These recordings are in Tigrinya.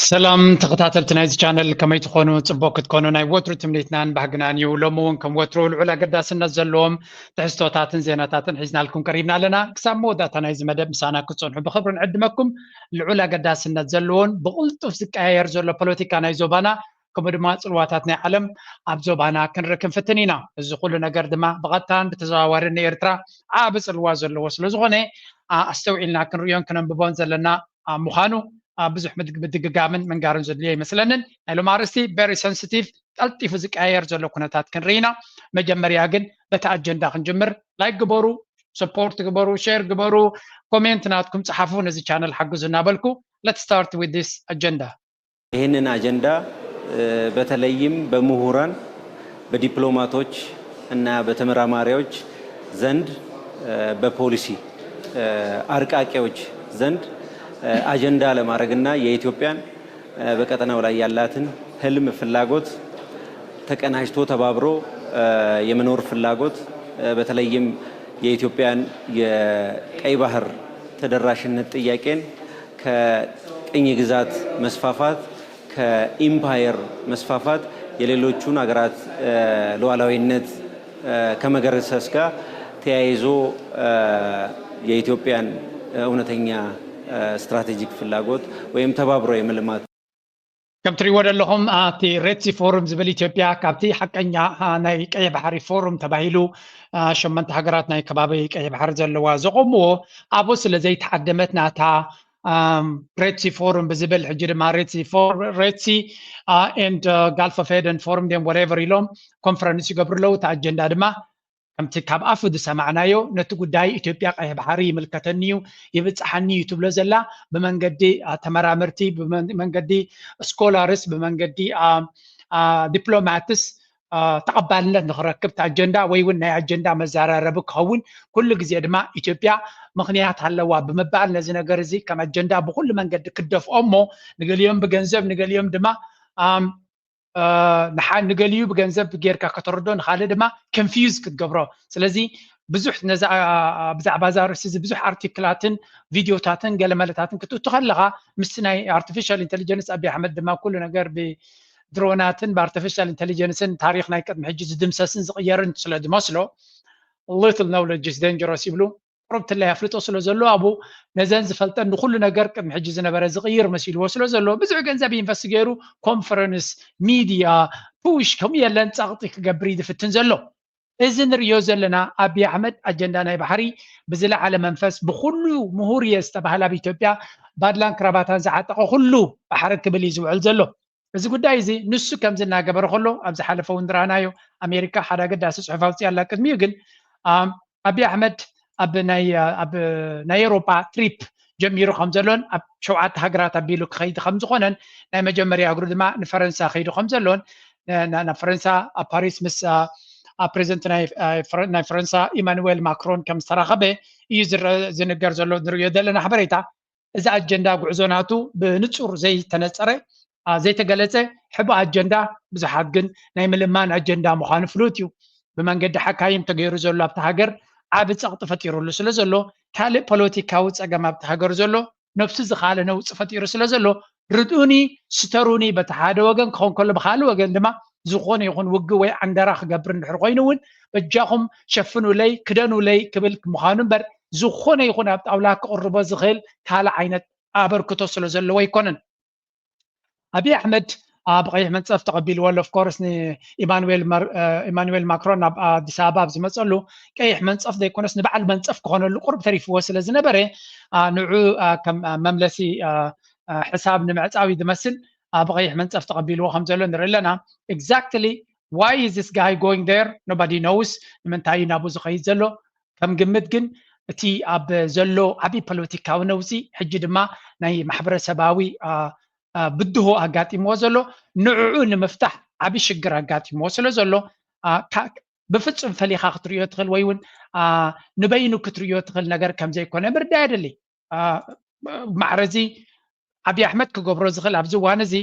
ሰላም ተኸታተልቲ ናይዚ ቻነል፣ ከመይ ትኾኑ? ጽቡቕ ክትኮኑ ናይ ወትሩ ትምኒትናን ባህግናን እዩ። ሎሚ እውን ከም ወትሩ ልዑል ኣገዳስነት ዘለዎም ትሕዝቶታትን ዜናታትን ሒዝናልኩም ቀሪብና ኣለና። ክሳብ መወዳእታ ናይዚ መደብ ምሳና ክትጸንሑ ብኽብሪ ንዕድመኩም። ልዑል ኣገዳስነት ዘለዎን ብቕልጡፍ ዝቀያየር ዘሎ ፖለቲካ ናይ ዞባና፣ ከምኡ ድማ ጽልዋታት ናይ ዓለም ኣብ ዞባና ክንርኢ ክንፍትን ኢና። እዚ ኩሉ ነገር ድማ ብቐጥታን ብተዘዋዋርን ንኤርትራ ዓቢ ጽልዋ ዘለዎ ስለ ዝኾነ፣ ኣ-፣ ኣስተውዒልና ክንርእዮን ክነንብቦን ዘለና ኣብ ምዃኑ ኣብ ብዙሕ ምድግ-፣ ምድግጋምን ምንጋርን ዘድልዮ ኣይመስለንን። ናይ ሎም ኣርእስቲ very sensitive፣ ቀልጢፉ ዝቀያየር ዘሎ ኩነታት ክንርኢ ኢና። መጀመርያ ግን በቲ ኣጀንዳ ክንጅምር። ላይክ ግበሩ፣ ሰፖርት ግበሩ፣ ሼር ግበሩ፣ ኮሜንት ናትኩም ጸሓፉ፣ ነዚ ቻነል ሓግዙ እናበልኩ let's start with this agenda። ይህንን አጀንዳ በተለይም በምሁራን፣ በዲፕሎማቶች እና በተመራማሪዎች ዘንድ፣ በፖሊሲ አርቃቂዎች ዘንድ አጀንዳ ለማድረግና የኢትዮጵያን በቀጠናው ላይ ያላትን ህልም፣ ፍላጎት፣ ተቀናጅቶ ተባብሮ የመኖር ፍላጎት፣ በተለይም የኢትዮጵያን የቀይ ባህር ተደራሽነት ጥያቄን ከቅኝ ግዛት መስፋፋት፣ ከኢምፓየር መስፋፋት፣ የሌሎቹን ሀገራት ሉዓላዊነት ከመገርሰስ ጋር ተያይዞ የኢትዮጵያን እውነተኛ ስትራቴጂክ ፍላጎት ወይም ተባብሮ የመልማት ከም ትሪእዎ ዘለኹም፣ እቲ ሬድ ሲ ፎሩም ዝብል ኢትዮጵያ ካብቲ ሓቀኛ ናይ ቀይ ባሕሪ ፎሩም ተባሂሉ ሸመንተ ሃገራት ናይ ከባቢ ቀይ ባሕሪ ዘለዋ ዘቆምዎ፣ ኣብኡ ስለ ዘይተዓደመት ናታ ሬድ ሲ ፎሩም ብዝብል፣ ሕጂ ድማ ሬድ ሲ ሬድ ሲ ኤንድ ጋልፍ ኦፍ ኤደን ፎሩም ድዮም ወሬቨር ኢሎም ኮንፈረንስ ይገብሩ ኣለዉ። እቲ ኣጀንዳ ድማ ከምቲ ካብ ኣፉ ዝሰማዕናዮ፣ ነቲ ጉዳይ ኢትዮጵያ ቀይሕ ባሕሪ ይምልከተኒ እዩ፣ ይብጽሓኒ እዩ ትብሎ ዘላ፣ ብመንገዲ ተመራመርቲ፣ ብመንገዲ ስኮላርስ፣ ብመንገዲ ዲፕሎማትስ ተቐባልነት ንክረክብ እቲ ኣጀንዳ ወይ እውን ናይ ኣጀንዳ መዘራረቢ ክኸውን፣ ኩሉ ግዜ ድማ ኢትዮጵያ ምኽንያት ኣለዋ ብምባል ነዚ ነገር እዚ ከም ኣጀንዳ ብኩሉ መንገዲ ክደፍኦ እሞ፣ ንገሊኦም ብገንዘብ፣ ንገሊኦም ድማ ንገሊኡ ብገንዘብ ጌርካ ከተረዶ፣ ንካልእ ድማ ኮንፊውዝ ክትገብሮ። ስለዚ ብዙሕ ነዛ ብዛዕባ እዛ ርእሲ እዚ ብዙሕ ኣርቲክላትን ቪድዮታትን ገለመለታትን ክትእቱ ከለኻ፣ ምስቲ ናይ ኣርቲፊሻል ኢንቴሊጀንስ፣ ኣብይ ኣሕመድ ድማ ኩሉ ነገር ብድሮናትን ብኣርቲፊሻል ኢንቴሊጀንስን ታሪኽ ናይ ቅድሚ ሕጂ ዝድምሰስን ዝቕየርን ስለ ዝመስሎ፣ little knowledge is dangerous ይብሉ። ቁርብትላይ ኣፍልጦ ስለ ዘሎ፣ ኣብኡ ነዘን ዝፈልጠን ንኩሉ ነገር ቅድሚ ሕጂ ዝነበረ ዝቕይር መሲልዎ ስለ ዘሎ፣ ብዙሕ ገንዘብ ኢንቨስት ገይሩ ኮንፈረንስ፣ ሚድያ፣ ፑሽ ከምኡ የለን ጸቕጢ ክገብር እዩ ዝፍትን ዘሎ። እዚ ንርእዮ ዘለና ኣብይ ኣሕመድ ኣጀንዳ ናይ ባሕሪ ብዝለዓለ መንፈስ ብኩሉ ምሁር እየ ዝተባህለ ኣብ ኢትዮጵያ ባድላን ክራባታን ዝዓጠቐ ኩሉ ባሕሪ ክብል እዩ ዝውዕል ዘሎ። እዚ ጉዳይ እዚ ንሱ ከምዚ እናገበረ ከሎ ኣብ ዝሓለፈ እውን ዝረኣናዮ ኣሜሪካ ሓደ ኣገዳሲ ፅሑፍ ኣውፅያ ኣላ። ቅድሚኡ ግን ኣብይ ኣሕመድ ኣብ ናይ ኣብ ናይ ኤውሮጳ ትሪፕ ጀሚሩ ከም ዘሎን ኣብ ሸውዓተ ሃገራት ኣቢሉ ክኸይድ ከም ዝኾነን ናይ መጀመርያ እግሩ ድማ ንፈረንሳ ከይዱ ከም ዘሎን ናብ ፈረንሳ ኣብ ፓሪስ ምስ ፕሬዚደንት ናይ ፈረንሳ ኢማኑዌል ማክሮን ከም ዝተራኸበ እዩ ዝንገር ዘሎ። ንርእዮ ዘለና ሓበሬታ እዚ ኣጀንዳ ጉዕዞ ናቱ ብንጹር ዘይተነጸረ ዘይተገለጸ ሕቡእ ኣጀንዳ፣ ብዙሓት ግን ናይ ምልማን ኣጀንዳ ምዃኑ ፍሉጥ እዩ። ብመንገዲ ሓካይም ተገይሩ ዘሎ ኣብቲ ሃገር ዓቢ ጸቕጢ ፈጢሩሉ ስለ ዘሎ ካልእ ፖለቲካዊ ጸገም ኣብቲ ሃገር ዘሎ ነብሱ ዝኻለ ነውጺ ፈጢሩ ስለ ዘሎ ርድኡኒ፣ ስተሩኒ በቲ ሓደ ወገን ክኸውን ከሎ ብኻልእ ወገን ድማ ዝኾነ ይኹን ውግእ ወይ ዓንደራ ክገብር እንድሕር ኮይኑ እውን በጃኹም ሸፍኑለይ ክደኑለይ ክብል ምዃኑ እምበር ዝኾነ ይኹን ኣብ ጣውላ ክቕርቦ ዝኽእል ካልእ ዓይነት ኣበርክቶ ስለ ዘለዎ ኣይኮነን። ኣብይ ኣሕመድ ብቐይሕ መንፀፍ ተቐቢልዎ ኣሎ። ኦፍኮርስ ንኢማኑዌል ማክሮን ናብ ኣዲስ ኣበባ ኣብ ዝመፀሉ ቀይሕ መንፀፍ ዘይኮነስ ንበዓል መንፀፍ ክኾነሉ ቁሩብ ተሪፍዎ ስለ ዝነበረ ንዑ ከም መምለሲ ሕሳብ ንምዕፃው እዩ ዝመስል ብቐይሕ መንፀፍ ተቐቢልዎ ከም ዘሎ ንርኢ ኣለና። Exactly why is this guy going there? Nobody knows። ንምንታይ እዩ ናብኡ ዝኸይድ ዘሎ? ከም ግምት ግን እቲ ኣብ ዘሎ ዓብዪ ፖለቲካዊ ነውፂ ሕጂ ድማ ናይ ማሕበረሰባዊ ብድሆ ኣጋጢምዎ ዘሎ ንዕዑ ንምፍታሕ ዓብዪ ሽግር ኣጋጢምዎ ስለ ዘሎ ብፍፁም ፈሊኻ ክትርእዮ ትኽእል ወይ እውን ንበይኑ ክትርእዮ ትኽእል ነገር ከም ዘይኮነ ምርዳእ የድሊ። ማዕረ እዚ ኣብይ ኣሕመድ ክገብሮ ዝኽእል ኣብዚ እዋን እዚ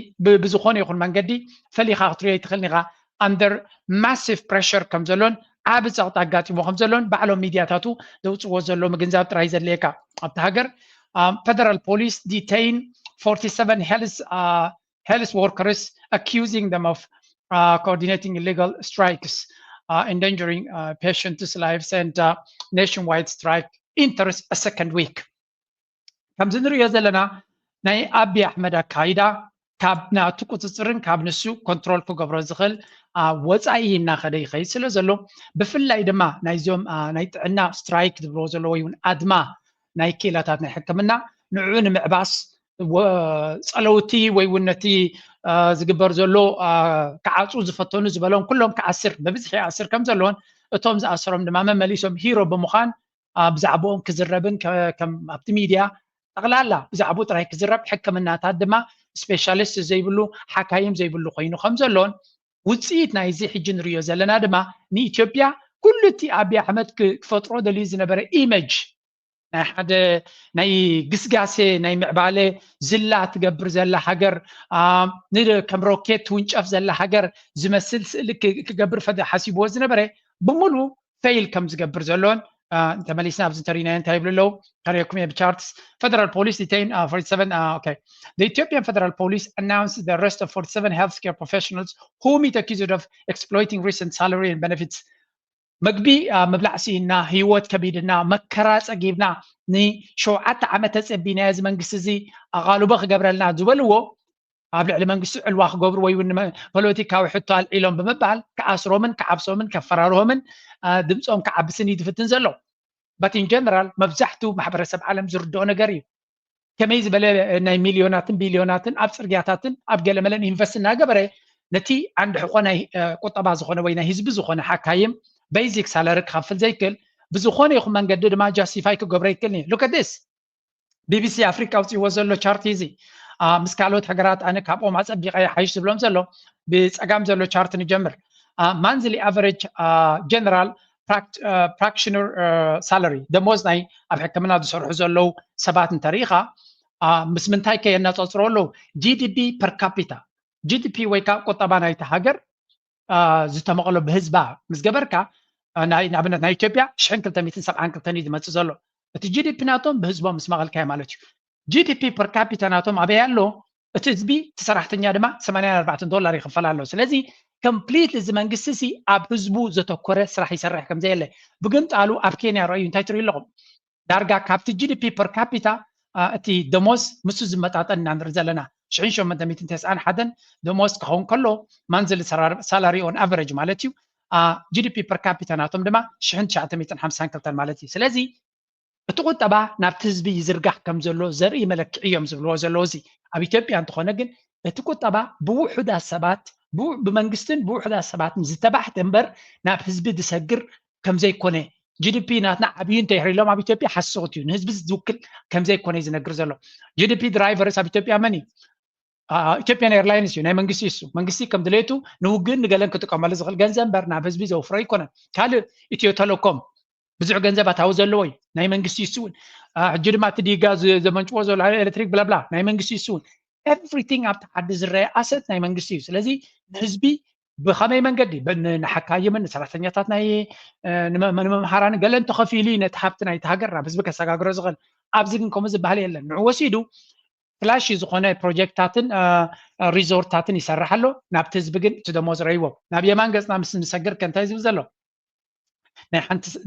ብዝኾነ ይኹን መንገዲ ፈሊኻ ክትርእዮ ኣይትኽእልን ኢኻ። Under massive pressure ከም ዘሎን ዓቢ ጸቕጢ ኣጋጢሞ ከም ዘሎን ባዕሎም ሚድያታቱ ዘውጽዎ ዘሎ ምግንዛብ ጥራይ ዘድልየካ። ኣብቲ ሃገር federal police detain forty-seven health uh, health workers, accusing them of uh, coordinating illegal strikes, uh, endangering uh, patients' lives and uh, nationwide strike enters a second week. ከምዚ ንሪኦ ዘለና ናይ ኣቢ ኣሕመድ ኣካይዳ ካብ ናቱ ቁፅፅርን ካብ ንሱ ኮንትሮል ክገብሮ ዝኽእል ወፃኢ እናኸደ ይኸይድ ስለ ዘሎ፣ ብፍላይ ድማ ናይዞም ናይ ጥዕና ስትራይክ ዝብልዎ ዘሎ ወይ እውን ኣድማ ናይ ክኢላታት ናይ ሕክምና ንዕኡ ንምዕባስ ፀለውቲ ወይ እውን ነቲ ዝግበር ዘሎ ክዓፁ ዝፈተኑ ዝበሎም ኩሎም ክኣስር ብብዝሒ ይኣስር ከም ዘለዎን እቶም ዝኣሰሮም ድማ መመሊሶም ሂሮ ብምዃን ብዛዕባኦም ክዝረብን ከም ኣብቲ ሚድያ ጠቕላላ ብዛዕባኡ ጥራይ ክዝረብ ሕክምናታት ድማ ስፔሻሊስት ዘይብሉ ሓካይም ዘይብሉ ኮይኑ ከም ዘሎን ውፅኢት ናይዚ ሕጂ ንሪኦ ዘለና ድማ ንኢትዮጵያ ኩሉ እቲ ኣብይ ኣሕመድ ክፈጥሮ ደልዩ ዝነበረ ኢመጅ ናይ ሓደ ናይ ግስጋሴ ናይ ምዕባለ ዝላ ትገብር ዘላ ሃገር ከም ሮኬት ትውንጨፍ ዘላ ሃገር ዝመስል ስእሊ ክገብር ሓሲብዎ ዝነበረ ብምሉ ፌይል ከም ዝገብር ዘሎን ተመሊስና ኣብዚ እንተሪናዮ እንታይ ይብሉ ኣለዉ ከሪኩም እየ ብቻርትስ federal police detain uh, forty-seven uh, okay the Ethiopian federal police announced the arrest of forty-seven healthcare professionals whom it accused of exploiting recent salary and benefits ምግቢ ምብላዕ ስኢና ህይወት ከቢድና መከራ ፀጊብና ንሸውዓተ ዓመት ተፀቢና እዚ መንግስቲ እዚ ኣቓልቦ ክገብረልና ዝበልዎ ኣብ ልዕሊ መንግስቲ ዕልዋ ክገብሩ ወይ እውን ፖለቲካዊ ሕቶ ኣልዒሎም ብምባል ክኣስሮምን ክዓብሶምን ከፈራርሆምን ድምፆም ክዓብስን እዩ ዝፍትን ዘሎ but in general መብዛሕትኡ ማሕበረሰብ ዓለም ዝርድኦ ነገር እዩ ከመይ ዝበለ ናይ ሚልዮናትን ቢልዮናትን ኣብ ፅርግያታትን ኣብ ገለመለን ኢንቨስት እናገበረ ነቲ ዓንዲ ሕቆ ናይ ቁጠባ ዝኾነ ወይ ናይ ህዝቢ ዝኾነ ሓካይም ቤዚክ ሳለሪ ክኸፍል ዘይክእል ብዝኾነ ይኹን መንገዲ ድማ ጃስቲፋይ ክገብሮ ይክእል እዩ look at this ቢቢሲ ኣፍሪቃ ኣውፅእዎ ዘሎ ቻርት እዚ ምስ ካልኦት ሃገራት ኣነ ካብኦም ኣፀቢቀ ሓይሽ ዝብሎም ዘሎ ብፀጋም ዘሎ ቻርት ንጀምር monthly average general practitioner salary ደሞዝ ናይ ኣብ ሕክምና ዝሰርሑ ዘለዉ ሰባት እንተሪኢኻ ምስ ምንታይ ከየነፃፅሮ ኣለዉ ጂዲፒ per capita ጂዲፒ ወይ ከዓ ቁጠባ ናይቲ ሃገር ዝተመቐሎ ብህዝባ ምስ ገበርካ ንኣብነት ናይ ኢትዮጵያ ሽሕን ክልተ ሚእትን ሰብዓን ክልተን እዩ ዝመፅእ ዘሎ እቲ ጂዲፒ ናቶም ብህዝቦም ምስ መቐልካዮ ማለት እዩ ጂዲፒ per capita ናቶም ኣበይ ኣሎ እቲ ህዝቢ እቲ ሰራሕተኛ ድማ ሰማንያን ኣርባዕተን ዶላር ይኽፈል ኣሎ ስለዚ ኮምፕሊት እዚ መንግስቲ ሲ ኣብ ህዝቡ ዘተኮረ ስራሕ ይሰርሕ ከም ዘየለ ብግንጣሉ ኣብ ኬንያ ረኣዩ እንታይ ትሪኡ ኣለኹም ዳርጋ ካብቲ ጂዲፒ per capita እቲ ደሞዝ ምስ ዝመጣጠን ኢና ንርኢ ዘለና ሽሕን ሸሞንተ ሚእትን ተስዓን ሓደን ደሞዝ ክኸውን ከሎ monthly salary on average ማለት እዩ ጂዲፒ per capita ናቶም ድማ ሽሕን ትሽዓተ ሚእትን ሓምሳን ክልተን ማለት እዩ ስለዚ እቲ ቁጠባ ናብቲ ህዝቢ ይዝርጋሕ ከም ዘሎ ዘርኢ መለክዒ እዮም ዝብልዎ ዘለዉ እዚ ኣብ ኢትዮጵያ እንተኾነ ግን እቲ ቁጠባ ብውሑዳት ሰባት ብመንግስትን ብውሑዳት ሰባትን ዝተባሕተ እምበር ናብ ህዝቢ ዝሰግር ከም ዘይኮነ ጂዲፒ ናትና ዓብዩ እንተይሕር ኢሎም ኣብ ኢትዮጵያ ሓሰኹት እዩ ንህዝቢ ዝውክል ከም ዘይኮነ እዩ ዝነግር ዘሎ ጂዲፒ ድራይቨርስ ኣብ ኢትዮጵያ መን እዩ ኢትዮጵያን ኤርላይንስ እዩ ናይ መንግስቲ እሱ መንግስቲ ከም ድሌቱ ንውግእን ንገለን ክጥቀመሉ ዝኽእል ገንዘብ እምበር ናብ ህዝቢ ዘውፍሮ ኣይኮነን ካልእ ኢትዮ ቴሌኮም ብዙሕ ገንዘብ ኣታዊ ዘለዎ እዩ ናይ መንግስቲ እሱ እውን ሕጂ ድማ እቲ ዲጋ ዘመንጭዎ ዘሎ ኤሌክትሪክ ብላብላ ናይ መንግስቲ እሱ እውን everything ኣብቲ ዓዲ ዝረአ ኣሰት ናይ መንግስቲ እዩ ስለዚ ንህዝቢ ብኸመይ መንገዲ ንሓካይምን ንሰራሕተኛታት ናይ ንመምሃራን ገለን ተኸፊሉ ነቲ ሃብቲ ናይቲ ሃገር ናብ ህዝቢ ከሰጋግሮ ዝኽእል ኣብዚ ግን ከምኡ ዝበሃል የለን ንዑ ወሲዱ ፍላሽ ዝኾነ ፕሮጀክትታትን ሪዞርትታትን ይሰርሕ ኣሎ ናብቲ ህዝቢ ግን እቲ ደሞዝ ረይዎ ናብ የማን ገፅና ምስ ንሰግር ከ እንታይ ዝብል ዘሎ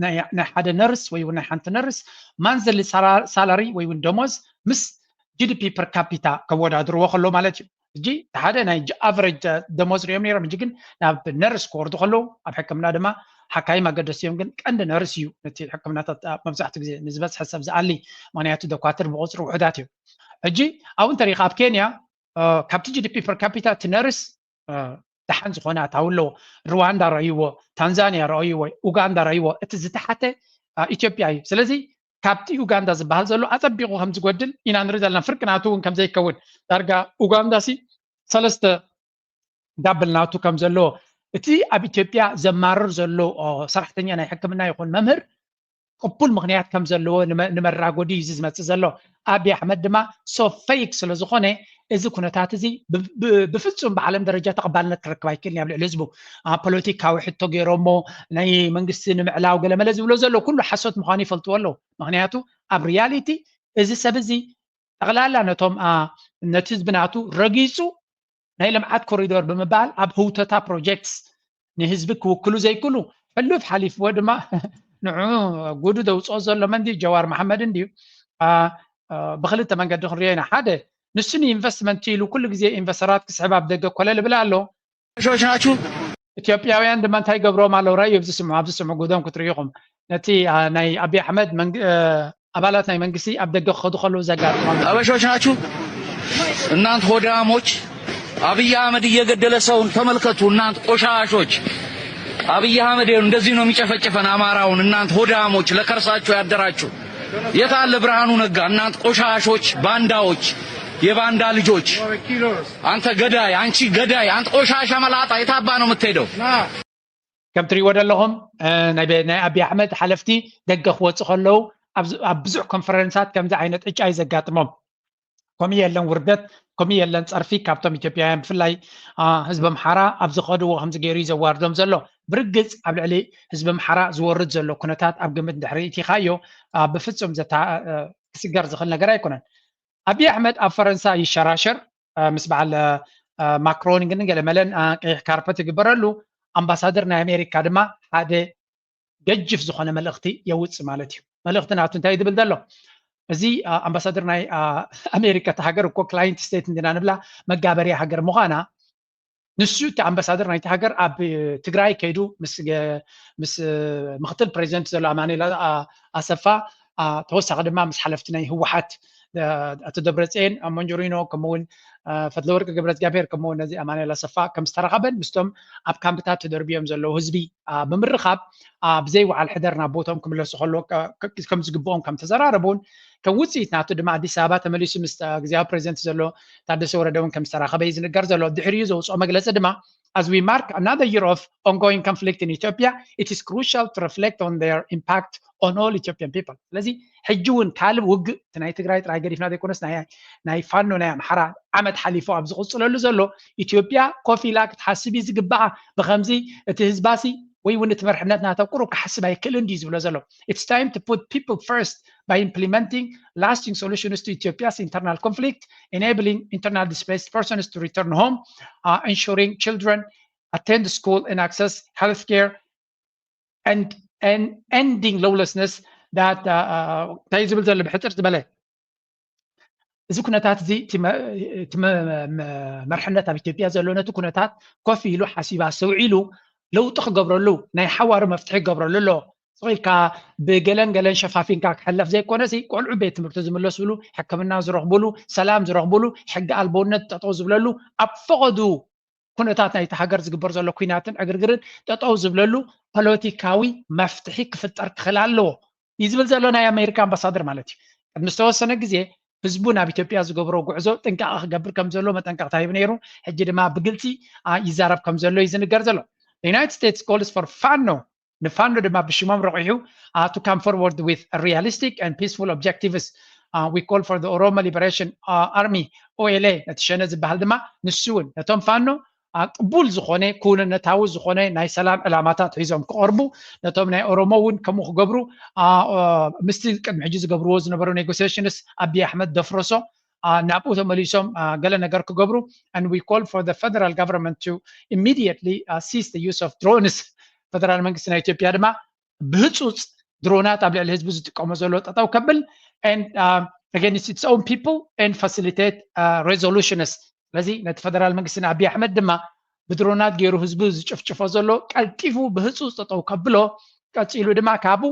ናይ ሓደ ነርስ ወይ ናይ ሓንቲ ነርስ monthly salary ወይ እውን ደሞዝ ምስ ጂዲፒ per capita ከወዳድርዎ ከሎ ማለት እዩ ሕጂ ሓደ ናይ ኣቨሬጅ ደሞዝ ሪኦም ነይሮም ሕጂ ግን ናብ ነርስ ክወርዱ ከለዉ ኣብ ሕክምና ድማ ሓካይም ኣገደሲ እዮም ግን ቀንዲ ነርስ እዩ ነቲ ሕክምናታት መብዛሕትኡ ግዜ ንዝበዝሐ ሰብ ዝኣሊ ምክንያቱ ደኳትር ብቁፅሪ ውሑዳት እዮም ሕጂ ኣብኡ እንተሪኢካ ኣብ ኬንያ ካብቲ ጂዲፒ per capita እቲ ነርስ ደሓን ዝኾነ ኣታዊ ኣለዎ ሩዋንዳ ረእይዎ ታንዛንያ ረእይዎ ኡጋንዳ ረእይዎ እቲ ዝተሓተ ኢትዮጵያ እዩ ስለዚ ካብቲ ኡጋንዳ ዝበሃል ዘሎ ኣፀቢቑ ከም ዝጎድል ኢና ንርኢ ዘለና ፍርቂ ናቱ እውን ከም ዘይከውን ዳርጋ ኡጋንዳ ሲ ሰለስተ ዳብል ናቱ ከም ዘለዎ እቲ ኣብ ኢትዮጵያ ዘማርር ዘሎ ሰራሕተኛ ናይ ሕክምና ይኹን መምህር ቅቡል ምክንያት ከም ዘለዎ ንመራጎዲ እዩ ዝመፅእ ዘሎ ኣቢ ኣሕመድ ድማ so fake ስለ ዝኾነ እዚ ኩነታት እዚ ብፍፁም ብዓለም ደረጃ ተቐባልነት ክረክብ ኣይክእልን ኣብ ልዕሊ ህዝቡ ፖለቲካዊ ሕቶ ገይሮሞ ናይ መንግስቲ ንምዕላው ገለመለ ዝብሎ ዘሎ ኩሉ ሓሶት ምዃኑ ይፈልጥዎ ኣለዉ ምክንያቱ ኣብ ሪያሊቲ እዚ ሰብ እዚ ጠቕላላ ነቶም ነቲ ህዝቢ ናቱ ረጊፁ ናይ ልምዓት ኮሪዶር ብምባል ኣብ ህውተታ ፕሮጀክትስ ንህዝቢ ክውክሉ ዘይክሉ ሕሉፍ ሓሊፍዎ ድማ ንዑ ጉዱ ዘውፅኦ ዘሎ መን ድዩ? ጀዋር መሓመድ እንድዩ። ብክልተ መንገዲ ክንሪኦ ኢና። ሓደ ንሱ ንኢንቨስትመንት ኢሉ ኩሉ ግዜ ኢንቨስተራት ክስሕብ ኣብ ደገ ኮለል ይብል ኣሎ። ሾች ናችሁ። ኢትዮጵያውያን ድማ እንታይ ገብሮም ኣለዉ? ራእዩ ኣብዚ ስምዑ፣ ኣብዚ ስምዑ ጉዶም ክትርእዩ ኢኹም። ነቲ ናይ ኣብይ ኣሕመድ ኣባላት ናይ መንግስቲ ኣብ ደገ ክኸዱ ከለዉ ዘጋጥሞም። አበሾች ናችሁ እናንተ ሆዳሞች። አብይ አህመድ እየገደለ ሰውን ተመልከቱ እናንተ ቆሻሾች። አብይ አህመድ ይኸው እንደዚህ ነው የሚጨፈጭፈን አማራውን። እናንተ ሆዳሞች ለከርሳችሁ ያደራችሁ። የት አለ ብርሃኑ ነጋ? እናንተ ቆሻሾች፣ ባንዳዎች፣ የባንዳ ልጆች። አንተ ገዳይ፣ አንቺ ገዳይ፣ አንተ ቆሻሻ መላጣ የት አባ ነው የምትሄደው? ከም ትሪእዎ ዘለኹም ናይ ኣቢ ኣሕመድ ሓለፍቲ ደገ ክወፁ ከለዉ ኣብ ብዙሕ ኮንፈረንሳት ከምዚ ዓይነት ዕጫ እዩ ዘጋጥሞም። ከምኡ የለን ውርደት፣ ከምኡ የለን ፀርፊ ካብቶም ኢትዮጵያውያን፣ ብፍላይ ህዝቢ ኣምሓራ ኣብ ዝኸድዎ ከምዚ ገይሩ እዩ ዘዋርዶም ዘሎ። ብርግፅ ኣብ ልዕሊ ህዝቢ ኣምሓራ ዝወርድ ዘሎ ኩነታት ኣብ ግምት እንድሕሪ እቲኻዮ ብፍፁም ክስገር ዝኽእል ነገር ኣይኮነን። ኣቢ ኣሕመድ ኣብ ፈረንሳ ይሸራሸር፣ ምስ በዓል ማክሮን ግን ገለ መለን ቀይሕ ካርፐት ይግበረሉ። ኣምባሳደር ናይ ኣሜሪካ ድማ ሓደ ገጅፍ ዝኾነ መልእኽቲ የውፅእ ማለት እዩ። መልእኽቲ ናቱ እንታይ ዝብል ዘሎ? እዚ ኣምባሳደር ናይ ኣሜሪካ፣ እቲ ሃገር እኮ ክላይንት ስቴት እንዲና ንብላ፣ መጋበርያ ሃገር ምዃና፣ ንሱ እቲ ኣምባሳደር ናይቲ ሃገር ኣብ ትግራይ ከይዱ ምስ ምስ ምክትል ፕሬዚደንት ዘሎ ኣማኑኤል ኣሰፋ፣ ተወሳኺ ድማ ምስ ሓለፍቲ ናይ ህወሓት ኣቶ ደብረፅየን ሞንጆሪኖ፣ ከምኡውን ፈትለወርቂ ገብረእግዚኣብሔር፣ ከምኡውን ነዚ ኣማኑኤል ኣሰፋ ከም ዝተራኸበን ምስቶም ኣብ ካምፕታት ተደርብዮም ዘለዉ ህዝቢ ብምርኻብ ብዘይ ወዓል ሕደር ናብ ቦቶም ክምለሱ ከለዎ ከም ዝግብኦም ከም ተዘራረቡን ከም ውፅኢት ናቱ ድማ ኣዲስ ኣበባ ተመሊሱ ምስ ግዜያዊ ፕሬዚደንት ዘሎ ታደሰ ወረደ እውን ከም ዝተራኸበ እዩ ዝንገር ዘሎ። ድሕሪኡ ዘውፅኦ መግለፂ ድማ as we mark another year of ongoing conflict in Ethiopia, it is crucial to reflect on their impact on all Ethiopian people. ስለዚ ሕጂ እውን ካልእ ውግእ እቲ ናይ ትግራይ ጥራይ ገዲፍና ዘይኮነስ ናይ ፋኖ ናይ ኣምሓራ ዓመት ሓሊፉ ኣብ ዝቕፅለሉ ዘሎ ኢትዮጵያ ኮፍ ኢላ ክትሓስብ እዩ ዝግባኣ። ብከምዚ እቲ ህዝባሲ ወይ እውን እቲ መርሕነት ናታ ቁሩብ ክሓስብ ኣይክእልን ድዩ ዝብሎ ዘሎ? It's time to put people first by implementing lasting solutions to Ethiopia's internal conflict, enabling internal displaced persons to return home, uh, ensuring children attend school and access healthcare, and, and ending lawlessness that እንታይ ዝብል ዘሎ ብሕፅር ዝበለ እዚ ኩነታት እዚ እቲ መርሕነት ኣብ ኢትዮጵያ ዘሎ ነቲ ኩነታት ኮፍ ኢሉ ሓሲባ ኣስተውዒሉ ለውጢ ክገብረሉ ናይ ሓዋሩ መፍትሒ ክገብረሉ ኣሎ። ስቕ ኢልካ ብገለን ገለን ሸፋፊንካ ክሕለፍ ዘይኮነሲ ቆልዑ ቤት ትምህርቲ ዝምለስሉ፣ ሕክምና ዝረኽብሉ፣ ሰላም ዝረኽብሉ፣ ሕጊ ኣልቦነት ጠጠው ዝብለሉ፣ ኣብ ፈቐዱ ኩነታት ናይቲ ሃገር ዝግበር ዘሎ ኲናትን ዕግርግርን ጠጠው ዝብለሉ ፖለቲካዊ መፍትሒ ክፍጠር ክኽእል ኣለዎ እዩ ዝብል ዘሎ ናይ ኣሜሪካ ኣምባሳደር ማለት እዩ። ቅድሚ ዝተወሰነ ግዜ ህዝቡ ናብ ኢትዮጵያ ዝገብሮ ጉዕዞ ጥንቃቐ ክገብር ከም ዘለዎ መጠንቀቕታ ሂቡ ነይሩ። ሕጂ ድማ ብግልፂ ይዛረብ ከም ዘሎ እዩ ዝንገር ዘሎ። The United States calls for ፋኖ ንፋኖ ድማ ብሽሞም ረቑሑ to come forward with realistic and peaceful objectives. We call for the Oromo Liberation Army, O L A፣ ነቲ ሸነ ዝበሃል ድማ ንሱ እውን ነቶም ፋኖ ቅቡል ዝኾነ ክውንነታዊ ዝኾነ ናይ ሰላም ዕላማታት ሒዞም ክቐርቡ፣ ነቶም ናይ ኦሮሞ እውን ከምኡ ክገብሩ፣ ምስቲ ቅድሚ ሕጂ ዝገብርዎ ዝነበሩ ኔጎሲሽንስ ኣቢ ኣሕመድ ደፍረሶ ናብኡ ተመሊሶም ገለ ነገር ክገብሩ። And we call for the federal government to immediately cease the use of drones. ፈደራል መንግስቲ ናይ ኢትዮጵያ ድማ ብህፁፅ ድሮናት ኣብ ልዕሊ ህዝቢ ዝጥቀሞ ዘሎ ጠጠው ከብል and against its own people and facilitate resolutions. ስለዚ ነቲ ፈደራል መንግስቲ ንኣቢ ኣሕመድ ድማ ብድሮናት ገይሩ ህዝቢ ዝጭፍጭፎ ዘሎ ቀልጢፉ ብህፁፅ ጠጠው ከብሎ፣ ቀፂሉ ድማ ካብኡ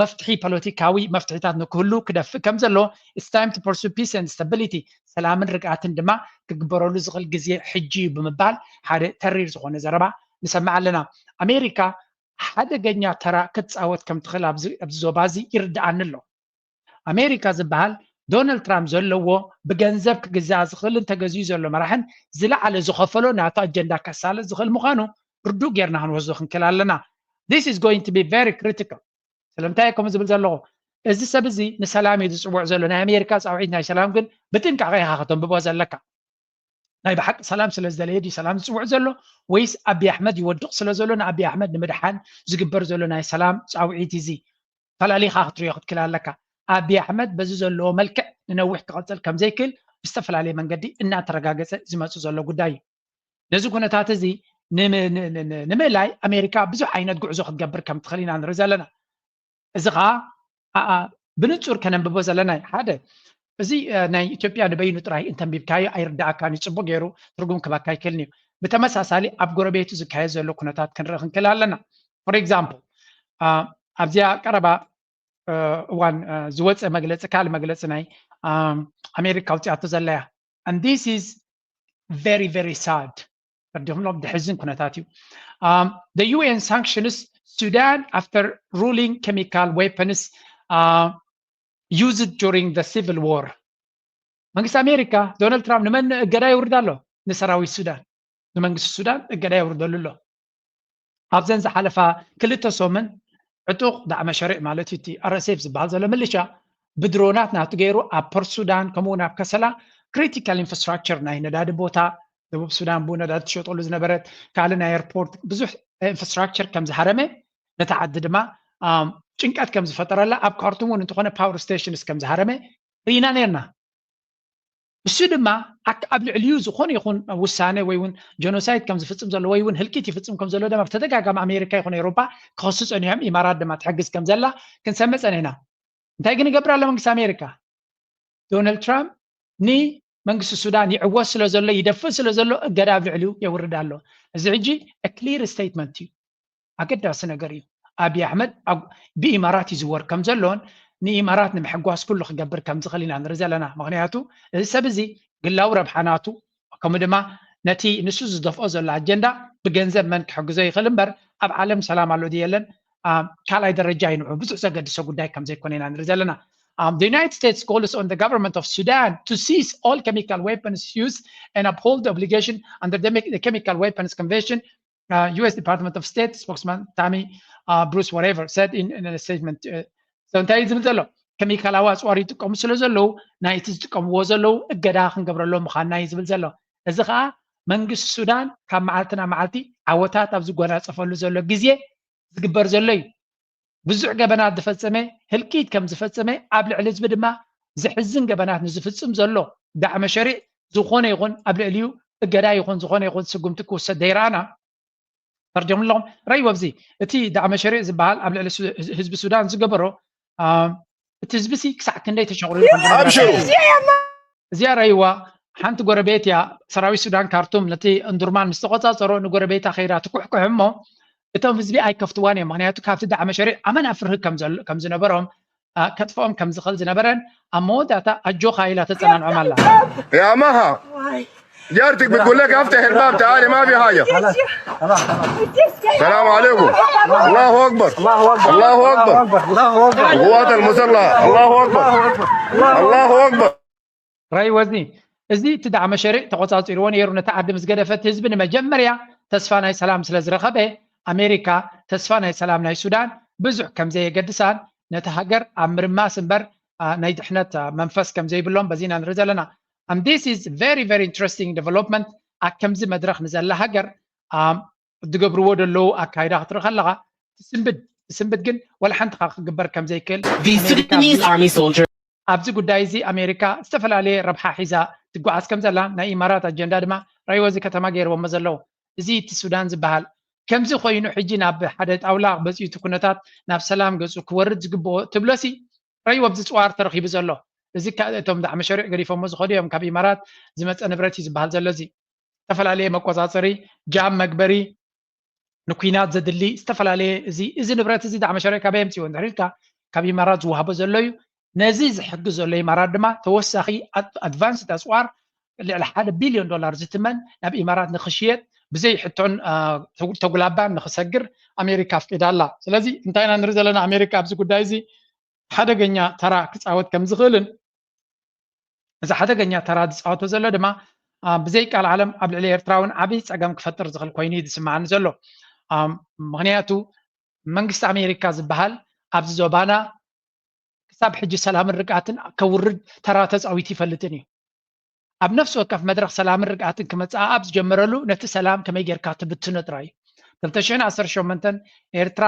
መፍትሒ ፖለቲካዊ መፍትሒታት ንክህሉ ክደፍእ ከም ዘሎ፣ it's time to pursue peace and stability፣ ሰላምን ርግኣትን ድማ ክግበረሉ ዝኽእል ግዜ ሕጂ እዩ ብምባል ሓደ ተሪር ዝኾነ ዘረባ ንሰምዕ ኣለና። ኣሜሪካ ሓደገኛ ተራ ክትፃወት ከም ትኽእል ኣብዚ ዞባ እዚ ይርድኣኒ ኣሎ። ኣሜሪካ ዝበሃል ዶናልድ ትራምፕ ዘለዎ ብገንዘብ ክግዛእ ዝኽእልን ተገዚኡ ዘሎ መራሕን ዝለዓለ ዝኸፈሎ ናቱ ኣጀንዳ ከሳልጥ ዝኽእል ምዃኑ ርዱእ ጌርና ክንወስዶ ክንክእል ኣለና። This is going to be very critical። ስለምንታይ ከምኡ ዝብል ዘለኹ? እዚ ሰብ እዚ ንሰላም እዩ ዝፅውዕ ዘሎ። ናይ ኣሜሪካ ፃውዒት ናይ ሰላም ግን ብጥንቃቐ ኢኻ ከተንብቦ ዘለካ። ናይ ብሓቂ ሰላም ስለ ዝደለየ ድዩ ሰላም ዝፅውዕ ዘሎ፣ ወይስ ኣቢ ኣሕመድ ይወድቕ ስለ ዘሎ ንኣቢ ኣሕመድ ንምድሓን ዝግበር ዘሎ ናይ ሰላም ፃውዒት እዚ? ፈላሊኻ ክትሪኦ ክትክእል ኣለካ። ኣብይ ኣሕመድ በዚ ዘለዎ መልክዕ ንነዊሕ ክቐፅል ከምዘይክእል ብዝተፈላለየ መንገዲ እናተረጋገፀ ዝመፁ ዘሎ ጉዳይ እዩ። ነዚ ኩነታት እዚ ንምእላይ ኣሜሪካ ብዙሕ ዓይነት ጉዕዞ ክትገብር ከም ትኽእል ኢና ንርኢ ዘለና። እዚ ከዓ ብንፁር ከነንብቦ ዘለና ሓደ እዚ ናይ ኢትዮጵያ ንበይኑ ጥራይ እንተንቢብካዮ ኣይርዳእካን እዩ፣ ፅቡቅ ገይሩ ትርጉም ክበካ ኣይክእልን እዩ። ብተመሳሳሊ ኣብ ጎረቤቱ ዝካየድ ዘሎ ኩነታት ክንርኢ ክንክእል ኣለና። For example ኣብዚኣ ቀረባ እዋን ዝወፀ መግለፂ ካልእ መግለፂ ናይ ኣሜሪካ ኣውፂኣቶ ዘለያ and this is very very sad። ተረዲኹምሎም? ድሕዝን ኩነታት እዩ። The U N sanctions Sudan after ruling chemical weapons used during the civil war። መንግስቲ ኣሜሪካ ዶናልድ ትራምፕ ንመን እገዳ የውርድ ኣሎ? ንሰራዊት ሱዳን፣ ንመንግስቲ ሱዳን እገዳ የውርደሉ ኣሎ። ኣብዘን ዝሓለፋ ክልተ ሰሙን ዕጡቕ ዳዕመ ሸሪዕ ማለት እዩ፣ እቲ R S F ዝበሃል ዘሎ ምልሻ ብድሮናት ናቱ ገይሩ ኣብ ፖርት ሱዳን ከምኡ እውን ኣብ ከሰላ ክሪቲካል ኢንፍራስትራክቸር ናይ ነዳዲ ቦታ ደቡብ ሱዳን ብኡ ነዳዲ ትሸጠሉ ዝነበረት ካልእ ናይ ኤርፖርት ብዙሕ ኢንፍራስትራክቸር ከም ዝሃረመ ነታ ዓዲ ድማ ጭንቀት ከም ዝፈጠረላ ኣብ ካርቱም እውን እንተኾነ ፓወር ስቴሽንስ ከም ዝሃረመ ርኢና ነርና። እሱ ድማ ኣብ ልዕሊኡ ዝኾነ ይኹን ውሳነ ወይ እውን ጀኖሳይድ ከም ዝፍፅም ዘሎ ወይ እውን ህልቂት ይፍፅም ከም ዘሎ ድማ ብተደጋጋሚ ኣሜሪካ ይኹን ኤውሮፓ ክኸሱ ፀኒሖም፣ ኢማራት ድማ ትሕግዝ ከም ዘላ ክንሰምዕ ፀኒሕና። እንታይ ግን ይገብር ኣሎ መንግስቲ ኣሜሪካ? ዶናልድ ትራምፕ ንመንግስቲ ሱዳን ይዕወት ስለ ዘሎ ይደፍእ ስለ ዘሎ እገዳ ኣብ ልዕሊኡ የውርድ ኣሎ። እዚ ሕጂ ክሊር ስቴትመንት እዩ። ኣገዳሲ ነገር እዩ። ኣብይ ኣሕመድ ብኢማራት ይዝወር ከም ዘሎን ንኢማራት ንምሕጓስ ኩሉ ክገብር ከም ዝኽእል ኢና ንርኢ ዘለና። ምክንያቱ እዚ ሰብ እዚ ግላዊ ረብሓ ናቱ ከምኡ ድማ ነቲ ንሱ ዝደፍኦ ዘሎ ኣጀንዳ ብገንዘብ መን ክሕግዞ ይኽእል እምበር ኣብ ዓለም ሰላም ኣሎ ድዩ የለን ካልኣይ ደረጃ እዩ። ንዑ ብዙሕ ዘገድሶ ጉዳይ ከም ዘይኮነ ኢና ንርኢ ዘለና። Um, the United States calls on the government of Sudan to cease all chemical weapons use and uphold the obligation under the Chemical Weapons Convention. Uh, U S Department of State spokesman Tammy uh, Bruce whatever said in, in a statement. Uh, so እንታይ ዝብል ዘሎ ከሚካላዊ ኣፅዋር ይጥቀሙ ስለ ዘለዉ ናይቲ ዝጥቀምዎ ዘለዉ እገዳ ክንገብረሎም ምዃንና እዩ ዝብል ዘሎ። እዚ ከዓ መንግስቲ ሱዳን ካብ መዓልቲ ናብ መዓልቲ ዓወታት ኣብ ዝጎናፀፈሉ ዘሎ ግዜ ዝግበር ዘሎ እዩ። ብዙሕ ገበናት ዝፈፀመ ህልቂት ከም ዝፈፀመ ኣብ ልዕሊ ህዝቢ ድማ ዘሕዝን ገበናት ንዝፍፅም ዘሎ ዳዕመ ሸሪዕ ዝኾነ ይኹን ኣብ ልዕሊኡ እገዳ ይኹን ዝኾነ ይኹን ስጉምቲ ክውሰድ ዘይረኣና። ፈርጆም ኣለኹም ረይዎ ኣብዚ እቲ ዳዕመ ሸሪዕ ዝበሃል ኣብ ልዕሊ ህዝቢ ሱዳን ዝገበሮ እቲ ህዝቢ ሲ ክሳዕ ክንደይ ተሸቑሪሩ ኣብሽሩ። እዚኣ ረይዋ ሓንቲ ጎረቤት እያ። ሰራዊት ሱዳን ካርቱም ነቲ እንዱርማን ምስ ተቆፃፀሮ ንጎረቤታ ከይዳ ትኩሕኩሕ እሞ እቶም ህዝቢ ኣይከፍትዋን እዮም። ምክንያቱ ካብቲ ዳዕመ ሸሪዕ ኣመና ፍርሂ ከም ዝነበሮም ከጥፍኦም ከም ዝኽእል ዝነበረን ኣብ መወዳእታ ኣጆኻ ኢላ ተፀናንዖም ኣላ። يا مها جارتك بتقول لك افتح الباب تعالي ما في حاجة. السلام عليكم. الله أكبر. الله أكبر. القوات المسلحة. الله أكبر. الله أكبر. ራይ ወዚ እዚ እቲ ዳዕመ ሸሪዕ ተቆፃፂርዎ ነይሩ ነቲ ዓዲ ምስ ገደፈ እቲ ህዝቢ ንመጀመርያ ተስፋ ናይ ሰላም ስለ ዝረኸበ ኣሜሪካ ተስፋ ናይ ሰላም ናይ ሱዳን ብዙሕ ከም ዘየገድሳን ነቲ ሃገር ኣብ ምርማስ እምበር ናይ ድሕነት መንፈስ ከም ዘይብሎም በዚ ኢና ንርኢ ዘለና። And this is very very interesting development ኣብ ከምዚ መድረኽ ንዘላ ሃገር ዝገብርዎ ዘለዉ ኣካይዳ ክትርኢ ከለኻ ትስንብድ ትስንብድ ግን ወላ ሓንቲ ካብ ክግበር ከም ዘይክእል ኣብዚ ጉዳይ እዚ ኣሜሪካ ዝተፈላለየ ረብሓ ሒዛ ትጓዓዝ ከም ዘላ ናይ ኢማራት ኣጀንዳ ድማ ራይዎ እዚ ከተማ ገይርዎሞ ዘለዉ። እዚ እቲ ሱዳን ዝበሃል ከምዚ ኮይኑ ሕጂ ናብ ሓደ ጣውላ በፂኡ እቲ ኩነታት ናብ ሰላም ገፁ ክወርድ ዝግብኦ ትብሎሲ ራይዎ ኣብዚ ፅዋር ተረኪቡ ዘሎ እዚ እቶም ዳዕመ ሸሪዕ ገዲፎሞ ዝኸዱ እዮም ካብ ኢማራት ዝመፀ ንብረት እዩ ዝበሃል ዘሎ እዚ ዝተፈላለየ መቆፃፀሪ ጃም መግበሪ ንኩናት ዘድሊ ዝተፈላለየ እዚ እዚ ንብረት እዚ ዳዕመ ሸሪዕ ካበይ ኣምፅዎ እንድሕር ኢልካ ካብ ኢማራት ዝወሃቦ ዘሎ እዩ። ነዚ ዝሕግዝ ዘሎ ኢማራት ድማ ተወሳኺ ኣድቫንስድ ኣፅዋር ልዕሊ ሓደ ቢልዮን ዶላር ዝትመን ናብ ኢማራት ንክሽየጥ ብዘይ ሕቶን ተጉላባን ንክሰግር ኣሜሪካ ኣፍቂዳ ኣላ። ስለዚ እንታይ ኢና ንርኢ ዘለና ኣሜሪካ ኣብዚ ጉዳይ እዚ ሓደገኛ ተራ ክፃወት ከም ዝኽእልን እዚ ሓደገኛ ተራ ዝፃወቶ ዘሎ ድማ ብዘይ ቃል ዓለም ኣብ ልዕሊ ኤርትራ እውን ዓብዪ ፀገም ክፈጥር ዝኽእል ኮይኑ እዩ ዝስምዓኒ ዘሎ። ምክንያቱ መንግስቲ ኣሜሪካ ዝበሃል ኣብዚ ዞባና ክሳብ ሕጂ ሰላምን ርግኣትን ከውርድ ተራ ተፃዊቱ ይፈልጥን እዩ። ኣብ ነፍሲ ወከፍ መድረኽ ሰላምን ርግኣትን ክመፅኣ ኣብ ዝጀመረሉ ነቲ ሰላም ከመይ ጌርካ ትብትኖ ጥራይ እዩ። ክልተ ሽሕን ዓሰርተ ሸሞንተን ኤርትራ፣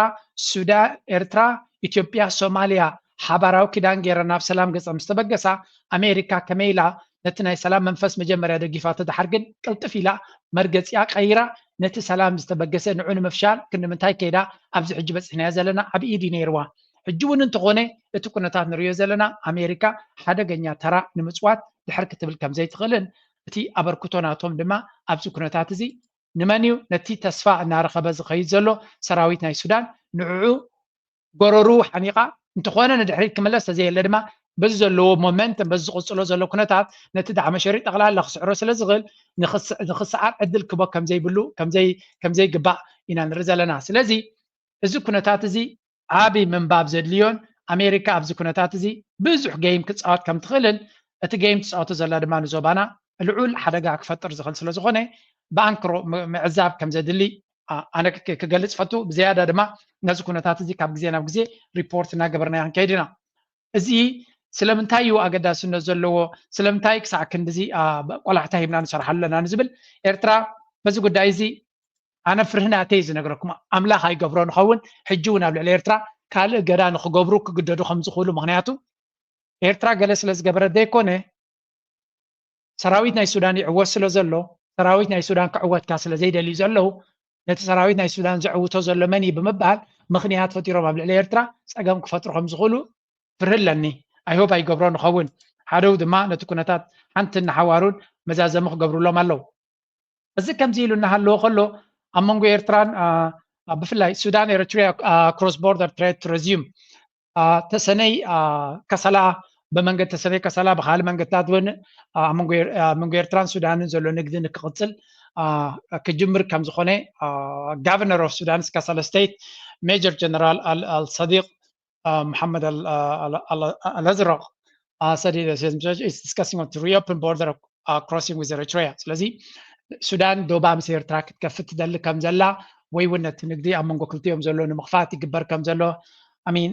ሱዳን፣ ኤርትራ፣ ኢትዮጵያ፣ ሶማልያ ሓባራዊ ኪዳን ገይረን ናብ ሰላም ገጸን ምስ ተበገሳ፣ ኣሜሪካ ከመይ ኢላ ነቲ ናይ ሰላም መንፈስ መጀመርያ ደጊፋቶ፣ ደሓር ግን ቅልጥፍ ኢላ መርገጺኣ ቀይራ፣ ነቲ ሰላም ዝተበገሰ ንዑ ንምፍሻል ክንዲ ምንታይ ከይዳ ኣብዚ ሕጂ በጺሕናዮ ዘለና ዓቢ ኢድ እዩ ነይርዋ። ሕጂ እውን እንተኾነ እቲ ኩነታት ንርእዮ ዘለና ኣሜሪካ ሓደገኛ ተራ ንምጽዋት ድሕር ክትብል ከም ዘይትኽእልን እቲ ኣበርክቶ ናቶም ድማ ኣብዚ ኩነታት እዚ ንመን እዩ ነቲ ተስፋ እናረኸበ ዝኸይድ ዘሎ ሰራዊት ናይ ሱዳን ንዕዑ ጎረሩ ሓኒቓ እንተኾነ ንድሕሪት ክምለስ ተዘየለ ድማ በዚ ዘለዎ ሞመንት በዚ ዝቕጽሎ ዘሎ ኩነታት ነቲ ዳዕመ ሸሪጥ ጠቕላላ ክስዕሮ ስለ ዝኽእል ንኽስ- ንኽስዓር ዕድል ክቦ ከም ዘይብሉ ከም ዘይ- ከም ዘይግባእ ኢና ንርኢ ዘለና። ስለዚ እዚ ኩነታት እዚ ዓቢ ምንባብ ዘድልዮን ኣሜሪካ ኣብዚ ኩነታት እዚ ብዙሕ ጌም ክጻወት ከም ትኽእልን እቲ ጌም ትጻወቶ ዘላ ድማ ንዞባና ልዑል ሓደጋ ክፈጥር ዝኽእል ስለ ዝኾነ ብኣንክሮ ም- ምዕዛብ ከም ዘድሊ ኣ- ኣነ ክ- ክገልጽ ፈቱ። ብዝያዳ ድማ ነዚ ኩነታት እዚ ካብ ግዜ ናብ ግዜ ሪፖርት እናገበርና ክንከይድ ኢና። እዚ ስለምንታይ እዩ ኣገዳስነት ዘለዎ፣ ስለምንታይ ክሳዕ ክንድዚ ኣ፣ ቆላሕታ ሂብና ንሰርሓሉ ኣለና ንዝብል ኤርትራ በዚ ጉዳይ እዚ ኣነ ፍርህናተይ ዝነግረኩም ኣምላኽ ኣይገብሮ ንኸውን። ሕጂ እውን ኣብ ልዕሊ ኤርትራ ካልእ ገዳ ንክገብሩ ክግደዱ ከም ዝኽእሉ፣ ምኽንያቱ ኤርትራ ገለ ስለ ዝገበረት ዘይኮነ ሰራዊት ናይ ሱዳን ይዕወት ስለ ዘሎ ሰራዊት ናይ ሱዳን ክዕወትካ ስለ ዘይደልዩ ዘለዉ ነቲ ሰራዊት ናይ ሱዳን ዘዕውቶ ዘሎ መን እዩ ብምባል ምኽንያት ፈጢሮም ኣብ ልዕሊ ኤርትራ ጸገም ክፈጥሩ ከም ዝኽእሉ ፍርህ ኣለኒ። ኣይሆብ ኣይገብሮ ንኸውን። ሓደው ድማ ነቲ ኩነታት ሓንቲ እናሓዋሩን መዛዘሚ ክገብሩሎም ኣለዉ። እዚ ከምዚ ኢሉ እናሃለወ ከሎ ኣብ መንጎ ኤርትራን ብፍላይ ሱዳን ኤሪትሪያ ክሮስ ቦርደር ትሬድ ቱ ረዚዩም ተሰነይ ከሰላ ብመንገዲ ተሰነይ ከሰላ ብካልእ መንገድታት እውን ኣብ መንጎ ኤርትራን ሱዳንን ዘሎ ንግዲ ንክቕፅል ክጅምር ከም ዝኾነ ጋቨርነር ኦፍ ሱዳንስ ከሰላ ስቴት ሜጀር ጀነራል ኣልሰዲቅ መሓመድ ኣልኣዝረቅ ሰዲድ discussing to reopen border crossing with Eritrea። ስለዚ ሱዳን ዶባ ምስ ኤርትራ ክትከፍት ትደሊ ከም ዘላ ወይ እውን ነቲ ንግዲ ኣብ መንጎ ክልቲኦም ዘሎ ንምኽፋት ይግበር ከም ዘሎ ኣሚን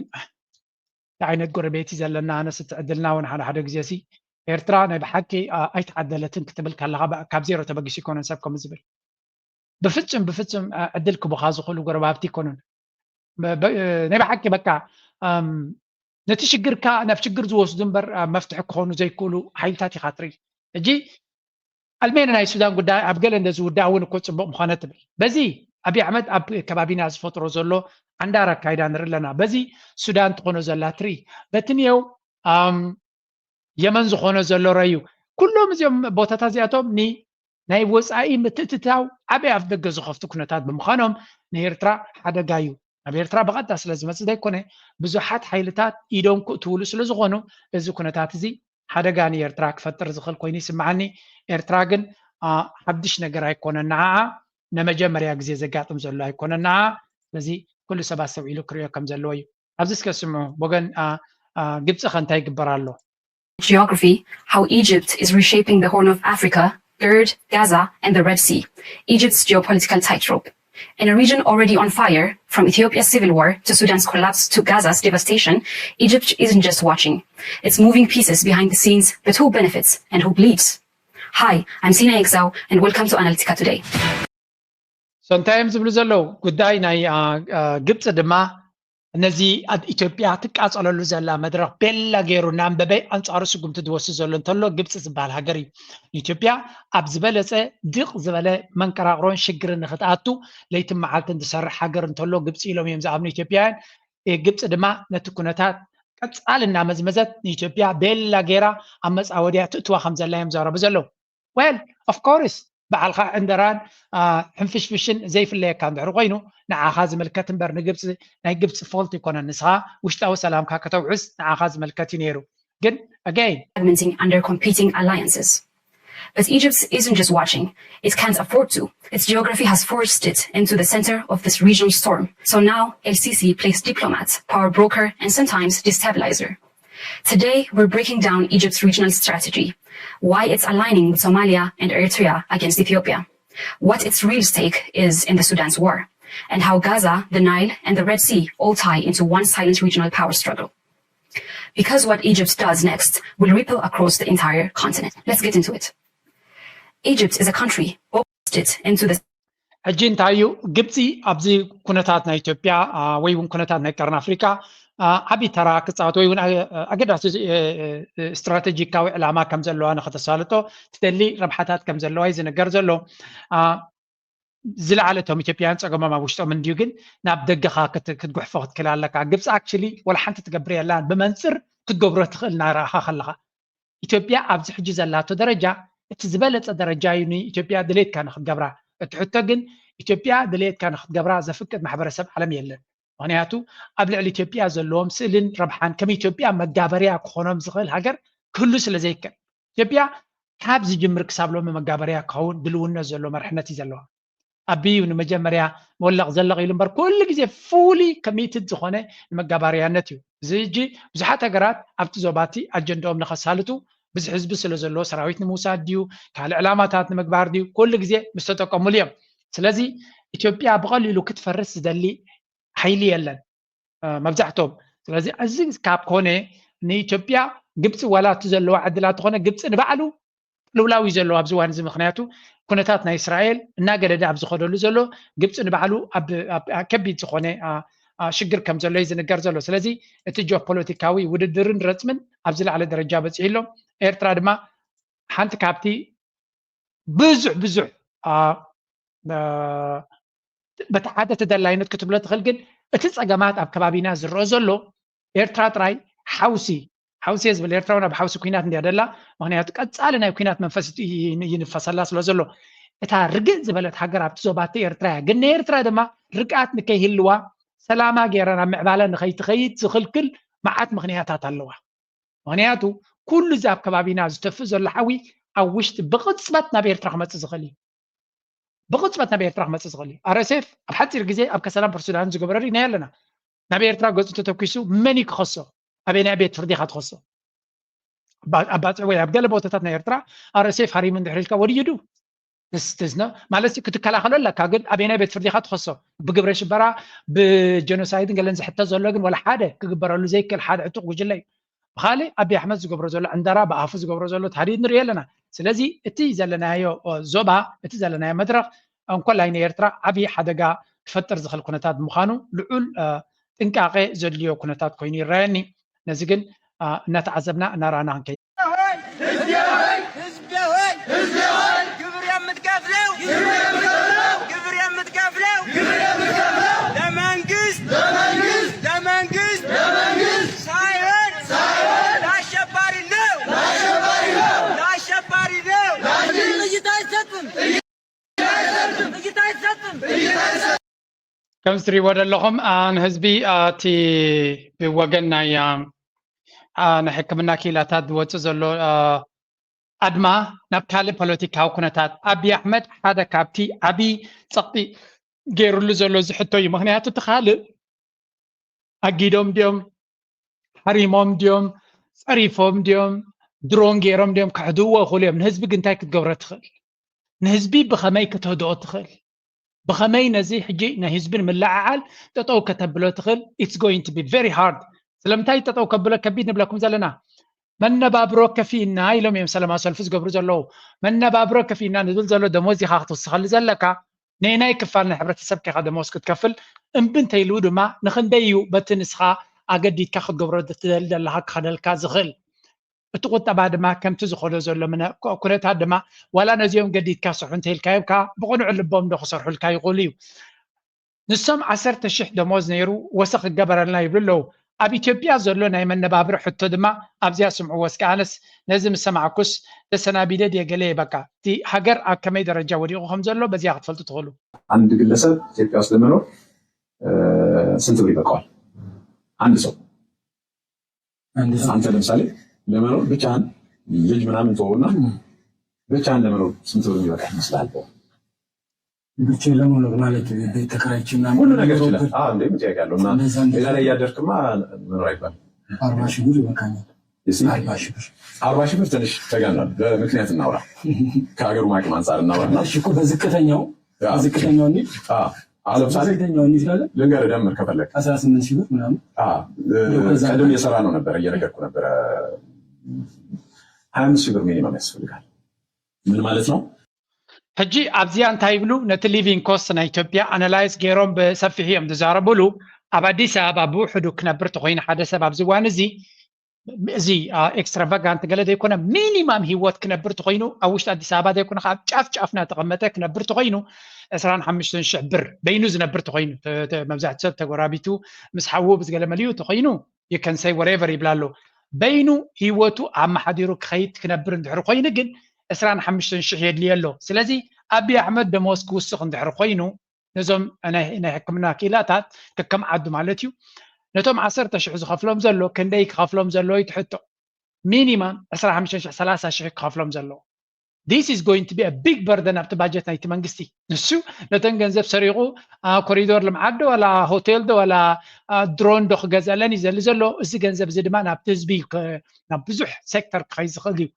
ዓይነት ጎረቤት እዩ ዘለና። ኣነስ እቲ ዕድልና እውን ሓደ ሓደ ግዜ ሲ ኤርትራ ናይ ብሓቂ ኣይተዓደለትን ክትብል ከለካ ካብ ዜሮ ተበጊሱ ይኮነን ሰብ ከም ዝብል ብፍጹም ብፍጹም ዕድል ክቡኻ ዝኽእሉ ጎረባብቲ ይኮኑን። ናይ ብሓቂ በቃ ነቲ ሽግርካ ናብ ሽግር ዝወስዱ እምበር መፍትሒ ክኾኑ ዘይክእሉ ሓይልታት ኢኻ ትርኢ። ሕጂ ኣልሜን ናይ ሱዳን ጉዳይ ኣብ ገለ እንደ ዝውዳእ እውን እኮ ፅቡቅ ምኾነ ትብል። በዚ ኣብይ ኣሕመድ ኣብ ከባቢና ዝፈጥሮ ዘሎ ዓንዳር ኣካይዳ ንርኢ ኣለና። በዚ ሱዳን ትኾኖ ዘላ ትርኢ። በቲ ንየው የመን ዝኾኖ ዘሎ ረዩ። ኩሎም እዚኦም ቦታታት እዚኣቶም ን ናይ ወፃኢ ምትእትታው ዓበይ ኣፍ ደገ ዝኸፍቱ ኩነታት ብምዃኖም ንኤርትራ ሓደጋ እዩ። ናብ ኤርትራ ብቐጥታ ስለ ዝመፅእ ዘይኮነ ብዙሓት ሓይልታት ኢዶም ክእትውሉ ስለ ዝኾኑ እዚ ኩነታት እዚ ሓደጋ ንኤርትራ ክፈጥር ዝኽእል ኮይኑ ይስምዓኒ። ኤርትራ ግን ሓድሽ ነገር ኣይኮነን ንዓኣ፣ ንመጀመርያ ግዜ ዘጋጥም ዘሎ ኣይኮነን ንዓኣ። ስለዚ ኩሉ ሰብ ኣስተውዒሉ ክሪኦ ከም ዘለዎ እዩ። ኣብዚ እስከ ስምዑ፣ ወገን ግብፂ ከ እንታይ ይግበር ኣሎ? Geography, how Egypt is reshaping the Horn of Africa, GERD, Gaza, and the Red Sea. Egypt's geopolitical tightrope. In a region already on fire, from Ethiopia's civil war to Sudan's collapse to Gaza's devastation, Egypt isn't just watching. It's moving pieces behind the scenes, but who benefits and who bleeds? Hi, I'm Sina Exau, and welcome to Analytica Today. So እንታይ እዮም ዝብሉ ዘለዉ? ጉዳይ ናይ ግብፂ ድማ ነዚ ኣብ ኢትዮጵያ ትቃፀለሉ ዘላ መድረኽ ቤላ ገይሩ እናንበበ ኣንፃሩ ስጉምቲ ዝወስድ ዘሎ እንተሎ ግብፂ ዝበሃል ሃገር እዩ። ንኢትዮጵያ ኣብ ዝበለፀ ድቕ ዝበለ መንቀራቕሮን ሽግርን ንክትኣቱ ለይትን መዓልትን ዝሰርሕ ሃገር እንተሎ ግብፂ ኢሎም እዮም ዝኣምኑ ኢትዮጵያውያን። ግብፂ ድማ ነቲ ኩነታት ቀፃሊ እናመዝመዘት ንኢትዮጵያ ቤላ ገይራ ኣብ መፃወድያ ትእትዋ ከም ዘላ እዮም ዘረቡ ዘለዉ። Well, of course በዓልኻ ዕንደራን ሕንፍሽፍሽን ዘይፍለየካ እንድሕር ኮይኑ ንዓኻ ዝምልከት እምበር ንግብፂ ናይ ግብፂ ፎልት ይኮነን። ንስኻ ውሽጣዊ ሰላምካ ከተውዕስ ንዓኻ ዝምልከት እዩ ነይሩ። ግን again fragmenting under competing alliances. But Egypt isn't just watching. It can't afford to. Its geography has forced it into the center of this regional storm. So now, El Sisi plays diplomat, power broker, and sometimes destabilizer. Today, we're breaking down Egypt's regional strategy, why it's aligning with Somalia and Eritrea against Ethiopia, what its real stake is in the Sudan's war, and how Gaza, the Nile, and the Red Sea all tie into one silent regional power struggle. Because what Egypt does next will ripple across the entire continent. Let's get into it. Egypt is a country boxed into the ሕጂ እንታይ እዩ ግብፂ ኣብዚ ኩነታት ናይ ኢትዮጵያ ወይ እውን ኩነታት ናይ ቀርኒ ኣፍሪካ ዓቢ ተራ ክፃወት ወይ እውን ኣገዳሲ ስትራቴጂካዊ ዕላማ ከም ዘለዋ ንክተሳልጦ ትደሊ ረብሓታት ከም ዘለዋ እዩ ዝንገር ዘሎ። ዝለዓለ እቶም ኢትዮጵያውያን ፀገሞም ኣብ ውሽጦም እንድዩ፣ ግን ናብ ደገኻ ክትጉሕፎ ክትክእል ኣለካ። ግብፂ ኣክቹሊ ወላ ሓንቲ ትገብር የላን፣ ብመንፅር ክትገብሮ ትኽእል እናረኣኻ ከለኻ። ኢትዮጵያ ኣብዚ ሕጂ ዘላቶ ደረጃ እቲ ዝበለፀ ደረጃ እዩ ንኢትዮጵያ ድሌትካ ንክትገብራ። እቲ ሕቶ ግን ኢትዮጵያ ድሌትካ ንክትገብራ ዘፍቅድ ማሕበረሰብ ዓለም የለን። ምክንያቱ ኣብ ልዕሊ ኢትዮጵያ ዘለዎም ስእልን ረብሓን ከም ኢትዮጵያ መጋበርያ ክኾኖም ዝኽእል ሃገር ክህሉ ስለ ዘይክእል ኢትዮጵያ ካብ ዝጅምር ክሳብ ሎሚ መጋበርያ ክኸውን ድልውነት ዘሎ መርሕነት እዩ ዘለዋ። ኣቢዩ ንመጀመርያ ወለቕ ዘለቕ ኢሉ እምበር ኩሉ ግዜ ፉሊ ኮሚትድ ዝኾነ ንመጋባርያነት እዩ። እዚ ሕጂ ብዙሓት ሃገራት ኣብቲ ዞባቲ ኣጀንዳኦም ንኸሳልጡ ብዙሕ ህዝቢ ስለ ዘሎ ሰራዊት ንምውሳድ ድዩ ካልእ ዕላማታት ንምግባር ድዩ ኩሉ ግዜ ምስ ተጠቀሙሉ እዮም። ስለዚ ኢትዮጵያ ብቐሊሉ ክትፈርስ ዝደሊ ሓይሊ የለን መብዛሕቶም። ስለዚ እዚ ካብ ኮነ ንኢትዮጵያ ግብፂ ዋላ እቲ ዘለዋ ዕድላት ዝኾነ ግብፂ ንባዕሉ ቅልውላው እዩ ዘለዎ ኣብዚ እዋን እዚ። ምክንያቱ ኩነታት ናይ እስራኤል እናገደደ ኣብ ዝኸደሉ ዘሎ ግብፂ ንባዕሉ ኣብ ከቢድ ዝኾነ ሽግር ከም ዘሎ እዩ ዝንገር ዘሎ። ስለዚ እቲ ጂኦፖለቲካዊ ውድድርን ረፅምን ኣብ ዝለዓለ ደረጃ በፂሑ ኣሎ። ኤርትራ ድማ ሓንቲ ካብቲ ብዙሕ ብዙሕ በቲ ሓደ ተደላይነት ክትብሎ ትኽእል፣ ግን እቲ ፀገማት ኣብ ከባቢና ዝረአ ዘሎ ኤርትራ ጥራይ ሓውሲ ሓውሲ እየ ዝብል። ኤርትራ እውን ኣብ ሓውሲ ኩናት እንድያ ደላ፣ ምክንያቱ ቀፃሊ ናይ ኩናት መንፈስ ይንፈሰላ ስለ ዘሎ። እታ ርግእ ዝበለት ሃገር ኣብቲ ዞባቲ ኤርትራ እያ። ግን ንኤርትራ ድማ ርግኣት ንከይህልዋ ሰላማ ገይራ ናብ ምዕባለ ንከይትኸይድ ዝኽልክል መዓት ምክንያታት ኣለዋ። ምክንያቱ ኩሉ እዚ ኣብ ከባቢና ዝጠፍእ ዘሎ ሓዊ ኣብ ውሽጢ ብቕፅበት ናብ ኤርትራ ክመፅእ ዝኽእል እዩ። ብቕፅበት ናብ ኤርትራ ክመፅእ ዝኽእል እዩ። ኣርኤስኤፍ ኣብ ሓፂር ግዜ ኣብ ከሰላን ፖርት ሱዳንን ዝገበረ ርኢናዮ ኣለና። ናብ ኤርትራ ገፁ ተተኪሱ መን እዩ ክኸሶ? ኣበየናይ ቤት ፍርዲ ኢኻ ትኸሶ? ኣብ ባፅዕ ወይ ኣብ ገለ ቦታታት ናይ ኤርትራ ኣርኤስኤፍ ሃሪሙ እንድሕር ኢልካ ወድይዱ ማለት ክትከላኸሎ ኣለካ፣ ግን ኣበየናይ ቤት ፍርዲ ኢኻ ትኸሶ? ብግብረ ሽበራ ብጀኖሳይድን ገለን ዝሕተት ዘሎ ግን ወላ ሓደ ክግበረሉ ዘይክእል ሓደ ዕጡቕ ጉጅለ እዩ። ብኻልእ ኣቢ ኣሕመድ ዝገብሮ ዘሎ ዕንደራ ብኣፉ ዝገብሮ ዘሎ ተሃዲኡ ንሪኦ ኣለና። ስለዚ እቲ ዘለናዮ ዞባ እቲ ዘለናዮ መድረኽ እንኮላይ ንኤርትራ ዓብዪ ሓደጋ ክፈጥር ዝኽእል ኩነታት ብምዃኑ ልዑል ጥንቃቄ ዘድልዮ ኩነታት ኮይኑ ይረኣየኒ። ነዚ ግን እናተዓዘብና እናረኣና ክንከይድ ህዝቢ ሆይ ግብር የምትከፍለው ግብር የምትከፍለው ለመንግስት ለመንግስት ሳይሆን ለአሸባሪ ነው ለአሸባሪ ነው። ጥይት አይሰጥም ጥይት አይሰጥም። ከም ትሪእዎ ዘለኹም ንህዝቢ እቲ ብወገን ናይ ናይ ሕክምና ክኢላታት ዝወፅእ ዘሎ ኣድማ ናብ ካልእ ፖለቲካዊ ኩነታት ኣብዪ ኣሕመድ ሓደ ካብቲ ዓብዪ ፀቕጢ ገይሩሉ ዘሎ ዝሕቶ እዩ። ምክንያቱ እቲ ካልእ ኣጊዶም ድዮም ሓሪሞም ድዮም ፀሪፎም ድዮም ድሮን ገይሮም ድዮም ክሕድዎ ይኽእሉ እዮም። ንህዝቢ ግን እንታይ ክትገብሮ ትኽእል? ንህዝቢ ብኸመይ ክትህድኦ ትኽእል? ብኸመይ ነዚ ሕጂ ናይ ህዝቢ ንምልዕዓል ጠጠው ከተብሎ ትኽእል? It's going to be very hard። ስለምንታይ ጠጠው ከብሎ ከቢድ ንብለኩም ዘለና? መነባብሮ ከፊእና ኢሎም እዮም ሰላማዊ ሰልፊ ዝገብሩ ዘለዉ። መነባብሮ ከፊእና ንብል ዘሎ ደሞዝ ኢኻ ክትውስኸሉ ዘለካ ነናይ ክፋል ናይ ሕብረተሰብ ከይኻ ደሞዝ ክትከፍል እምቢ እንተይልዉ ድማ ንኽንደይ እዩ በቲ ንስኻ ኣገዲድካ ክትገብሮ ትደሊ ዘለኻ ክኸደልካ ዝኽእል? እቲ ቁጠባ ድማ ከምቲ ዝኸዶ ዘሎ ኩነታት ድማ ዋላ ነዚኦም ገዲድካ ስርሑ እንተኢልካዮም ከዓ ብቕኑዕ ልቦም ዶ ክሰርሑልካ ይኽእሉ እዩ? ንሶም ዓሰርተ ሽሕ ደሞዝ ነይሩ ወሰኽ ይገበረልና ይብሉ ኣለዉ። ኣብ ኢትዮጵያ ዘሎ ናይ መነባብሪ ሕቶ ድማ ኣብዚኣ ስምዕዎ እስከ። ኣነስ ነዚ ምስ ሰማዕኩስ ተሰናቢደ ድየ ገለ እየ በቃ። እቲ ሃገር ኣብ ከመይ ደረጃ ወዲቑ ከም ዘሎ በዚኣ ክትፈልጡ ትኽእሉ። አንድ ግለሰብ ኢትዮጵያ ውስጥ ለመኖር ስንት ብር ይበቃዋል? አንድ ሰው አንተ ለምሳሌ ለመኖር ብቻህን ልጅ ምናምን ተወውና ብቻህን ለመኖር ስንት ብር የሚበቃ ይመስላል? ብቻ ለመኖር ማለት ቤት ተከራይቼ ምናምን ሁሉ ነገር ይችላል። አዎ እንዴ ምን ጥያቄ አለው? እና ሌላ ላይ እያደርክማ መኖር አይባልም። አርባ ሺህ ብር ይበቃኛል። አርባ ሺህ ብር አርባ ሺህ ብር ትንሽ ተጋኗል። በምክንያት እናውራ፣ ከሀገሩ አቅም አንጻር እናውራ። እሺ እኮ በዝቅተኛው በዝቅተኛው እንሂድ። አዎ ለምሳሌ በዝቅተኛው እንሂድ ካለ ልንገርህ ደምር ከፈለግ አስራ ስምንት ሺህ ብር ምናምን ቅድም እየሰራ ነው ነበር እየነገርኩ ነበረ። ሀያ አምስት ሺህ ብር ሚኒመም ያስፈልጋል። ምን ማለት ነው? ሕጂ ኣብዚኣ እንታይ ይብሉ? ነቲ ሊቪንግ ኮስት ናይ ኢትዮጵያ ኣናላይዝ ገይሮም ብሰፊሕ እዮም ዝዛረቡሉ። ኣብ ኣዲስ ኣበባ ብውሕዱ ክነብር ተኮይኑ ሓደ ሰብ ኣብዚ እዋን እዚ፣ እዚ ኤክስትራቫጋንት ገለ ዘይኮነ፣ ሚኒማም ህይወት ክነብር ተኮይኑ ኣብ ውሽጢ ኣዲስ ኣበባ ዘይኮነ ኣብ ጫፍ ጫፍ እናተቐመጠ ክነብር ተኮይኑ ዕስራን ሓሙሽተን ሽሕ ብር በይኑ ዝነብር ተኮይኑ፣ መብዛሕቲ ሰብ ተጎራቢቱ ምስ ሓዉ ምስ ገለ መሊኡ ተኮይኑ፣ you can say whatever ይብላ ኣሎ። በይኑ ህይወቱ ኣመሓዲሩ ክኸይድ ክነብር እንድሕር ኮይኑ ግን ዕስራን ሓሙሽተን ሽሕ የድልዮ ኣሎ። ስለዚ ኣቢ ኣሕመድ ደሞዝ ክውስኽ እንድሕር ኮይኑ ነዞም ናይ ሕክምና ክኢላታት ከከም ዓዱ ማለት እዩ፣ ነቶም ዓሰርተ ሽሕ ዝኸፍሎም ዘሎ ክንደይ ክኸፍሎም ዘለዎ እዩ ትሕቶ። ሚኒማም ዕስራን ሓሙሽተን ሽሕ ሰላሳ ሽሕ ክኸፍሎም ዘለዎ። This is going to be a big burden ኣብቲ ባጀት ናይቲ መንግስቲ። ንሱ ነተን ገንዘብ ሰሪቑ ኮሪዶር ልምዓት ዶ ዋላ ሆቴል ዶ ዋላ ድሮን ዶ ክገዝአለን እዩ ዘሊ ዘሎ። እዚ ገንዘብ እዚ ድማ ናብቲ ህዝቢ ናብ ብዙሕ ሴክተር ክኸይ ዝኽእል እዩ።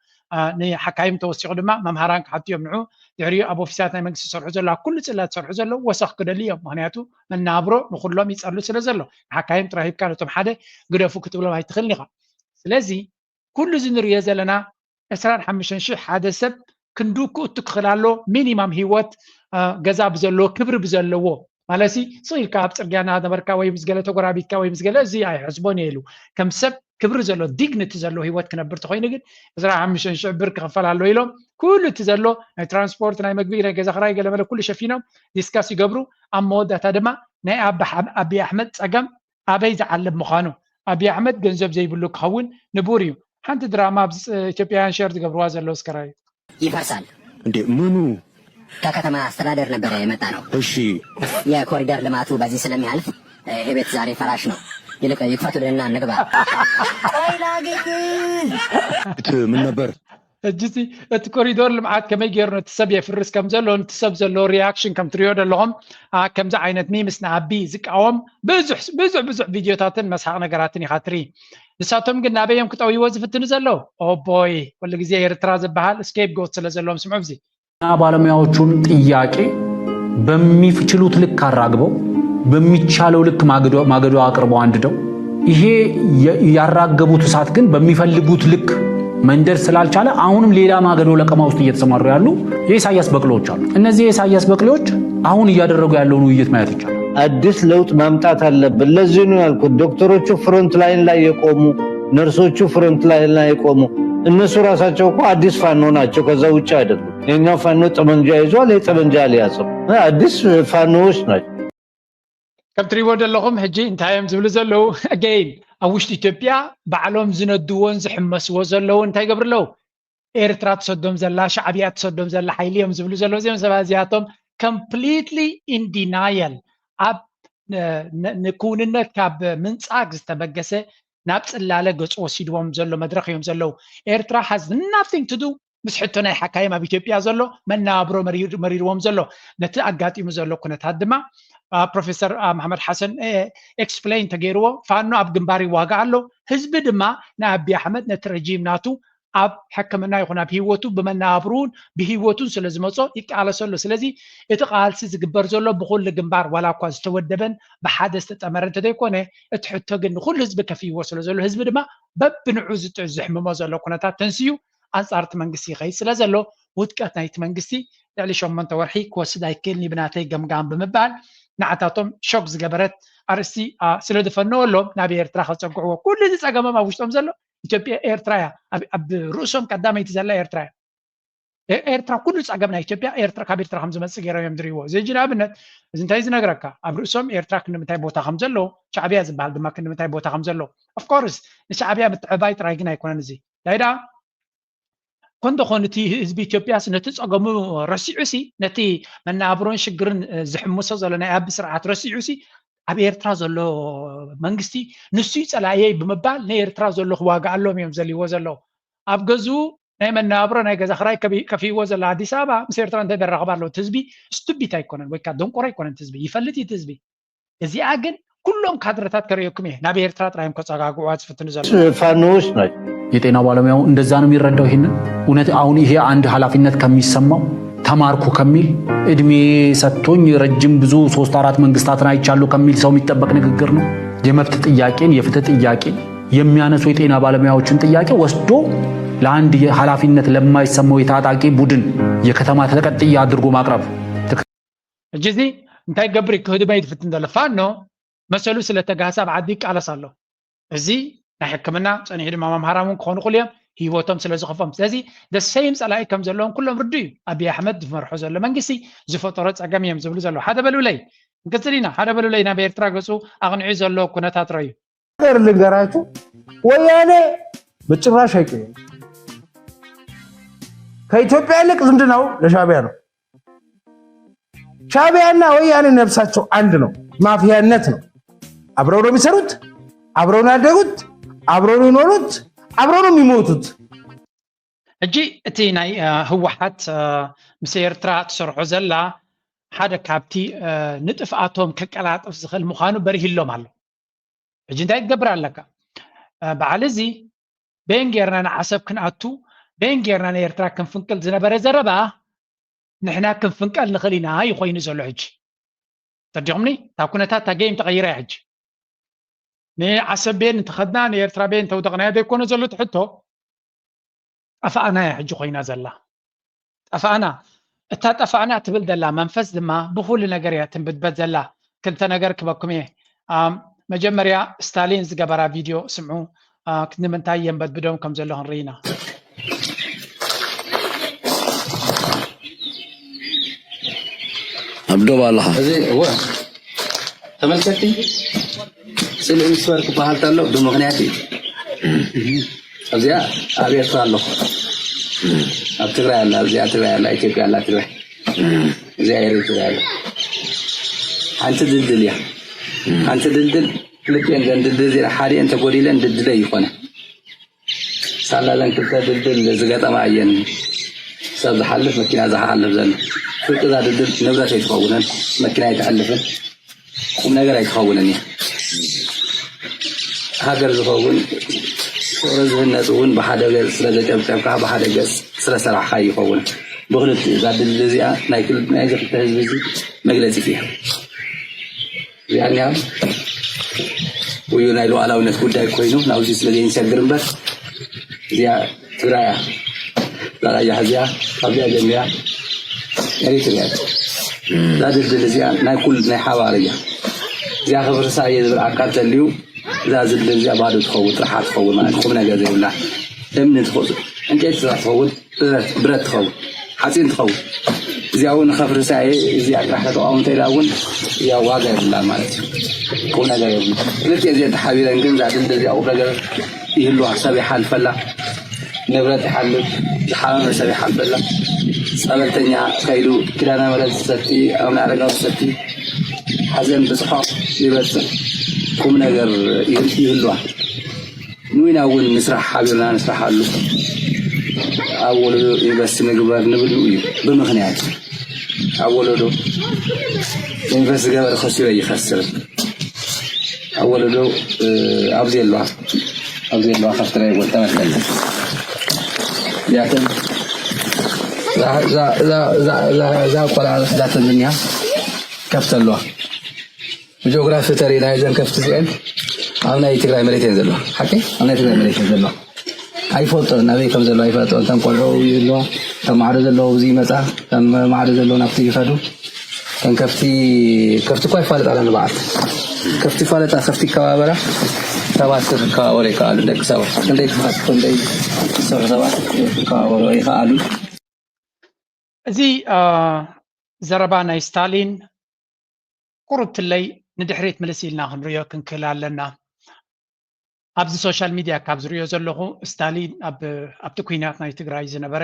ንሓካይም ተወሲኹ ድማ መምሃራን ክሓቱ እዮም። ንዑ ድሕሪኡ ኣብ ኦፊሳት ናይ መንግስቲ ዝሰርሑ ዘለዉ ኣብ ኩሉ ጽላት ዝሰርሑ ዘለዉ ወሰኽ ክደልዩ እዮም። ምክንያቱ መናብሮ ንኩሎም ይጸሉ ስለ ዘሎ፣ ንሓካይም ጥራይ ሂብካ ነቶም ሓደ ግደፉ ክትብሎም ኣይትኽእልን ኢኻ። ስለዚ ኩሉ እዚ ንርእዮ ዘለና ዕስራን ሓሙሽተን ሽሕ ሓደ ሰብ ክንዱ ክእቱ ክኽእል ኣሎ። ሚኒማም ህይወት ገዛ ብዘለዎ ክብሪ ብዘለዎ ማለት ሲ ስቕ ኢልካ ኣብ ጽርግያ እናነበርካ ወይ ምስ ገለ ተጎራቢትካ ወይ ምስ ገለ እዚ ኣይሕስቦን እየ ኢሉ ከም ሰብ ክብሪ ዘሎ ዲግኒቲ ዘለዎ ህይወት ክነብር ተኮይኑ ግን ዕስራን ሓሙሽተን ሽሕ ብር ክኽፈል ኣሎ ኢሎም ኩሉ እቲ ዘሎ ናይ ትራንስፖርት ናይ መግቢ ናይ ገዛ ክራይ ገለመለ ኩሉ ሸፊኖም ዲስካስ ይገብሩ። ኣብ መወዳእታ ድማ ናይ ኣቢ ኣሕመድ ጸገም ኣበይ ዝዓልብ ምዃኑ። ኣቢ ኣሕመድ ገንዘብ ዘይብሉ ክኸውን ንቡር እዩ። ሓንቲ ድራማ ኣብ ኢትዮጵያውያን ሸር ዝገብርዋ ዘለዉ እስከ ራዩ። ይፈርሳል። እንዴ ምኑ? ከከተማ አስተዳደር ነበረ የመጣነው። እሺ የኮሪደር ልማቱ በዚህ ስለሚያልፍ ይሄ ቤት ዛሬ ፈራሽ ነው። ይልቅ ይክፈቱልንና እንግባ። እቲ ምን ነበር? ሕጂ እቲ ኮሪዶር ልምዓት ከመይ ገይሩ ነቲ ሰብ የፍርስ ከም ዘሎ ነቲ ሰብ ዘለዎ ሪያክሽን ከም ትሪኦ ዘለኹም ከምዚ ዓይነት ሚምስ ንኣቢ ዝቃወም ብዙሕ ብዙሕ ብዙሕ ቪድዮታትን መስሓቕ ነገራትን ኢኻ ትርኢ። ንሳቶም ግን ናበይ እዮም ክጠውይዎ ዝፍትኑ ዘለዉ? ኦቦይ ኩሉ ግዜ ኤርትራ ዝበሃል ስኬፕ ጎት ስለ ዘለዎም ስምዑ እዚ። ባለሙያዎቹን ጥያቄ በሚችሉት ልክ አራግበው በሚቻለው ልክ ማገዶ አቅርበው አንድደው ይሄ ያራገቡት እሳት ግን በሚፈልጉት ልክ መንደድ ስላልቻለ አሁንም ሌላ ማገዶ ለቀማ ውስጥ እየተሰማሩ ያሉ የኢሳያስ በቅሎዎች አሉ። እነዚህ የኢሳያስ በቅሎዎች አሁን እያደረጉ ያለውን ውይይት ማየት ይቻላል። አዲስ ለውጥ ማምጣት አለብን። ለዚህ ነው ያልኩት ዶክተሮቹ ፍሮንት ላይን ላይ የቆሙ፣ ነርሶቹ ፍሮንት ላይን ላይ የቆሙ እነሱ ራሳቸው እኮ አዲስ ፋኖ ናቸው። ከዛ ውጭ አይደሉም። የኛው ፋኖ ጠመንጃ ይዟል፣ የጠመንጃ አልያዘም። አዲስ ፋኖዎች ናቸው። ከም ትሪእዎ ዘለኹም ሕጂ እንታይ እዮም ዝብሉ ዘለዉ? Again ኣብ ውሽጢ ኢትዮጵያ ባዕሎም ዝነድዎን ዝሕመስዎ ዘለዉ እንታይ ይገብሩ ኣለዉ? ኤርትራ ትሰዶም ዘላ ሻዕብያ ትሰዶም ዘላ ሓይሊ እዮም ዝብሉ ዘለዉ። እዚኦም ሰባት እዚኣቶም completely in denial ኣብ ንክውንነት ካብ ምንጻግ ዝተበገሰ ናብ ጽላለ ገጹ ወሲድዎም ዘሎ መድረኽ እዮም ዘለዉ። ኤርትራ has nothing to do ምስ ሕቶ ናይ ሓካይም ኣብ ኢትዮጵያ ዘሎ መነባብሮ መሪርዎም ዘሎ ነቲ ኣጋጢሙ ዘሎ ኩነታት ድማ ፕሮፌሰር መሓመድ ሓሰን ኤክስፕሌን ተገይርዎ። ፋኖ ኣብ ግንባር ይዋጋእ ኣሎ። ህዝቢ ድማ ንኣቢ ኣሕመድ ነቲ ረጂም ናቱ ኣብ ሕክምና ይኹን ኣብ ህይወቱ ብመነባብርኡን ብህይወቱን ስለ ዝመጾ ይቃለሰሉ። ስለዚ እቲ ቃልሲ ዝግበር ዘሎ ብኩሉ ግንባር ዋላ እኳ ዝተወደበን ብሓደ ዝተጠመረ እንተዘይኮነ እቲ ሕቶ ግን ንኩሉ ህዝቢ ከፍይዎ ስለ ዘሎ ህዝቢ ድማ በብንዑ ዝሕምሞ ዘሎ ኩነታት ተንስዩ ኣንጻር እቲ መንግስቲ ይኸይድ ስለ ዘሎ ውድቀት ናይቲ መንግስቲ ልዕሊ ሸሞንተ ወርሒ ክወስድ ኣይክእልን እዩ ብናተይ ገምጋም ብምባል ንዓታቶም ሾክ ዝገበረት ኣርእስቲ ስለ ዝፈነወሎም ናብ ኤርትራ ከጸግዕዎ ኩሉ እዚ ጸገሞም ኣብ ውሽጦም ዘሎ ኢትዮጵያ ኤርትራ እያ። ኣብ ርእሶም ቀዳመይቲ ዘላ ኤርትራ እያ። ኤርትራ ኩሉ ጸገም ናይ ኢትዮጵያ ኤርትራ ካብ ኤርትራ ከም ዝመጽእ ገይሮም እዮም ዝርእይዎ። እዚ ሕጂ ንኣብነት እዚ እንታይ ዝነግረካ ኣብ ርእሶም ኤርትራ ክንዲ ምንታይ ቦታ ከም ዘለዎ ሻዕብያ ዝበሃል ድማ ክንዲ ምንታይ ቦታ ከም ዘለዎ ኦፍኮርስ ንሻዕብያ ምትዕባይ ጥራይ ግን ኣይኮነን። እዚ እንታይ ደኣ ኮን ደኾን እቲ ህዝቢ ኢትዮጵያስ ነቲ ጸገሙ ረሲዑ ሲ ነቲ መነባብሮን ሽግርን ዝሕምሶ ዘሎ ናይ ኣቢ ስርዓት ረሲዑ ሲ ኣብ ኤርትራ ዘሎ መንግስቲ ንሱ እዩ ጸላእየይ ብምባል ንኤርትራ ዘሎ ክዋግኣሎም እዮም ዘልዎ ዘለዉ። ኣብ ገዝኡ ናይ መነባብሮ ናይ ገዛ ክራይ ከፊእዎ ዘሎ ኣዲስ ኣበባ ምስ ኤርትራ እንታይ ደራኸብ ኣለዎ? እቲ ህዝቢ ስቱቢት ኣይኮነን ወይ ከዓ ደንቆሮ ኣይኮነን። እቲ ህዝቢ ይፈልጥ እዩ። እቲ ህዝቢ እዚኣ ግን ኩሎም ካድረታት ከርእየኩም እየ ናብ ኤርትራ ጥራዮም ከጸጋግዋ ዝፍትኑ ዘሎ ፋኖዎች ናቸው። የጤና ባለሙያው እንደዛ ነው የሚረዳው። ይሄንን እውነት አሁን ይሄ አንድ ኃላፊነት ከሚሰማው ተማርኩ ከሚል እድሜ ሰጥቶኝ ረጅም ብዙ ሶስት አራት መንግስታትን አይቻለሁ ከሚል ሰው የሚጠበቅ ንግግር ነው። የመብት ጥያቄን የፍትህ ጥያቄን የሚያነሱ የጤና ባለሙያዎችን ጥያቄ ወስዶ ለአንድ ኃላፊነት ለማይሰማው የታጣቂ ቡድን የከተማ ተቀጥያ አድርጎ ማቅረብ ሕጂ እዚ እንታይ ገብር ክህድመ ይትፍትን ዘሎ ፋኖ መሰሉ ስለተጋህሰ ኣብ ዓዲ ይቃለስ ኣሎ። እዚ ናይ ሕክምና ጸኒሑ ድማ መምሃራን እውን ክኾኑ ክእሉ እዮም፣ ህይወቶም ስለ ዝኸፍኦም። ስለዚ the same ጸላኢ ከም ዘለዎም ኩሎም ርዱ እዩ። ኣብይ ኣሕመድ ዝመርሖ ዘሎ መንግስቲ ዝፈጠሮ ጸገም እዮም ዝብሉ ዘለዉ። ሓደ በሉለይ፣ ንቅጽል ኢና። ሓደ በሉለይ፣ ናብ ኤርትራ ገጹ ኣቕኒዑ ዘሎ ኩነታት ረዩ። ነገር ልንገራችሁ፣ ወያኔ በጭራሽ አይቀየም። ከኢትዮጵያ ይልቅ ዝምድናው ለሻቢያ ነው። ሻቢያና ወያኔ ነፍሳቸው አንድ ነው። ማፊያነት ነው። አብረው ነው የሚሰሩት፣ አብረው ነው ያደጉት፣ አብረው ነው የኖሩት፣ አብረው ነው የሚሞቱት። ሕጂ እቲ ናይ ህወሓት ምስ ኤርትራ ትሰርሖ ዘላ ሓደ ካብቲ ንጥፍኣቶም ከቀላጥፍ ዝኽእል ምዃኑ በሪሂሎም ኣሎ። ሕጂ እንታይ ክትገብር ኣለካ? በዓል እዚ በየን ጌርና ንዓሰብ ክንኣቱ፣ በየን ጌርና ንኤርትራ ክንፍንቅል ዝነበረ ዘረባ ንሕና ክንፍንቀል ንኽእል ኢና እዩ ኮይኑ ዘሎ። ሕጂ ተዲኹምኒ እታ ኩነታት እታ ጌም ተቐይራ እያ። ሕጂ ንዓሰብ ቤን እንተኸድና ንኤርትራ ቤን እንተውደቕናዮ ዘይኮነ ዘሎ ትሕቶ፣ ጠፋእና እያ ሕጂ ኮይና ዘላ። ጠፋእና። እታ ጠፋእና ትብል ዘላ መንፈስ ድማ ብኹሉ ነገር እያ ትንብድበድ ዘላ። ክልተ ነገር ክበኩም እየ። መጀመርያ ስታሊን ዝገበራ ቪድዮ ስምዑ። ንምንታይ የንበድብዶም ከም ዘሎ ክንርኢ ኢና። ኣብ ዶብ ኣለኻ። እዚ እወ ተመልከቲ፣ ጽልኢ ምስበር ክበሃል ተሎ ብምኽንያት እዩ። ኣብዚኣ ኣብ ኤርትራ ኣለኹ፣ ኣብ ትግራይ ኣላ፣ ኣብዚኣ ትግራይ ኣላ፣ ኢትዮጵያ ኣላ፣ ትግራይ እዚኣ ኤሪትራ ኣላ። ሓንቲ ድልድል እያ። ሓንቲ ድልድል ክልቲኤን ዘን ድልድል እዚኣ ሓዲኤን ተጎዲለን ድልድለይ ይኾነ። ሳላ ዘን ክልተ ድልድል ዝገጠማ እየን ሰብ ዝሓልፍ መኪና ዝሓልፍ ዘሎ። ፍርቂ እዛ ድልድል ንብረት ኣይትኸውንን፣ መኪና ኣይትሕልፍን፣ ቁም ነገር ኣይትኸውንን እያ። ሃገር ዝኸውን ፍቕሪ ዝህነፅ እውን ብሓደ ገፅ ስለ ዘጨብጨብካ ብሓደ ገፅ ስለ ሰራሕካ ይኸውን። ብክልቲኡ እዛ ድልድል እዚኣ ናይ ክል- ናይዚ ክልተ ህዝቢ እዚ መግለፂት እያ። እዚኣ እኒኣ ውዩ ናይ ሉዓላዊነት ጉዳይ ኮይኑ ናብዚ ስለ ዘይንሰግር እምበር እዚኣ ትግራይ እያ። እዛ ቀያሕ እዚኣ ካብዚኣ ጀሚራ ኤሪትርያ እያ። እዛ ድልድል እዚኣ ናይ ኩል ናይ ሓባር እያ። እዚኣ ክፍርሳ እየ ዝብል ኣካል ተልዩ እዛ ድልድል እዚኣ ባዶ ትኸውን፣ ጥርሓ ትኸውን ማለት ቁም ነገር ዘይብላ እምኒ ትኸውን፣ ዕንጨይቲ ጥራሕ ትኸውን። ብረት ብረት ትኸውን፣ ሓፂን ትኸውን። እዚኣ እውን ከፍርሳ እየ፣ እዚኣ ጥራሕ ተተቃወምተ ኢላ እውን እዚኣ ዋጋ የብላን ማለት እዩ። ቁም ነገር የብሉ። ክልቲኤ እዚአን ተሓቢረን ግን እዛ ድልድል እዚኣ ቁም ነገር ይህልዋ፣ ሰብ ይሓልፈላ፣ ንብረት ይሓልፍ፣ ዝሓመመ ሰብ ይሓልፈላ። ጸበልተኛ ከይዱ ኪዳነ ምሕረት ዝሰቲ፣ ኣቡነ ኣረጋዊ ዝሰቲ፣ ሓዘን ብጽሖ ይበጽሕ፣ ቁም ነገር ይህልዋ። ንዊና እውን ንስራሕ ሓቢርና ንስራሓሉ ኣብ ወለዶ ኢንቨስት ንግበር ንብል ንኡ እዩ ብምኽንያት ኣብ ወለዶ ኢንቨስት ዝገበረ ከሲሩ ኣይኸስርን ኣብ ወለዶ ኣብዚ ኣለዋ ኣብዚ ኣለዋ ካብቲ ናይ ጎል ተመልከት እዚኣተን እዛ ቆልዓ ዝሕዛተን ዝኒሃ ከፍቲ ኣለዋ ብጂኦግራፊ ተሪእና እዘን ከፍቲ እዚአን ኣብ ናይ ትግራይ መሬት እየን ዘለዋ። ሓቂ ኣብ ናይ ትግራይ መሬት እየን ዘለዋ። ኣይፈልጦን ናበይ ከም ዘለዋ ኣይፈልጦን። እተን ቆልዑ ይህልዋ፣ እተን ማዕዶ ዘለዋ ኣብዚ ይመፃ፣ እተን ማዕዶ ዘለዋ ናብቲ ይኸዱ። እተን ከፍቲ ከፍቲ እኳ ይፋለጣ ኣለኒ በዓል ከፍቲ ይፋለጣ፣ ከፍቲ ይከባበራ። ሰባት ክከባበሩ ይከኣሉ፣ ደቂ ሰባት ክንደይ ክፋት ክንደይ ዝሰርሑ ሰባት ክከባበሩ ይኸኣሉ። እዚ ዘረባ ናይ ስታሊን ቁሩብ ትለይ ንድሕሪት ምልስ ኢልና ክንሪኦ ክንክእል ኣለና። ኣብዚ ሶሻል ሚድያ ካብ ዝሪኦ ዘለኹ ስታሊን ኣብቲ ኩናት ናይ ትግራይ ዝነበረ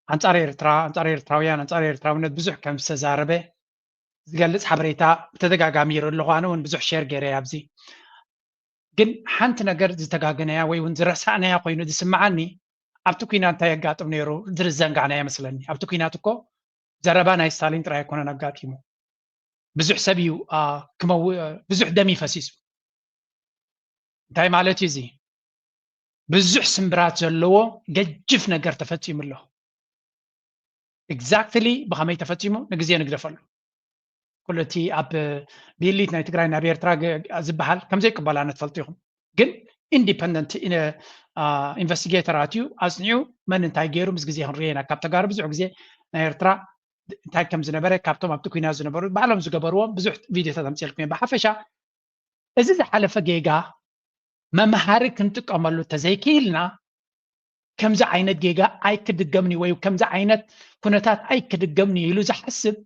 ኣንፃር ኤርትራ ኣንፃር ኤርትራውያን ኣንፃር ኤርትራውነት ብዙሕ ከም ዝተዛረበ ዝገልፅ ሓበሬታ ብተደጋጋሚ ይርኢ ኣለኹ። ኣነ እውን ብዙሕ ሼር ገይረ ኣብዚ ግን ሓንቲ ነገር ዝተጋገነያ ወይ እውን ዝረሳዕናያ ኮይኑ ዝስምዓኒ ኣብቲ ኩናት እንታይ የጋጥም ነይሩ ዝርዘንጋዕና ይመስለኒ። ኣብቲ ኩናት እኮ ዘረባ ናይ ስታሊን ጥራይ ኣይኮነን ኣጋጢሙ። ብዙሕ ሰብ እዩ ክመው ብዙሕ ደም እዩ ፈሲሱ። እንታይ ማለት እዩ እዚ? ብዙሕ ስምብራት ዘለዎ ገጅፍ ነገር ተፈፂሙ ኣሎ። ኤግዛክትሊ ብኸመይ ተፈፂሙ ንግዜ ንግደፈሉ። ኩሉ እቲ ኣብ ብኢሊት ናይ ትግራይ ናብ ኤርትራ ዝበሃል ከምዘይቅበላ ንትፈልጡ ኢኹም። ግን ኢንዲፐንደንት ኢንቨስቲጌተር ኣትዩ ኣፅኒዑ መን እንታይ ገይሩ ምስ ግዜ ክንሪኦ ኢና። ካብ ተጋሩ ብዙሕ ግዜ ናይ ኤርትራ እንታይ ከም ዝነበረ ካብቶም ኣብቲ ኩናት ዝነበሩ ባዕሎም ዝገበርዎም ብዙሕ ቪድዮታት ኣምፅልኩም እዮም። ብሓፈሻ እዚ ዝሓለፈ ጌጋ መምሃሪ ክንጥቀመሉ ተዘይክኢልና ከምዚ ዓይነት ጌጋ ኣይክድገምኒ ወይ ከምዚ ዓይነት ኩነታት ኣይክድገምኒ ኢሉ ዝሓስብ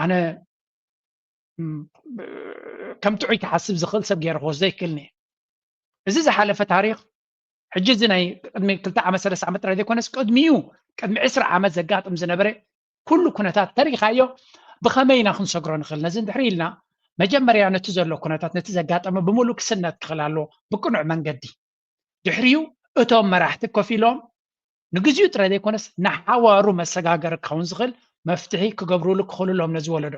ኣነ ከም ጥዑይ ክሓስብ ዝኽእል ሰብ ገይረ ክወስዶ ይክእልኒ። እዚ ዝሓለፈ ታሪክ ሕጂ እዚ ናይ ቅድሚ ክልተ ዓመት ሰለስተ ዓመት ጥራይ ዘይኮነስ ቅድሚኡ ቅድሚ ዕስራ ዓመት ዘጋጥም ዝነበረ ኩሉ ኩነታት ተሪኻዮ ብኸመይ ኢና ክንሰግሮ ንኽእል? ነዚ እንድሕሪ ኢልና መጀመርያ ነቲ ዘሎ ኩነታት ነቲ ዘጋጠመ ብምሉእ ክስነት ክኽእል ኣለዎ ብቅኑዕ መንገዲ። ድሕሪኡ እቶም መራሕቲ ኮፍ ኢሎም ንግዚኡ ጥራይ ዘይኮነስ ንሓዋሩ መሰጋገሪ ክኸውን ዝኽእል መፍትሒ ክገብሩሉ ክኽእሉ ኣለዎም ነዚ ወለዶ።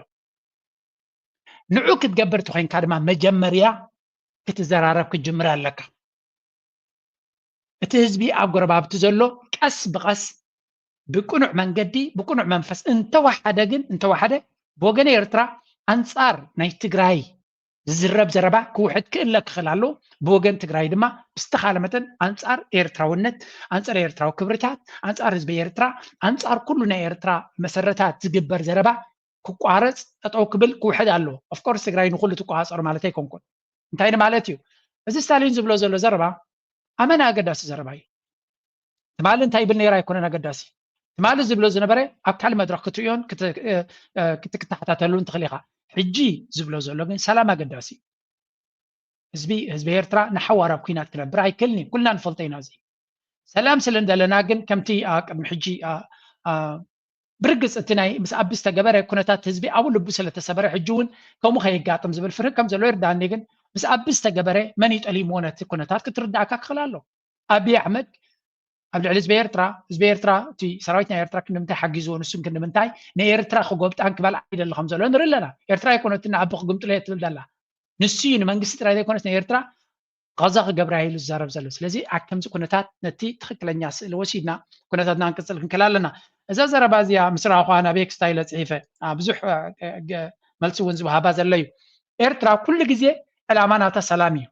ንዑ ክትገብር ተኾይንካ ድማ መጀመርያ ክትዘራረብ ክትጅምር ኣለካ። እቲ ህዝቢ ኣብ ጎረባብቲ ዘሎ ቀስ ብቐስ ብቅኑዕ መንገዲ ብቅኑዕ መንፈስ እንተወሓደ ግን እንተወሓደ ብወገን ኤርትራ ኣንጻር ናይ ትግራይ ዝዝረብ ዘረባ ክውሕድ ክእለ ክኽእል ኣሎ። ብወገን ትግራይ ድማ ብዝተኻለ መጠን ኣንጻር ኤርትራውነት፣ ኣንጻር ኤርትራዊ ክብርታት፣ ኣንጻር ህዝቢ ኤርትራ፣ ኣንጻር ኩሉ ናይ ኤርትራ መሰረታት ዝግበር ዘረባ ክቋረጽ ጠጠው ክብል ክውሕድ ኣሎ። ኦፍኮርስ ትግራይ ንኩሉ ትቆጻጸር ማለት ኣይኮንኩን። እንታይ ንማለት እዩ? እዚ ስታሊን ዝብሎ ዘሎ ዘረባ ኣመና ኣገዳሲ ዘረባ እዩ። ትማሊ እንታይ ይብል ነይራ ኣይኮነን ኣገዳሲ። ትማሊ ዝብሎ ዝነበረ ኣብ ካልእ መድረኽ ክትሪኦን ክትከታተሉን ትኽእል ኢኻ። ሕጂ ዝብሎ ዘሎ ግን ሰላም ኣገዳሲ እዩ። ህዝቢ ህዝቢ ኤርትራ ንሓዋር ኣብ ኩናት ክነብር ኣይክእልን እዩ። ኩልና ንፈልጦ ኢና። እዚ ሰላም ስለ እንደለና ግን ከምቲ ቅድሚ ሕጂ ብርግጽ እቲ ናይ ምስ ኣቢ ዝተገበረ ኩነታት ህዝቢ ኣብኡ ልቡ ስለተሰበረ ሕጂ እውን ከምኡ ከየጋጥም ዝብል ፍርህ ከም ዘሎ ይርዳእኒ። ግን ምስ ኣቢ ዝተገበረ መን እዩ ጠሊምዎ ነቲ ኩነታት ክትርዳእካ ክኽእል ኣሎ። ኣቢ ኣሕመድ ኣብ ልዕሊ ህዝቢ ኤርትራ ህዝቢ ኤርትራ እቲ ሰራዊት ናይ ኤርትራ ክንዲ ምንታይ ሓጊዝዎ ንሱን ክንዲ ምንታይ ንኤርትራ ክጎብጣን ክበልዓ ይደሊ ከም ዘሎ ንርኢ ኣለና። ኤርትራ ኣይኮነትን ንኣቢ ክግምጥሎ እየ ትብል ዘላ ንሱ እዩ ንመንግስቲ ጥራይ ዘይኮነስ ንኤርትራ ቃዛ ክገብራ ኢሉ ዝዛረብ ዘሎ። ስለዚ ኣብ ከምዚ ኩነታት ነቲ ትኽክለኛ ስእሊ ወሲድና ኩነታትና ክንቅጽል ክንክእል ኣለና። እዛ ዘረባ እዚኣ ምስ ረኣኹ ኣነ ኣብ ኤክስ እንታይ ኢለ ጽሒፈ ብዙሕ መልሲ እውን ዝወሃባ ዘሎ እዩ። ኤርትራ ኩሉ ግዜ ዕላማ ናታ ሰላም እዩ።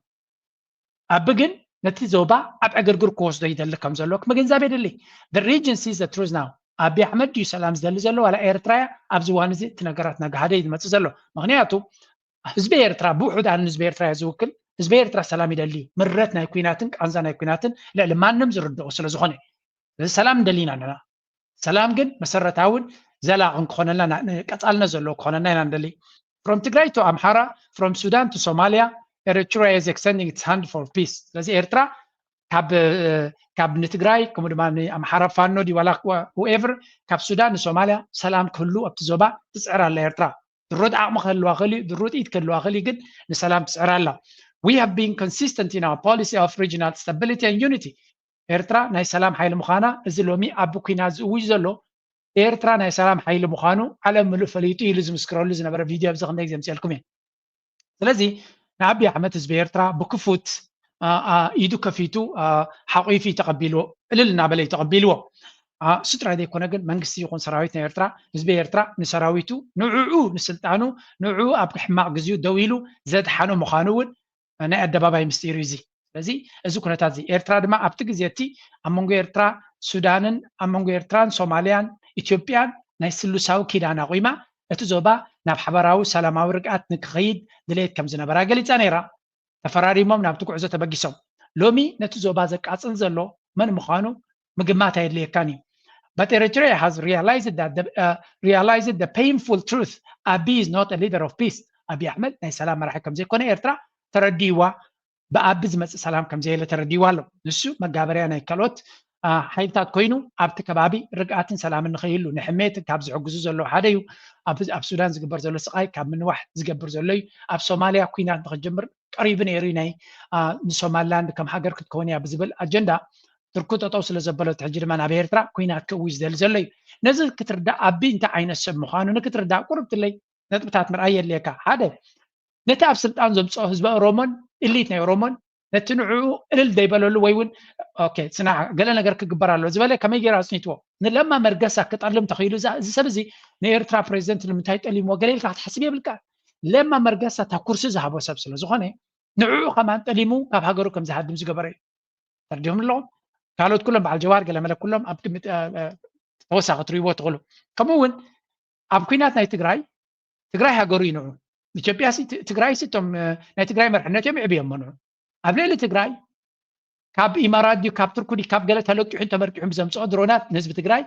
ኣቢ ግን ነቲ ዞባ ኣብ ዕግርግር ክወስዶ ይደሊ ከም ዘሎ ምግንዛብ የድሊ። The region sees the truth now። ኣቢ ኣሕመድ ድዩ ሰላም ዝደሊ ዘሎ ዋላ ኤርትራ እያ? ኣብዚ እዋን እዚ እቲ ነገራት እናገሃደ እዩ ዝመፅእ ዘሎ። ምክንያቱ ህዝቢ ኤርትራ ብውሑድ ኣነ ህዝቢ ኤርትራ እየ ዝውክል። ህዝቢ ኤርትራ ሰላም ይደሊ። ምረት ናይ ኩናትን ቃንዛ ናይ ኩናትን ልዕሊ ማንም ዝርድኦ ስለ ዝኾነ እዚ ሰላም ንደሊ ኢና ኣለና። ሰላም ግን መሰረታውን ዘላቕን ክኾነልና ቀጻልነት ዘለዎ ክኾነልና ኢና ንደሊ። From ትግራይ to ኣምሓራ፣ from ሱዳን to ሶማሊያ፣ ኤሪትሪያ is extending its hand for peace። ስለዚ ኤርትራ ካብ ካብ ንትግራይ ከምኡ ድማ ንኣምሓራ ፋኖ ድዩ ዋላ whoever ካብ ሱዳን ንሶማሊያ ሰላም ክህሉ ኣብቲ ዞባ ትፅዕር ኣላ ኤርትራ። ድሩት ዓቕሚ ክህልዋ ክእል እዩ፣ ድሩት ኢድ ክህልዋ ክእል እዩ፣ ግን ንሰላም ትፅዕር ኣላ። We have been consistent in our policy of regional stability and unity። ኤርትራ ናይ ሰላም ሓይሊ ምዃና እዚ ሎሚ ኣብ ኩናት ዝእውጅ ዘሎ ኤርትራ ናይ ሰላም ሓይሊ ምዃኑ ዓለም ምሉእ ፈሊጡ ኢሉ ዝምስክረሉ ዝነበረ ቪድዮ ኣብዚ ክንደይ ግዜ ምፅልኩም እየ። ስለዚ ንኣቢ ኣሕመድ ህዝቢ ኤርትራ ብክፉት ኢዱ ከፊቱ ሓቂፉ እዩ ተቐቢልዎ፣ እልል እናበለ እዩ ተቐቢልዎ። እሱ ጥራይ ዘይኮነ ግን መንግስቲ ይኹን ሰራዊት ናይ ኤርትራ ህዝቢ ኤርትራ ንሰራዊቱ ንዕኡ ንስልጣኑ ንዕኡ ኣብ ሕማቕ ግዜኡ ደው ኢሉ ዘድሓኖ ምዃኑ እውን ናይ ኣደባባይ ምስጢር እዩ እዚ። ስለዚ እዚ ኩነታት እዚ ኤርትራ ድማ ኣብቲ ግዜ እቲ ኣብ መንጎ ኤርትራ ሱዳንን ኣብ መንጎ ኤርትራን ሶማልያን ኢትዮጵያን ናይ ስሉሳዊ ኪዳን ኣቑማ እቲ ዞባ ናብ ሓበራዊ ሰላማዊ ርግኣት ንክኸይድ ድሌት ከም ዝነበራ ገሊጻ ነይራ። ተፈራሪሞም ናብቲ ጉዕዞ ተበጊሶም። ሎሚ ነቲ ዞባ ዘቃጽል ዘሎ መን ምዃኑ ምግማት ኣየድልየካን እዩ። But Eritrea has realized that the, uh, realized the painful truth. ኣቢ is not a leader of peace. ኣቢ ኣሕመድ ናይ ሰላም መራሒ ከም ዘይኮነ ኤርትራ ተረዲእዋ። ብኣቢ ዝመጽእ ሰላም ከም ዘየለ ተረዲእዋ ኣሎ። ንሱ መጋበርያ ናይ ካልኦት ሓይልታት ኮይኑ ኣብቲ ከባቢ ርግኣትን ሰላምን ንኸይህሉ ንሕሜት ካብ ዝሕግዙ ዘለዉ ሓደ እዩ። ኣብ ሱዳን ዝግበር ዘሎ ስቓይ ካብ ምንዋሕ ዝገብር ዘሎ እዩ። ኣብ ሶማልያ ኩናት ንኽጅምር ቀሪቡ ነይሩ እዩ። ናይ ንሶማልላንድ ከም ሃገር ክትከውን እያ ብዝብል ኣጀንዳ ትርኩ ጠጠው ስለ ዘበለት ሕጂ ድማ ናብ ኤርትራ ኩናት ክእውጅ ዝደሊ ዘሎ እዩ። ነዚ ክትርዳእ ኣቢ እንታይ ዓይነት ሰብ ምዃኑ ንክትርዳእ ቁርብትለይ ነጥብታት ምርኣይ የድልየካ። ሓደ ነቲ ኣብ ስልጣን ዘምፅኦ ህዝቢ ኦሮሞን ኢሊት ናይ ኦሮሞን ነቲ ንዕኡ እልል ዘይበለሉ ወይ እውን ኦኬ ስና ገለ ነገር ክግበር ኣሎ ዝበለ ከመይ ገይሩ ኣፅኒትዎ ንለማ መርገሳ ክጠልም ተኽኢሉ እዚ ሰብ እዚ ንኤርትራ ፕሬዚደንት ንምንታይ ጠሊምዎ ገለ ኢልካ ክትሓስብ የብልካ። ለማ መርገሳ እታ ኩርሲ ዝሃቦ ሰብ ስለ ዝኾነ ንዕኡ ከማን ጠሊሙ ካብ ሃገሩ ከም ዝሃድም ዝገበረ እዩ። ተረዲኹም ኣለኹም? ካልኦት ኩሎም በዓል ጀዋር ገለመለ ኩሎም ኣብ ግምት ተወሳኺ ትሪእዎ ትኽእሉ። ከምኡ እውን ኣብ ኩናት ናይ ትግራይ ትግራይ ሃገሩ እዩ ንዑ። ኢትዮጵያ ትግራይ ሲ እቶም ናይ ትግራይ መርሕነት እዮም ይዕብዮሞ ንዑ። ኣብ ልዕሊ ትግራይ ካብ ኢማራት ድዩ ካብ ቱርኩ ድዩ ካብ ገለ ተለቂሑን ተመርቂሑን ብዘምፅኦ ድሮናት ንህዝቢ ትግራይ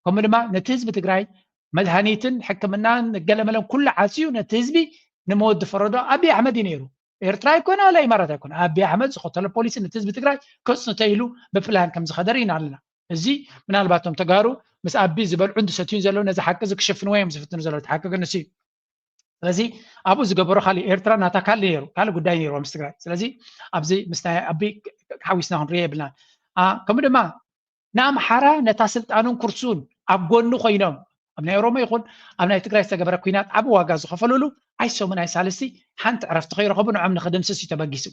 ከምኡ ድማ ነቲ ህዝቢ ትግራይ መድሃኒትን ሕክምናን ገለመለን ኩሉ ዓፅዩ ነቲ ህዝቢ ንመወዲ ፈረዶ ኣብይ ኣሕመድ እዩ ነይሩ። ኤርትራ ኣይኮነ ዋላ ኢማራት ኣይኮነ ኣብይ ኣሕመድ ዝኸተሎ ፖሊሲ ነቲ ህዝቢ ትግራይ ከፅንቶ ኢሉ ብፕላን ከም ዝኸደ ርኢና ኣለና። እዚ ምናልባት እቶም ተጋሩ ምስ ኣቢ ዝበልዑን ዝሰትዩን ዘለዉ ነዚ ሓቂ እዚ ክሽፍንዎ እዮም ዝፍትኑ ዘለዉ። እቲ ሓቂ ግን ንሱ እዩ። ስለዚ ኣብኡ ዝገበሮ ካልእ ኤርትራ ናታ ካልእ ነይሩ ካልእ ጉዳይ ነይርዎ ምስ ትግራይ። ስለዚ ኣብዚ ምስ ናይ ኣቢ ሓዊስና ክንሪኦ የብልናን። ከምኡ ድማ ንኣምሓራ ነታ ስልጣኑን ኩርሱን ኣብ ጎኑ ኮይኖም ኣብ ናይ ኦሮሞ ይኹን ኣብ ናይ ትግራይ ዝተገበረ ኩናት ዓብ ዋጋ ዝኸፈሉሉ ኣይሶምን ኣይሳልስቲ ሓንቲ ዕረፍቲ ከይረኸቡ ንዖም ንኽድምስስ እዩ ተበጊሱ።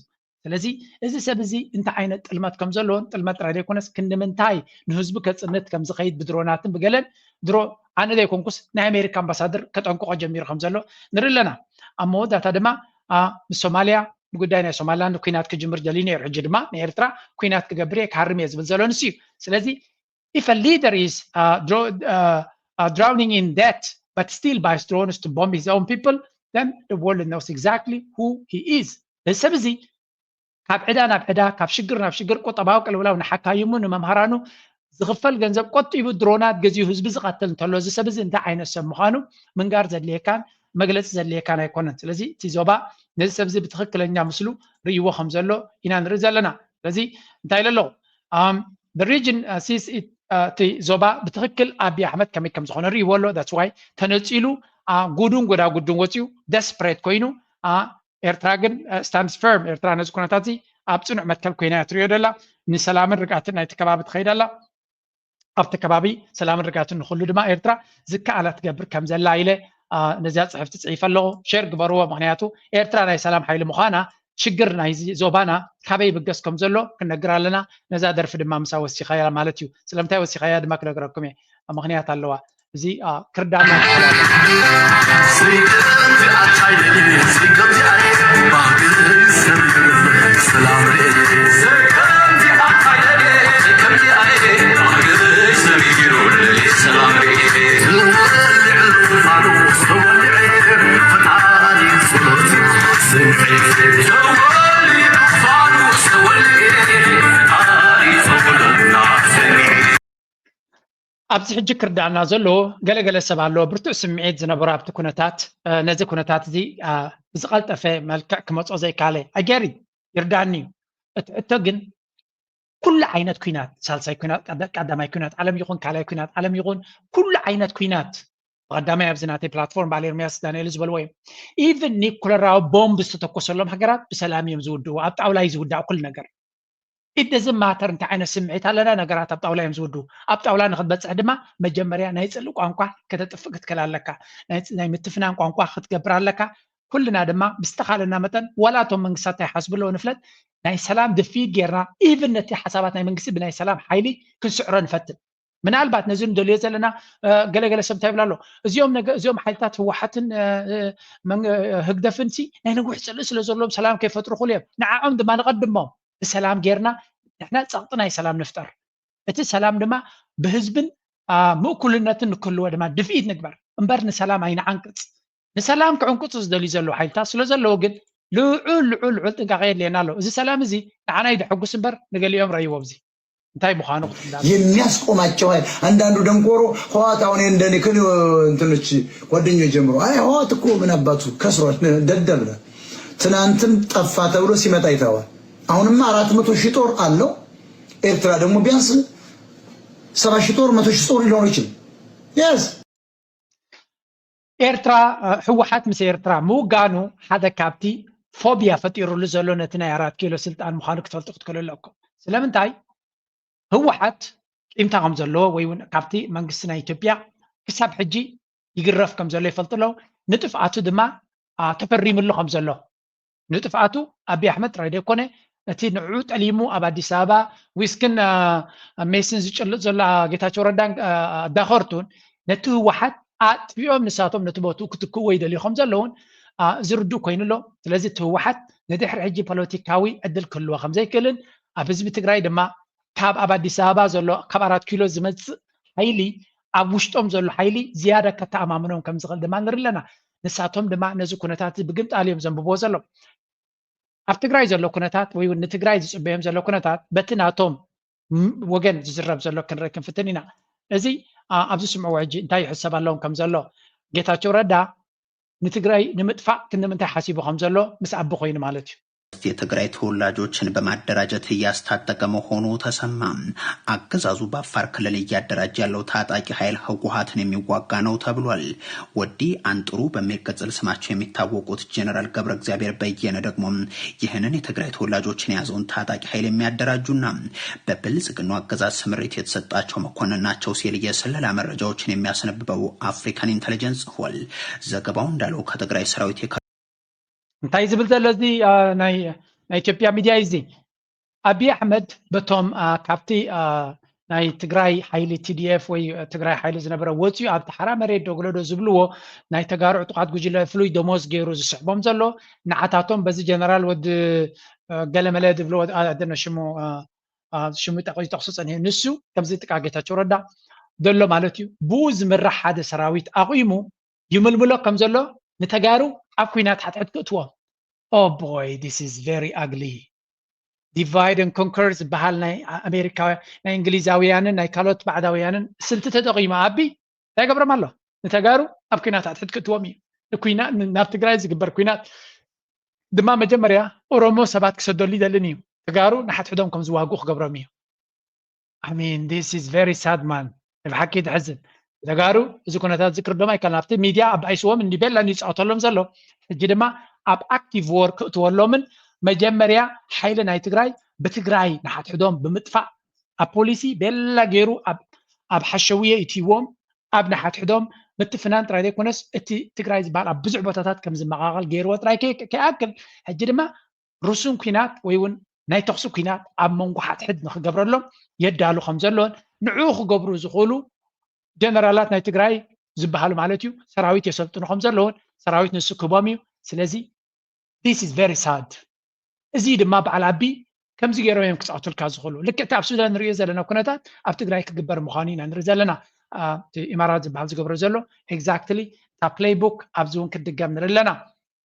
ስለዚ እዚ ሰብ እዚ እንታይ ዓይነት ጥልመት ከም ዘለዎን ጥልመት ጥራይ ዘይኮነስ ክንዲ ምንታይ ንህዝቡ ከፅንት ከም ዝኸይድ ብድሮናትን ብገለን ድሮ ኣነ ዘይኮንኩስ ናይ ኣሜሪካ ኣምባሳደር ከጠንቅቆ ጀሚሩ ከም ዘሎ ንርኢ ኣለና። ኣብ መወዳእታ ድማ ምስ ሶማልያ ብጉዳይ ናይ ሶማልላንድ ኩናት ክጅምር ደልዩ ነይሩ። ሕጂ ድማ ንኤርትራ ኩናት ክገብር እየ ክሃርም እየ ዝብል ዘሎ ንሱ እዩ። ስለዚ if a leader is uh, draw, uh, uh, drowning in debt but still buys drones to bomb his own people, then the world knows exactly who he is. እዚ ሰብ እዚ ካብ ዕዳ ናብ ዕዳ ካብ ሽግር ናብ ሽግር ቁጠባዊ ቅልውላው ንሓካይሙ ንመምሃራኑ ዝኽፈል ገንዘብ ቆጢቡ ድሮናት ገዚኡ ህዝቢ ዝቐትል እንተሎ እዚ ሰብ እዚ እንታይ ዓይነት ሰብ ምዃኑ ምንጋር ዘድልየካን መግለፂ ዘድልየካን ኣይኮነን። ስለዚ እቲ ዞባ ነዚ ሰብ እዚ ብትኽክለኛ ምስሉ ርእይዎ ከም ዘሎ ኢና ንርኢ ዘለና። ስለዚ እንታይ ኢለ ኣለኹ? The region sees እቲ ዞባ ብትኽክል ኣቢ ኣሕመድ ከመይ ከም ዝኾነ ርእይዎ ኣሎ። That's why ተነፂሉ ጉዱን ጎዳጉዱን ወፂኡ desperate ኮይኑ ኤርትራ ግን stands firm። ኤርትራ ነዚ ኩነታት እዚ ኣብ ፅኑዕ መትከል ኮይና እያ ትሪኦ ደላ። ንሰላምን ርግኣትን ናይቲ ከባቢ ትኸይድ ኣላ። ኣብቲ ከባቢ ሰላምን ርግኣትን ንክሉ ድማ ኤርትራ ዝከኣላ ትገብር ከም ዘላ ኢለ ነዚኣ ፅሕፍቲ ፅሒፈ ኣለኹ። ሸር ግበርዎ። ምክንያቱ ኤርትራ ናይ ሰላም ሓይሊ ምዃና ሽግር ናይዚ ዞባና ካበይ ይብገስ ከም ዘሎ ክንነግር ኣለና። ነዛ ደርፊ ድማ ምሳ ወሲኻያ ማለት እዩ። ስለምንታይ ወሲኻያ ድማ ክነግረኩም እየ። ምክንያት ኣለዋ። እዚ ክርዳና ኣብዚ ሕጂ ክርዳእና ዘሎ ገለገለ ሰብ ኣሎ ብርቱዕ ስምዒት ዝነበሮ ኣብቲ ኩነታት ነዚ ኩነታት እዚ ብዝቐልጠፈ መልክዕ ክመፅኦ ዘይካለ ኣገሪ ይርዳእኒ እዩ። እቲ ሕቶ ግን ኩሉ ዓይነት ኩናት ሳልሳይ ኩናት ቀዳማይ ኩናት ዓለም ይኹን ካልኣይ ኩናት ዓለም ይኹን ኩሉ ዓይነት ኩናት ብቐዳማይ ኣብዚ ናተይ ፕላትፎርም በዓል ኤርሚያስ ዳንኤል ዝበልዎ እዮም። ኢቭን ኒኩለራዊ ቦምብ ዝተተኮሰሎም ሃገራት ብሰላም እዮም ዝውድኡ። ኣብ ጣውላ እዩ ዝውዳእ ኩሉ ነገር። ኢት ደዝን ማተር እንታይ ዓይነት ስምዒት ኣለና ነገራት ኣብ ጣውላ እዮም ዝውድኡ። ኣብ ጣውላ ንክትበፅሕ ድማ መጀመርያ ናይ ፅልኢ ቋንቋ ከተጥፍእ ክትክእል ኣለካ። ናይ ምትፍናን ቋንቋ ክትገብር ኣለካ። ኩልና ድማ ብዝተኻለና መጠን ዋላ እቶም መንግስታት እንታይ ሓስቡ ኣለዎ ንፍለጥ ናይ ሰላም ድፊት ጌርና ኢቭን ነቲ ሓሳባት ናይ መንግስቲ ብናይ ሰላም ሓይሊ ክንስዕሮ ንፈትን። ምናልባት ነዚ ንደልዮ ዘለና ገለገለ ሰብ እንታይ ይብላ ኣሎ እዚኦም እዚኦም ሓይልታት ህወሓትን ህግደፍን ሲ ናይ ነዊሕ ፅልኢ ስለ ዘለዎም ሰላም ከይፈጥሩ ክሉ እዮም ንዓኦም ድማ ንቐድሞም ብሰላም ጌርና ንሕና ፀቕጢ ናይ ሰላም ንፍጠር። እቲ ሰላም ድማ ብህዝብን ምእኩልነትን ንክህልዎ ድማ ድፍኢት ንግበር እምበር ንሰላም ኣይንዓንቅፅ። ንሰላም ክዕንቅፁ ዝደልዩ ዘለዉ ሓይልታት ስለ ዘለዉ ግን ልዑል ልዑል ልዑል ጥንቃቄ የድልየና ኣሎ። እዚ ሰላም እዚ ንዓና ይደሐጉስ እምበር ንገሊኦም ረይዎ ኣብዚ እንታይ ምዃኑ ክትዳ የሚያስቆማቸው ኃይል አንዳንዱ ደንቆሮ ህዋት አሁን እንደኔ ክል እንትኖች ጓደኞች ጀምሮ አይ ህዋት እኮ ምን አባቱ ከስሯል ደደብ ነው። ትናንትም ጠፋ ተብሎ ሲመጣ ይተዋል። አሁንማ አራት መቶ ሺህ ጦር አለው። ኤርትራ ደግሞ ቢያንስ ሰባ ሺህ ጦር መቶ ሺህ ጦር ሊኖር ይችል። Yes. ኤርትራ ህወሓት ምስ ኤርትራ ምውጋኑ ሓደ ካብቲ ፎቢያ ፈጢሩሉ ዘሎ ነቲ ናይ ኣራት ኪሎ ስልጣን ምዃኑ ክትፈልጡ ክትክእሉ ኣለኩም። ስለምንታይ ህወሓት ቂምታ ከም ዘለዎ ወይ እውን ካብቲ መንግስቲ ናይ ኢትዮጵያ ክሳብ ሕጂ ይግረፍ ከም ዘሎ ይፈልጡ ኣለዉ። ንጥፍኣቱ ድማ ተፈሪምሉ ከም ዘሎ ንጥፍኣቱ ኣቢ ኣሕመድ ጥራይ ዘይኮነ እቲ ንዕኡ ጠሊሙ ኣብ ኣዲስ ኣበባ ዊስክን ሜስን ዝጭልጥ ዘሎ ጌታቸው ረዳን ኣዳኸርቱን ነቲ ህወሓት ኣጥፊኦም ንሳቶም ነቲ ቦትኡ ክትክእዎ ይደልዩ ከም ዘለውን ዝርዱእ ኮይኑ ኣሎ። ስለዚ እቲ ህወሓት ንድሕሪ ሕጂ ፖለቲካዊ ዕድል ክህልዎ ከም ዘይክእልን ኣብ ህዝቢ ትግራይ ድማ ካብ ኣብ ኣዲስ ኣበባ ዘሎ ካብ ኣራት ኪሎ ዝመፅእ ሓይሊ ኣብ ውሽጦም ዘሎ ሓይሊ ዝያዳ ከተኣማምኖም ከም ዝኽእል ድማ ንርኢ ኣለና። ንሳቶም ድማ ነዚ ኩነታት እዚ ብግምጣል እዮም ዘንብብዎ ዘለዉ። ኣብ ትግራይ ዘሎ ኩነታት ወይ እውን ንትግራይ ዝፅበዮም ዘሎ ኩነታት በቲ ናቶም ም- ወገን ዝዝረብ ዘሎ ክንርኢ ክንፍትን ኢና። እዚ ኣ- ኣብዚ ስምዕዎ ሕጂ እንታይ ይሕሰብ ኣለዎም ከም ዘሎ። ጌታቸው ረዳ ንትግራይ ንምጥፋእ ክንዲ ምንታይ ሓሲቡ ከም ዘሎ ምስ ኣቢ ኮይኑ ማለት እዩ። የትግራይ ተወላጆችን በማደራጀት እያስታጠቀ መሆኑ ተሰማ። አገዛዙ በአፋር ክልል እያደራጀ ያለው ታጣቂ ኃይል ህወሓትን የሚዋጋ ነው ተብሏል። ወዲ አንጥሩ በሚል ቅጽል ስማቸው የሚታወቁት ጀነራል ገብረ እግዚአብሔር በየነ ደግሞ ይህንን የትግራይ ተወላጆችን የያዘውን ታጣቂ ኃይል የሚያደራጁና በብልጽግናው አገዛዝ ስምሪት የተሰጣቸው መኮንን ናቸው ሲል የስለላ መረጃዎችን የሚያስነብበው አፍሪካን ኢንተለጀንስ ጽፏል። ዘገባው እንዳለው ከትግራይ ሰራዊት የከ- እንታይ ዝብል ዘሎ እዚ አ፣ ናይ ናይ ኢትዮጵያ ሚድያ እዩ እዚ። ኣብይ ኣሕመድ በቶም አ፣ ካብቲ አ፣ ናይ ትግራይ ሓይሊ ቲ ዲ ኤፍ ወይ አ፣ ትግራይ ሓይሊ ዝነበረ ወፂኡ ኣብቲ ሓራ መሬት ዶ ግለዶ ዝብልዎ ናይ ተጋሩ ዕጡቓት ጉጅለ ፍሉይ ደሞዝ ገይሩ ዝስሕቦም ዘሎ ንዓታቶም በዚ ጀነራል ወዲ አ፣ ገለመለ ዝብልዎ አ፣ ኣደነ ሽሙ አ፣ አ፣ ሽሙ ጠቕ- ይጠቕሱ ፀኒሑ ንሱ ከምዚ ጥቃ ጌታቸው ረዳ ዘሎ ማለት እዩ። ብኡ ዝምራሕ ሓደ ሰራዊት ኣቑሙ ይምልምሎ ከም ዘሎ ንተጋሩ ኣብ ኩናት ሓድሕድ ክእትዎም። Oh boy, this is very ugly. Divide and conquer ዝበሃል ናይ ኣሜሪካ ናይ እንግሊዛውያንን ናይ ካልኦት ባዕዳውያንን ስልቲ ተጠቂሙ ኣቢ እንታይ ገብሮም ኣሎ? ንተጋሩ ኣብ ኩናት ሓድሕድ ክእትዎም እዩ። ንኩና ናብ ትግራይ ዝግበር ኩናት ድማ መጀመርያ ኦሮሞ ሰባት ክሰደሉ ይደልን እዩ። ተጋሩ ንሓድሕዶም ከም ዝዋግኡ ክገብሮም እዩ። I mean, this is very sad, man. ብሓቂ ተሕዝን። ተጋሩ እዚ ኩነታት እዚ ክርዶም ኣይከኣልን። ኣብቲ ሚድያ ኣብ ኣይስዎም እንዲ ቤላ እንዲ ይፃወተሎም ዘሎ። ሕጂ ድማ ኣብ ኣክቲቭ ዎር ክእትወሎምን መጀመርያ ሓይሊ ናይ ትግራይ ብትግራይ ንሓድሕዶም ብምጥፋእ ኣብ ፖሊሲ ቤላ ገይሩ ኣብ ኣብ ሓሸውየ ይትይዎም ኣብ ንሓድሕዶም ምትፍናን ጥራይ ዘይኮነስ እቲ ትግራይ ዝበሃል ኣብ ብዙሕ ቦታታት ከም ዝመቓቐል ገይርዎ ጥራይ ከይ- ከይኣክል ሕጂ ድማ ርሱን ኩናት ወይ እውን ናይ ተኽሲ ኩናት ኣብ መንጎ ሓድሕድ ንክገብረሎም የዳሉ ከም ዘለዎን ንዕኡ ክገብሩ ዝኽእሉ ጀነራላት ናይ ትግራይ ዝበሃሉ ማለት እዩ ሰራዊት የሰልጥኑ ከም ዘለዎን ሰራዊት ንሱ ክህቦም እዩ። ስለዚ this is very sad። እዚ ድማ በዓል ኣቢ ከምዚ ገይሮም እዮም ክፃወቱልካ ዝኽእሉ። ልክዕ እቲ ኣብ ሱዳን ንሪኦ ዘለና ኩነታት ኣብ ትግራይ ክግበር ምዃኑ ኢና ንርኢ ዘለና። አ፣ እቲ ኢማራት ዝበሃል ዝገብሮ ዘሎ ኤግዛክትሊ እታ ፕሌይ ቡክ ኣብዚ እውን ክትድገም ንርኢ ኣለና።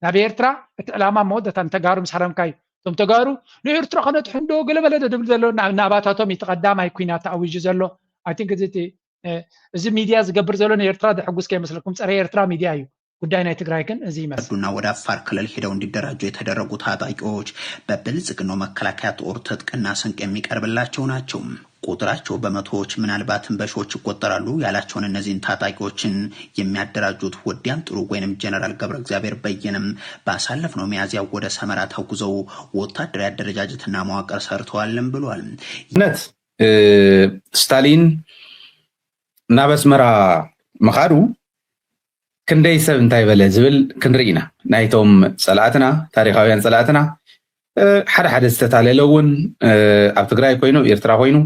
ናብ ኤርትራ እቲ ዕላማ መወዳእታ ንተጋሩ ምስ ሃረምካዩ እቶም ተጋሩ ንኤርትራ ከነጥሑ እንዶ ገለመለ ዶ ድብል ዘሎ ናብ ናባታቶም እቲ ቀዳማይ ኩናት ተኣዊጁ ዘሎ። I think እዚ እቲ እ፣ እዚ ሚድያ ዝገብር ዘሎ ንኤርትራ ዘሐጉስ ከይመስለኩም፣ ጸረ ኤርትራ ሚድያ እዩ። ጉዳይ ናይ ትግራይ ግን እዚ ይመስል። ዱና ወደ አፋር ክልል ሄደው እንዲደራጁ የተደረጉ ታጣቂዎች በብልጽግናው መከላከያ ጦር ትጥቅና ስንቅ የሚቀርብላቸው ናቸው። ቁጥራቸው በመቶዎች ምናልባትም በሺዎች ይቆጠራሉ ያላቸውን እነዚህን ታጣቂዎችን የሚያደራጁት ወዲያን ጥሩ ወይንም ጀነራል ገብረ እግዚአብሔር በየነም ባሳለፍነው ሚያዝያ ወደ ሰመራ ተጉዘው ወታደራዊ አደረጃጀትና መዋቅር ሰርተዋልም ብሏል። ነት እ፣ ስታሊን ናብ ኣስመራ ምኻዱ ክንደይ ሰብ እንታይ በለ ዝብል ክንርኢ ኢና። ናይቶም ጸላእትና፣ ታሪኻውያን ጸላእትና፣ እ፣ ሓደ ሓደ ዝተታለለ እውን፣ እ፣ ኣብ ትግራይ ኮይኑ ኤርትራ ኮይኑ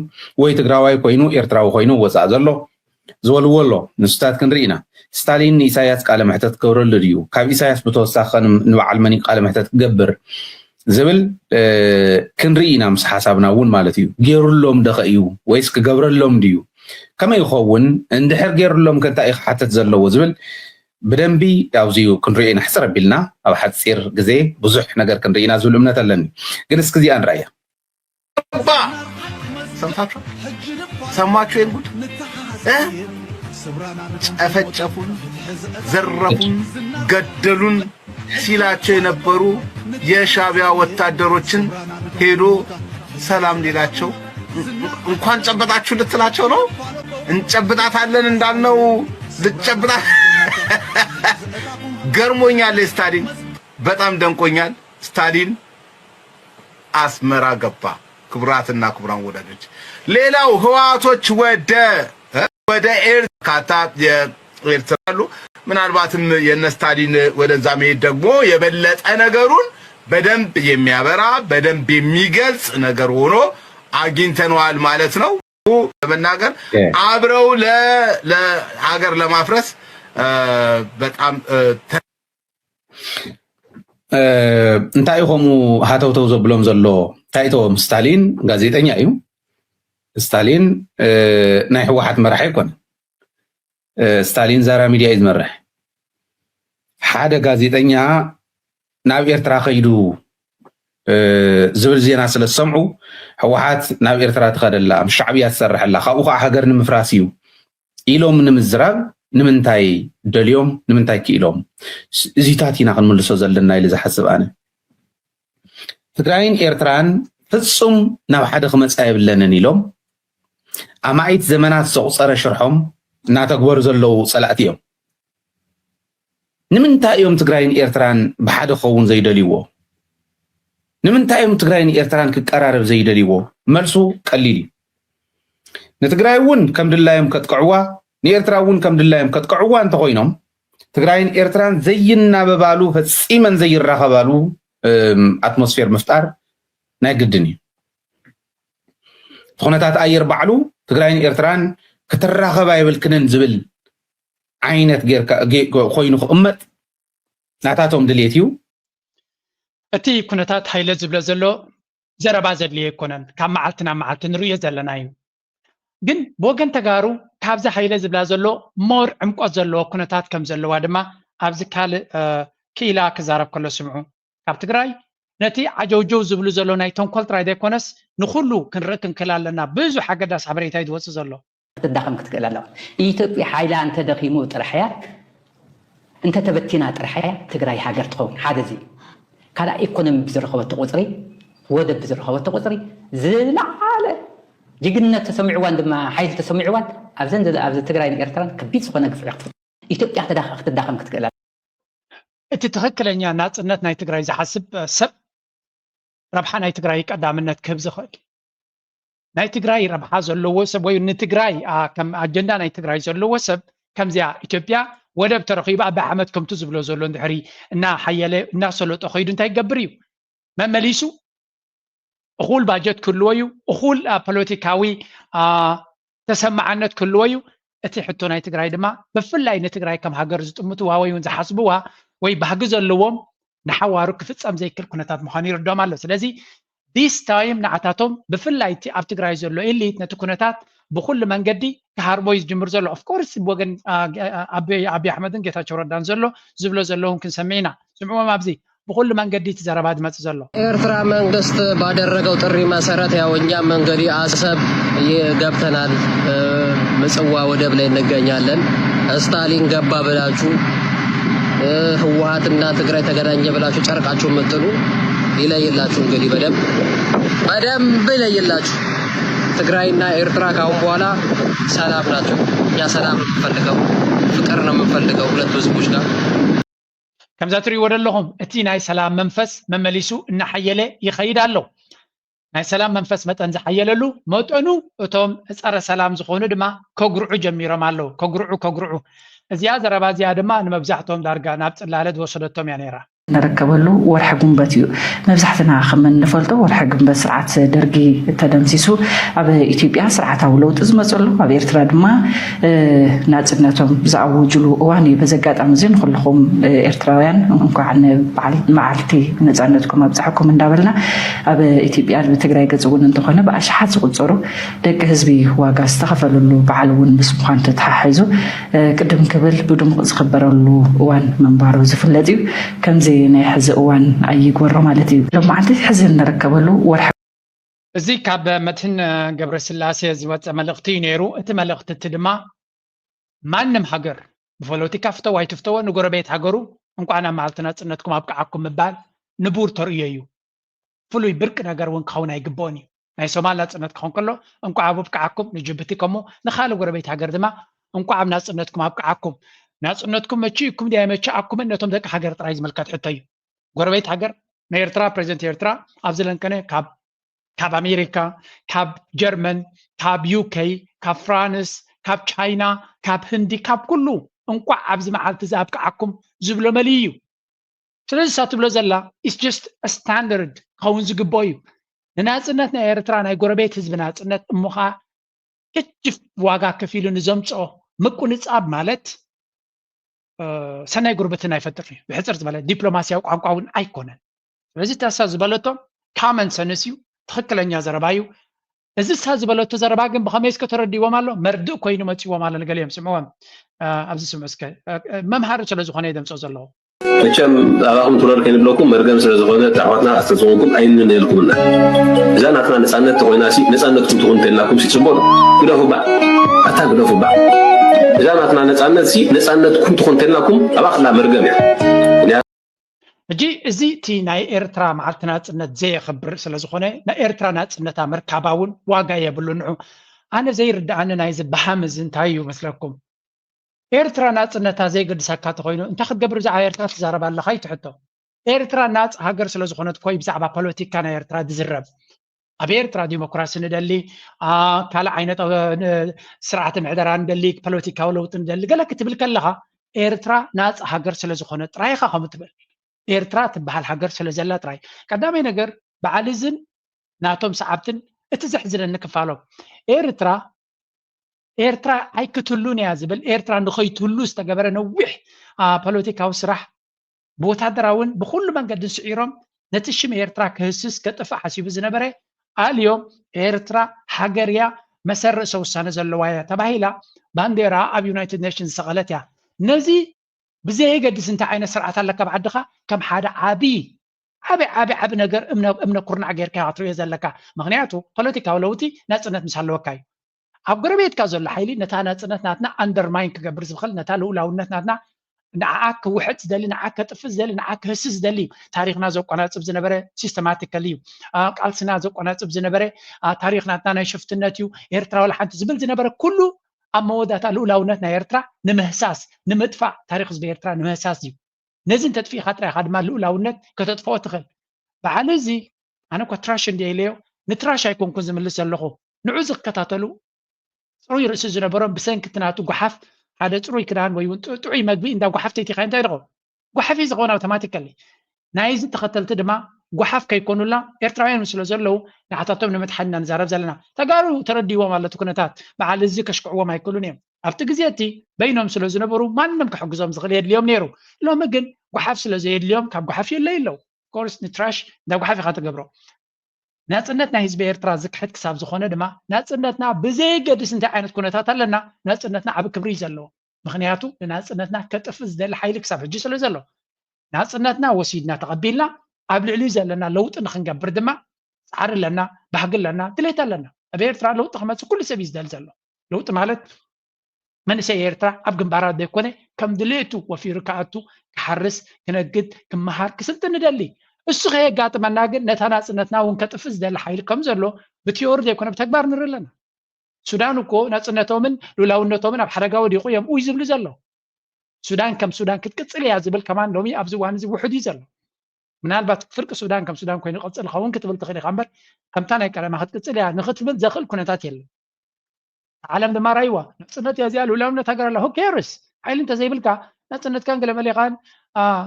ወይ ትግራዋይ ኮይኑ ኤርትራዊ ኮይኑ ወፃእ ዘሎ ዝበልዎ ኣሎ። ንሱታት ክንርኢ ኢና። ስታሊን ንኢሳያስ ቃለ መሕተት ክገብረሉ ድዩ? ካብ ኢሳያስ ብተወሳኺ ኸ ን-፣ ንበዓል መን እዩ ቃለ መሕተት ክገብር ዝብል፣ እ፣ ክንርኢ ኢና ምስ ሓሳብና እውን ማለት እዩ። ገይሩሎም ዶ ኸ እዩ ወይስ ክገብረሎም ድዩ? ከመይ ይኸውን? እንድሕር ገይሩሎም ከ እንታይ እዩ ክሓተት ዘለዎ ዝብል ብደንቢ ኣብዚ ክንሪኦ ኢና። ሕጽር ኣቢልና ኣብ ሓጺር ግዜ ብዙሕ ነገር ክንርኢ ኢና ዝብል እምነት ኣለኒ። ግን እስኪ እዚኣ ንርኣያ። ባ ሰምታችሁ ሰማችሁ? ይሄን ጉድ እ? ጨፈጨፉን፣ ዘረፉን፣ ገደሉን ሲላቸው የነበሩ የሻዕቢያ ወታደሮችን ሄዶ ሰላም ሊላቸው እንኳን ጨበጣችሁ ልትላቸው ነው። እንጨብጣታለን እንዳልነው ልጨብጣት። ገርሞኛል። ስታሊን በጣም ደንቆኛል። ስታሊን አስመራ ገባ። ክቡራትና ክቡራን ወዳጆች፣ ሌላው ህወሓቶች ወደ ወደ ኤርትራ ካታ የኤርትራ አሉ። ምናልባትም የነ ስታሊን ወደዛ መሄድ ደግሞ የበለጠ ነገሩን በደንብ የሚያበራ በደንብ የሚገልጽ ነገር ሆኖ አግኝተነዋል ማለት ነው። ለመናገር እ። አብረው ለ ለሀገር ለማፍረስ እ፣ በጣም እ፣ ተ- እ፣ እንታይ እዩ ከምኡ ሃተውተው ዘብሎም ዘሎ? እንታይ እቶም ስታሊን ጋዜጠኛ እዩ። ስታሊን እ፣ ናይ ህወሓት መራሒ ኣይኮነን። ስታሊን ዛራ ሚድያ እዩ ዝመርሕ። ሓደ ጋዜጠኛ ናብ ኤርትራ ከይዱ ዝብል ዜና ስለ ዝሰምዑ፣ ህወሓት ናብ ኤርትራ ትኸደላ፣ ምስ ሻዕብያ ትሰርሐላ፣ ካብኡ ከዓ ሃገር ንምፍራስ እዩ ኢሎም ንምዝራብ ንምንታይ ደልዮም፣ ንምንታይ ክኢሎም? እዚታት ኢና ክንምልሶ ዘለና ኢለ ዝሓስብ ኣነ። ትግራይን ኤርትራን ፍጹም ናብ ሓደ ክመፃ የብለንን ኢሎም ኣማኢት ዘመናት ዘቑፀረ ሽርሖም እናተግበሩ ዘለዉ ፀላእቲ እዮም። ንምንታይ እዮም ትግራይን ኤርትራን ብሓደ ክኸውን ዘይደልይዎ? ንምንታይ እዮም ትግራይን ኤርትራን ክቀራረብ ዘይደልይዎ? መልሱ ቀሊል እዩ። ንትግራይ እውን ከም ድላዮም ከጥቅዕዋ፣ ንኤርትራ እውን ከም ድላዮም ከጥቅዕዋ እንተኾይኖም፣ ትግራይን ኤርትራን ዘይናበባሉ፣ ፈጺመን ዘይራኸባሉ ኣትሞስፌር ምፍጣር ናይ ግድን እዩ። እቲ ኩነታት ኣየር ባዕሉ ትግራይን ኤርትራን ክትራኸባ የብልክንን ዝብል ዓይነት ጌርካ ኮይኑ ክቕመጥ ናታቶም ድሌት እዩ። እቲ ኩነታት ሃይለ ዝብሎ ዘሎ ዘረባ ዘድልዮ ኣይኮነን፣ ካብ መዓልቲ ናብ መዓልቲ ንርእዮ ዘለና እዩ። ግን ብወገን ተጋሩ ካብዚ ሃይለ ዝብላ ዘሎ ሞር ዕምቆት ዘለዎ ኩነታት ከም ዘለዋ ድማ ኣብዚ ካልእ ክኢላ ክዛረብ ከሎ ስምዑ። ካብ ትግራይ ነቲ ዓጀውጀው ዝብሉ ዘሎ ናይ ተንኮል ጥራይ ዘይኮነስ ንኹሉ ክንርኢ ክንክእል ኣለና። ብዙሕ ኣገዳሲ ሓበሬታ እዩ ዝወፅእ ዘሎ። ክትዳኸም ክትክእል ኣለዋ። ኢትዮጵያ ሓይላ እንተደኺሙ ጥራሕ እያ፣ እንተተበቲና ጥራሕ እያ ትግራይ ሃገር ትኸውን። ሓደ እዚ ካልኣይ ኢኮኖሚ ብዝረኸበቶ ቁፅሪ፣ ወደብ ብዝረኸበቶ ቁፅሪ ዝለዓለ ጅግንነት ተሰሚዕዋን ድማ ሓይሊ ተሰሚዕዋን ኣብዘን ኣብዚ ትግራይን ኤርትራን ከቢድ ዝኾነ ግፍዒ ክትፍፅም ኢትዮጵያ ክትዳኸም ክትክእል ኣላ። እቲ ትኽክለኛ ናፅነት ናይ ትግራይ ዝሓስብ ሰብ ረብሓ ናይ ትግራይ ቀዳምነት ክህብ ዝኽእል ናይ ትግራይ ረብሓ ዘለዎ ሰብ ወይ ንትግራይ ከም ኣጀንዳ ናይ ትግራይ ዘለዎ ሰብ ከምዚኣ ኢትዮጵያ ወደብ ተረኺቡ ኣቢ ኣሕመድ ከምቱ ዝብሎ ዘሎ እንድሕሪ እናሓየለ እናሰለጦ ከይዱ እንታይ ይገብር እዩ መመሊሱ እኹል ባጀት ክህልዎ እዩ እኹል ፖለቲካዊ ተሰማዓነት ክህልዎ እዩ እቲ ሕቶ ናይ ትግራይ ድማ ብፍላይ ንትግራይ ከም ሃገር ዝጥምትዋ ወይ እውን ዝሓስብዋ ወይ ባህጊ ዘለዎም ንሓዋሩ ክፍፀም ዘይክል ኩነታት ምዃኑ ይርድኦም ኣሎ ስለዚ this time ንዓታቶም ብፍላይ እቲ ኣብ ትግራይ ዘሎ ኤሊት ነቲ ኩነታት ብኩሉ መንገዲ ክሃርሞ እዩ ዝጅምር ዘሎ of course ብወገን ኣቢ ኣሕመድን ጌታቸው ረዳን ዘሎ ዝብሎ ዘለውን ክንሰምዕ ኢና ስምዕዎም ኣብዚ ብኩሉ መንገዲ እቲ ዘረባ ዝመፅእ ዘሎ። ኤርትራ መንግስት ባደረገው ጥሪ መሰረት ያው እኛም እንግዲህ አሰብ ገብተናል፣ ምጽዋ ወደብ ላይ እንገኛለን። ስታሊን ገባ ብላችሁ ህወሓትና ትግራይ ተገናኘ ብላችሁ ጨርቃችሁ የምትጥሉ ይለይላችሁ። እንግዲህ በደንብ በደንብ ይለይላችሁ። ትግራይና ኤርትራ ካሁን በኋላ ሰላም ናቸው። እኛ ሰላም ነው የምንፈልገው፣ ፍቅር ነው የምንፈልገው ሁለቱ ህዝቦች ጋር። ከምዛ ትሪእዎ ዘለኹም እቲ ናይ ሰላም መንፈስ መመሊሱ እናሓየለ ይኸይድ ኣሎ። ናይ ሰላም መንፈስ መጠን ዝሓየለሉ መጠኑ እቶም ፀረ ሰላም ዝኾኑ ድማ ከጉርዑ ጀሚሮም ኣለዉ። ከጉርዑ ከጉርዑ። እዚኣ ዘረባ እዚኣ ድማ ንመብዛሕትኦም ዳርጋ ናብ ፅላለ ዝወሰደቶም እያ ነይራ። ንርከበሉ ወርሒ ጉንበት እዩ። መብዛሕትና ከም እንፈልጦ ወርሒ ግንበት ስርዓት ደርጊ ተደምሲሱ ኣብ ኢትዮጵያ ስርዓታዊ ለውጢ ዝመፀሉ ኣብ ኤርትራ ድማ ናፅነቶም ዝኣወጅሉ እዋን እዩ። በዚ ኣጋጣሚ እዚ ንኩልኹም ኤርትራውያን እንኳዕ ንበዓል መዓልቲ ነፃነትኩም ኣብፀሐኩም እንዳበልና ኣብ ኢትዮጵያ ኣብ ትግራይ ገፅ እውን እንተኾነ ብኣሽሓት ዝቁፀሩ ደቂ ህዝቢ ዋጋ ዝተኸፈለሉ በዓል እውን ምስ ምዃኑ ተተሓሒዙ ቅድም ክብል ብድሙቕ ዝኽበረሉ እዋን ምንባሩ ዝፍለጥ እዩ። ከምዚ ናይ ሕዚ እዋን ኣይግበሮ ማለት እዩ። ሎማዓንቲ ሕዚ እንርከበሉ ወርሒ። እዚ ካብ መድህን ገብረስላሴ ዝወፀ መልእኽቲ እዩ ነይሩ። እቲ መልእኽቲ እቲ ድማ ማንም ሃገር ብፖለቲካ ፍተው ኣይትፍተዎ ንጎረቤት ሃገሩ እንኳዕ ናብ መዓልቲ ናፅነትኩም ኣብቅዓኩም ምባል ንቡር ተርእዮ እዩ። ፍሉይ ብርቂ ነገር እውን ክኸውን ኣይግብኦን እዩ። ናይ ሶማል ናፅነት ክኸውን ከሎ እንኳዕ ኣብ ኣብቅዓኩም ንጅቡቲ ከምኡ ንካልእ ጎረቤት ሃገር ድማ እንኳዕ ኣብ ናፅነትኩም ኣብቅዓኩም። ናፅነትኩም መቺእኩም ድያ ኣይመቸኣኩምን ነቶም ደቂ ሃገር ጥራይ ዝምልከት ሕቶ እዩ። ጎረቤት ሃገር ናይ ኤርትራ ፕሬዚደንት ኤርትራ ኣብዚ ለንቀነ ካብ ካብ ኣሜሪካ፣ ካብ ጀርመን፣ ካብ ዩኬ፣ ካብ ፍራንስ፣ ካብ ቻይና፣ ካብ ህንዲ፣ ካብ ኩሉ እንኳዕ ኣብዚ መዓልቲ እዚ ኣብቅዓኩም ዝብሎ መሊ እዩ። ስለዚ እሳ ትብሎ ዘላ it's just standard ክኸውን ዝግብኦ እዩ። ንናፅነት ናይ ኤርትራ ናይ ጎረቤት ህዝቢ ናፅነት እሞ ከዓ ገጅፍ ዋጋ ከፊሉ ንዘምፅኦ ምቁንፃብ ማለት ሰናይ ጉርብትና ይፈጥር እዩ። ብሕፅር ዝበለ ዲፕሎማስያዊ ቋንቋ እውን ኣይኮነን። ስለዚ እታ እሳ ዝበለቶ common sense እዩ፣ ትኽክለኛ ዘረባ እዩ። እዚ እሳ ዝበለቶ ዘረባ ግን ብኸመይ እስከ ተረዲዎም ኣሎ? መርድእ ኮይኑ መፂዎም ኣሎ። ንገሊኦም ስምዕዎም። ኣብዚ ስምዑ እስከ። መምሃሪ ስለ ዝኾነ የደምፆ ዘለዎ። መቸም ኣባኹም ትረር ከይንብለኩም መርገም ስለ ዝኾነ ኣሕዋትና ኣስተዝኾንኩም ኣይንንየልኩምና። እዛ ናትና ነፃነት ተኾይና ሲ ነፃነትኩም ትኹን እንተልናኩም ሲ ፅቡቅ ግደፉ ባዕ ኣታ ግደፉ ባዕ። እዛ ናትና ነፃነት ሲ ነፃነትኩም ትኹን እንተልናኩም ኣባኽላ መርገም እያ። ሕጂ እዚ እቲ ናይ ኤርትራ መዓልቲ ናፅነት ዘየኽብር ስለ ዝኾነ ናይ ኤርትራ ናፅነታ ምርካባ እውን ዋጋ የብሉ። ንዑ ኣነ ዘይርድኣኒ ናይዚ በሃም እዚ እንታይ እዩ መስለኩም? ኤርትራ ናፅነታ ዘይገድሰካ ተኮይኑ እንታይ ክትገብር ብዛዕባ ኤርትራ ትዛረብ ኣለካ እዩ ትሕቶ። ኤርትራ ናፅ ሃገር ስለ ዝኾነት ኮይ ብዛዕባ ፖለቲካ ናይ ኤርትራ ዝዝረብ። ኣብ ኤርትራ ዲሞክራሲ ንደሊ፣ ካልእ ዓይነት ስርዓተ ምሕደራ ንደሊ፣ ፖለቲካዊ ለውጢ ንደሊ ገለ ክትብል ከለካ ኤርትራ ናፅ ሃገር ስለ ዝኾነት ጥራይ ኢካ ከምኡ ትብል። ኤርትራ ትበሃል ሃገር ስለ ዘላ ጥራይ። ቀዳማይ ነገር በዓል እዝን ናቶም ሰዓብትን እቲ ዘሕዝነኒ ክፋሎም ኤርትራ ኤርትራ ኣይክትህሉን እያ ዝብል ኤርትራ ንኸይትህሉ ዝተገበረ ነዊሕ ፖለቲካዊ ስራሕ ብወታደራውን ብኩሉ መንገድን ስዒሮም ነቲ ሽም ኤርትራ ክህስስ ከጥፍእ ሓሲቡ ዝነበረ ኣልዮም ኤርትራ ሃገር እያ መሰል ርእሰ ውሳነ ዘለዋ እያ ተባሂላ ባንዴራ ኣብ ዩናይትድ ኔሽንስ ዝሰቐለት እያ። ነዚ ብዘየገድስ እንታይ ዓይነት ስርዓት ኣለካ ኣብ ዓድኻ ከም ሓደ ዓቢ ዓቢ ዓቢ ዓቢ ነገር እምነ ኩርናዕ ጌርካ ክትርእዮ ዘለካ። ምክንያቱ ፖለቲካዊ ለውጢ ናፅነት ምስ ኣለወካ እዩ። ኣብ ጎረቤትካ ዘሎ ሓይሊ ነታ ናፅነት ናትና ኣንደርማይን ክገብር ዝኽእል ነታ ልኡላውነት ናትና ንዓኣ ክውሕጥ ዝደሊ ንዓ ከጥፍእ ዝደሊ ንዓ ክህስስ ዝደሊ እዩ። ታሪክና ዘቆናፅብ ዝነበረ ሲስተማቲካሊ እዩ። ቃልስና ዘቆናፅብ ዝነበረ ታሪክ ናትና ናይ ሽፍትነት እዩ። ኤርትራ ዋላ ሓንቲ ዝብል ዝነበረ ኩሉ ኣብ መወዳእታ ልኡላውነት ናይ ኤርትራ ንምህሳስ ንምጥፋእ ታሪክ ህዝቢ ኤርትራ ንምህሳስ እዩ። ነዚ እንተጥፊእካ ጥራይ ኢካ ድማ ልኡላውነት ከተጥፍኦ ትኽእል። በዓል እዚ ኣነ እኮ ትራሽ እንድየ ኢለዮ ንትራሽ ኣይኮንኩን ዝምልስ ዘለኹ። ንዑ ዝከታተሉ ፅሩይ ርእሲ ዝነበሮም ብሰንኪ እቲ ናቱ ጓሓፍ ሓደ ፅሩይ ክዳን ወይ እውን ጥዑይ መግቢ እንዳ ጓሓፍ ተይቲካ እንታይ ደኾ ጓሓፍ እዩ ዝኸውን ኣውቶማቲካሊ። ናይዚ ተኸተልቲ ድማ ጓሓፍ ከይኮኑላ ኤርትራውያን ስለ ዘለዉ ንዓታቶም ንምድሓን ኢና ንዛረብ ዘለና። ተጋሩ ተረዲዎም ኣሎ እቲ ኩነታት በዓል እዚ ከሽክዕዎም ኣይክእሉን እዮም። ኣብቲ ግዜ እቲ በይኖም ስለ ዝነበሩ ማንም ክሕግዞም ዝኽእል የድልዮም ነይሩ። ሎሚ ግን ጓሓፍ ስለ ዘየድልዮም ካብ ጓሓፍ የለይ ኣለዉ። ኮርስ ንትራሽ እንዳ ጓሓፍ ኢኻ ትገብሮ። ናፅነት ናይ ህዝቢ ኤርትራ ዝክሕድ ክሳብ ዝኾነ ድማ ናፅነትና ብዘየገድስ እንታይ ዓይነት ኩነታት ኣለና ናፅነትና ዓብ ክብሪ እዩ ዘለዎ። ምክንያቱ ንናፅነትና ከጥፍእ ዝደሊ ሓይሊ ክሳብ ሕጂ ስለ ዘሎ ናፅነትና ወሲድና ተቐቢልና ኣብ ልዕሊኡ ዘለና ለውጢ ንክንገብር ድማ ፃዕሪ ኣለና፣ ባህጊ ኣለና፣ ድሌት ኣለና። ኣብ ኤርትራ ለውጢ ክመፅእ ኩሉ ሰብ እዩ ዝደሊ ዘሎ። ለውጢ ማለት መንእሰይ ኤርትራ ኣብ ግንባራት ዘይኮነ ከም ድሌቱ ወፊሩ ክኣቱ፣ ክሓርስ፣ ክነግድ፣ ክመሃር፣ ክስልጥን ንደሊ። እሱ ከየጋጥመና ግን ነታ ናፅነትና እውን ከጥፍእ ዝደሊ ሓይሊ ከም ዘሎ ብቲዮሪ ዘይኮነ ብተግባር ንርኢ ኣለና። ሱዳን እኮ ናፅነቶምን ሉላውነቶምን ኣብ ሓደጋ ወዲቑ እዮም ኡይ ዝብሉ ዘሎ። ሱዳን ከም ሱዳን ክትቅፅል እያ ዝብል ከማን ሎሚ ኣብዚ እዋን እዚ ውሑድ እዩ ዘሎ። ምናልባት ፍርቂ ሱዳን ከም ሱዳን ኮይኑ ይቐፅል ኸውን ክትብል ትኽእል ኢኻ እምበር ከምታ ናይ ቀደማ ክትቅፅል እያ ንክትብል ዘኽእል ኩነታት የለን። ዓለም ድማ ራይዋ ናፅነት እያ እዚኣ ልኡላውነት ሃገር ኣላ ሆኬርስ ሓይሊ እንተዘይብልካ ናፅነትካን ገለመሌኻን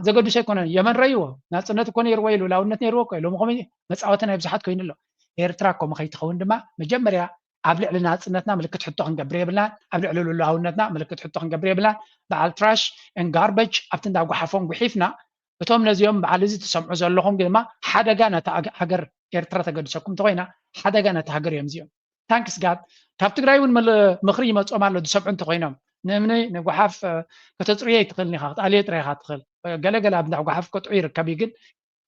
ዘገድሶ ኣይኮነን። የመን ረይዎ ናፅነት እኮ ነይርዎ እዩ ልኡላውነት ነይርዎ እኮ ሎሚ ኮሚ መፃወቲ ናይ ብዙሓት ኮይኑ ኣሎ። ኤርትራ ኮሚ ከይትኸውን ድማ መጀመርያ ኣብ ልዕሊ ናፅነትና ምልክት ሕቶ ክንገብር የብልናን። ኣብ ልዕሊ ልኡላውነትና ምልክት ሕቶ ክንገብር የብልናን። በዓል ትራሽ ን ጋርበጅ ኣብቲ እንዳ ጓሓፎም ጉሒፍና እቶም ነዚኦም በዓል እዚ ትሰምዑ ዘለኹም ድማ ሓደጋ ነታ ሃገር ኤርትራ ተገድሰኩም እንተኮይና ሓደጋ ነታ ሃገር እዮም እዚኦም። ታንክስ ጋድ ካብ ትግራይ እውን ምክሪ ይመፆም ኣሎ ዝሰምዑ እንተኮይኖም ንእምኒ ንጓሓፍ ከተፅርዮ ኣይትኽእልን ኢኻ ክትኣልዮ ጥራይ ኢኻ ትኽእል። ገለገለ ኣብ እንዳ ጓሓፍ ከጥዑ ይርከብ እዩ ግን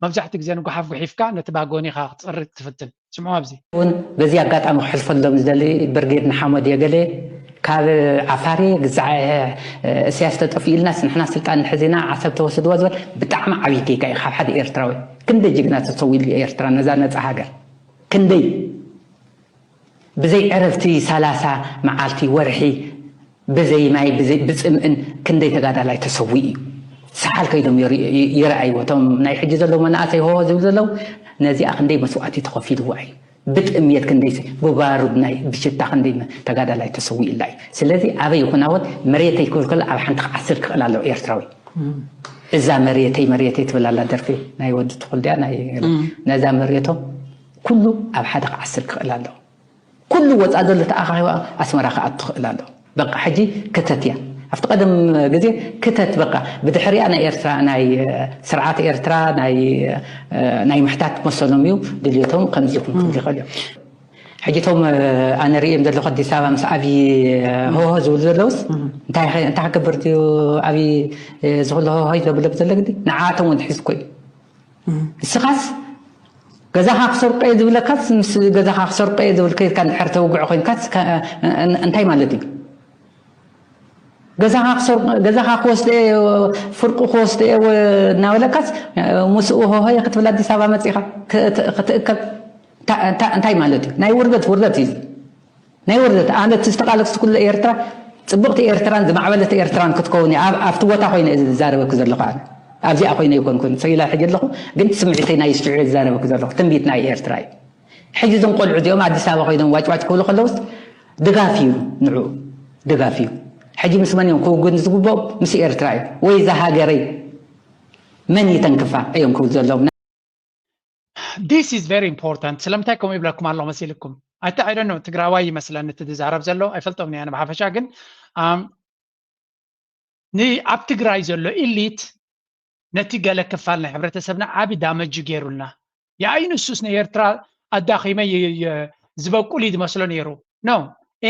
መብዛሕትኡ ግዜ ንጓሓፍ ጉሒፍካ ነቲ ባጎኒ ኢኻ ክትፀርግ ትፍትን። ስምዑ ኣብዚ። እውን በዚ ኣጋጣሚ ክሕልፈሎም ዝደሊ ብርጌድ ንሓመድ እየ ገለ ካብ ዓፋር ግዛዕ እሰያስ ተጠፊኡ ኢልናስ ንሕና ስልጣን ንሕዝ ኢና ዓሰብ ተወስድዎ ዝበል ብጣዕሚ ዓብዪ ጌጋ እዩ ካብ ሓደ ኤርትራዊ። ክንደይ ጅግና ተሰዊሉ ኤርትራ ነዛ ነፃ ሃገር ክንደይ ብዘይ ዕረፍቲ ሰላሳ መዓልቲ ወርሒ ብዘይ ማይ ብፅምእን ክንደይ ተጋዳላይ ተሰዊኡ እዩ። ሰሓል ከይዶም ይረኣይዎ እቶም ናይ ሕጂ ዘለዉ መናእሰይ ሆሆ ዝብሉ ዘለዉ ነዚኣ ክንደይ መስዋእቲ ተኸፊልዋ እዩ። ብጥምየት ክንደይ ብባሩድ ናይ ብሽታ ክንደይ ተጋዳላይ ተሰዊኡላ እዩ። ስለዚ ኣበይ ይኹን ኣወት መሬተይ ክብል ከሎ ኣብ ሓንቲ ክዓስል ክኽእል ኣለዎ ኤርትራዊ። እዛ መሬተይ መሬተይ ትብል ኣላ ደርፊ ናይ ወዲ ትኹል ድያ ናይ ነዛ መሬቶም ኩሉ ኣብ ሓደ ክዓስል ክኽእል ኣለዎ። ኩሉ ወፃ ዘሎ ተኣኻኺባ ኣስመራ ክኣቱ ትኽእል ኣሎ። በቃ ሕጂ ክተት እያ። ኣብቲ ቀደም ግዜ ክተት በቃ ብድሕሪኣ ናይ ኤርትራ ናይ ስርዓት ኤርትራ ናይ ናይ ምሕታት መሰሎም እዩ ድልየቶም ከምዚ ይኹን ክብል ይኽእል እዮም። ሕጂ እቶም ኣነ ርእዮም ዘለኹ ኣዲስ ኣበባ ምስ ዓብዪ ሆሆ ዝብሉ ዘለውስ እንታይ እንታይ ክገብር ድዩ? ዓብዪ ዝኽሉ ሆሆይ ዘብሎ ዘሎ ግዲ ንዓቶም እውን ትሒዝ እኮ እዩ። ንስኻስ ገዛኻ ክሰርቆ እየ ዝብለካስ ምስ ገዛኻ ክሰርቆ እየ ዝብል ከይድካ እንድሕር ተውግዖ ኮይንካስ እንታይ ማለት እዩ? ገዛኻ ክወስደ ፍርቁ ክወስደ እየ እናበለካስ ምስኡ ሆሆየ ክትብል ኣዲስ ኣበባ መፂኻ ክትእከብ እንታይ ማለት እዩ? ናይ ውርደት ውርደት እዩ። ናይ ውርደት ኣነ እቲ ዝተቃለስኩሉ ኤርትራ ፅብቕቲ ኤርትራን ዝማዕበለት ኤርትራን ክትከውን ኣብቲ ቦታ ኮይነ ዝዛረበክ ዘለኹ ኣብዚኣ ኮይነ ይኮንኩን ሰይላ ሕጂ ኣለኹ። ግን ስምዒተይ ናይ ሽዑ ዝዛረበክ ዘለኹ ትንቢት ናይ ኤርትራ እዩ። ሕጂ እዞም ቆልዑ እዚኦም ኣዲስ ኣበባ ኮይኖም ዋጭዋጭ ክብሉ ከለውስ ድጋፍ እዩ። ንዑ ድጋፍ እዩ። ሕጂ ምስ መን እዮም ክውግን ዝግብኦም? ምስ ኤርትራ እዩ። ወይ እዛ ሃገረይ መን ይተንክፋ እዮም ክብሉ ዘለዎም። This is very important። ስለምንታይ ከምኡ ይብለኩም ኣለኹ መሲልኩም? ኣቲ I don't know ትግራዋይ ይመስለኒ እቲ ዝዛረብ ዘሎ ኣይፈልጦም እየ ብሓፈሻ ግን ኣብ ትግራይ ዘሎ elite ነቲ ገለ ክፋል ናይ ሕብረተሰብና ዓቢ damage ገይሩልና። የኣይ ንሱስ ንኤርትራ ኣዳኺመ ዝበቁል እዩ ዝመስሎ ነይሩ። No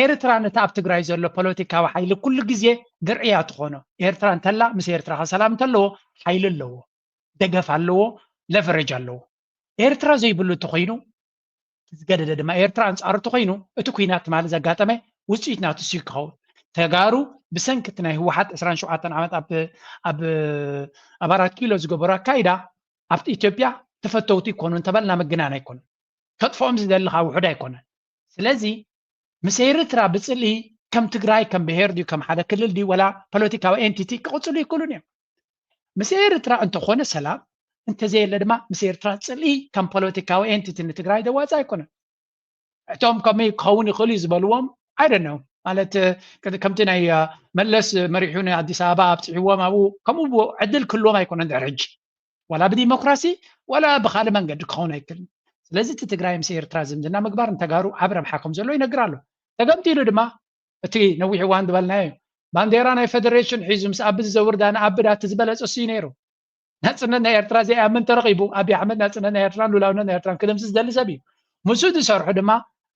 ኤርትራ ነቲ ኣብ ትግራይ ዘሎ ፖለቲካዊ ሓይሊ ኩሉ ግዜ ድርዒ እያ ትኾኖ። ኤርትራ እንተላ ምስ ኤርትራ ከ ሰላም እንተለዎ ሓይሊ ኣለዎ፣ ደገፍ ኣለዎ፣ leverage ኣለዎ። ኤርትራ ዘይብሉ እንተኾይኑ ዝገደደ ድማ ኤርትራ ኣንጻሩ እንተኾይኑ እቲ ኲናት ትማሊ ዘጋጠመ ውፅኢት ናቱ ስዩ ክኸውን ተጋሩ ብሰንኪ እቲ ናይ ህወሓት ዕስራን ሸውዓተን ዓመት ኣብ ኣብ ኣብ ኣራት ኪሎ ዝገበሩ ኣካይዳ ኣብቲ ኢትዮጵያ ተፈተውቲ ይኮኑ እንተበልና ምግናን ኣይኮኑን። ከጥፍኦም ዝደሊ ከዓ ውሑድ ኣይኮነን። ስለዚ ምስ ኤርትራ ብፅልኢ ከም ትግራይ ከም ብሄር ድዩ ከም ሓደ ክልል ድዩ ወላ ፖለቲካዊ entity ክቕፅሉ ይክእሉን እዮም። ምስ ኤርትራ እንተኾነ ሰላም እንተዘየለ ድማ ምስ ኤርትራ ፅልኢ ከም ፖለቲካዊ entity ንትግራይ ዘዋፅእ ኣይኮነን። እቶም ከመይ ክኸውን ይኽእል እዩ ዝበልዎም I don't know ማለት ከምቲ ናይ መለስ መሪሑ ንኣዲስ ኣበባ ኣብፅሕዎም ኣብኡ ከምኡ ዕድል ክህልዎም ኣይኮነን ድሕር ሕጂ ዋላ ብዲሞክራሲ ዋላ ብካልእ መንገዲ ክኸውን ኣይክእልን። ስለዚ እቲ ትግራይ ምስ ኤርትራ ዝምድና ምግባር ንተጋሩ ዓቢ ረብሓ ከም ዘሎ ይነግር ኣሎ። ተገምጢሉ ድማ እቲ ነዊሕ እዋን ዝበልናዮ እዩ። ባንዴራ ናይ ፌደሬሽን ሒዙ ምስ ኣቢ ዝዘውር ዳነ ኣቢ ዳ እቲ ዝበለጸ እሱ እዩ ነይሩ። ናጽነት ናይ ኤርትራ ዘይኣምን ተረኺቡ ኣቢ ኣሕመድ ናጽነት ናይ ኤርትራን ሉላውነት ናይ ኤርትራን ክድምስስ ዝደሊ ሰብ እዩ። ምስኡ ዝሰርሑ ድማ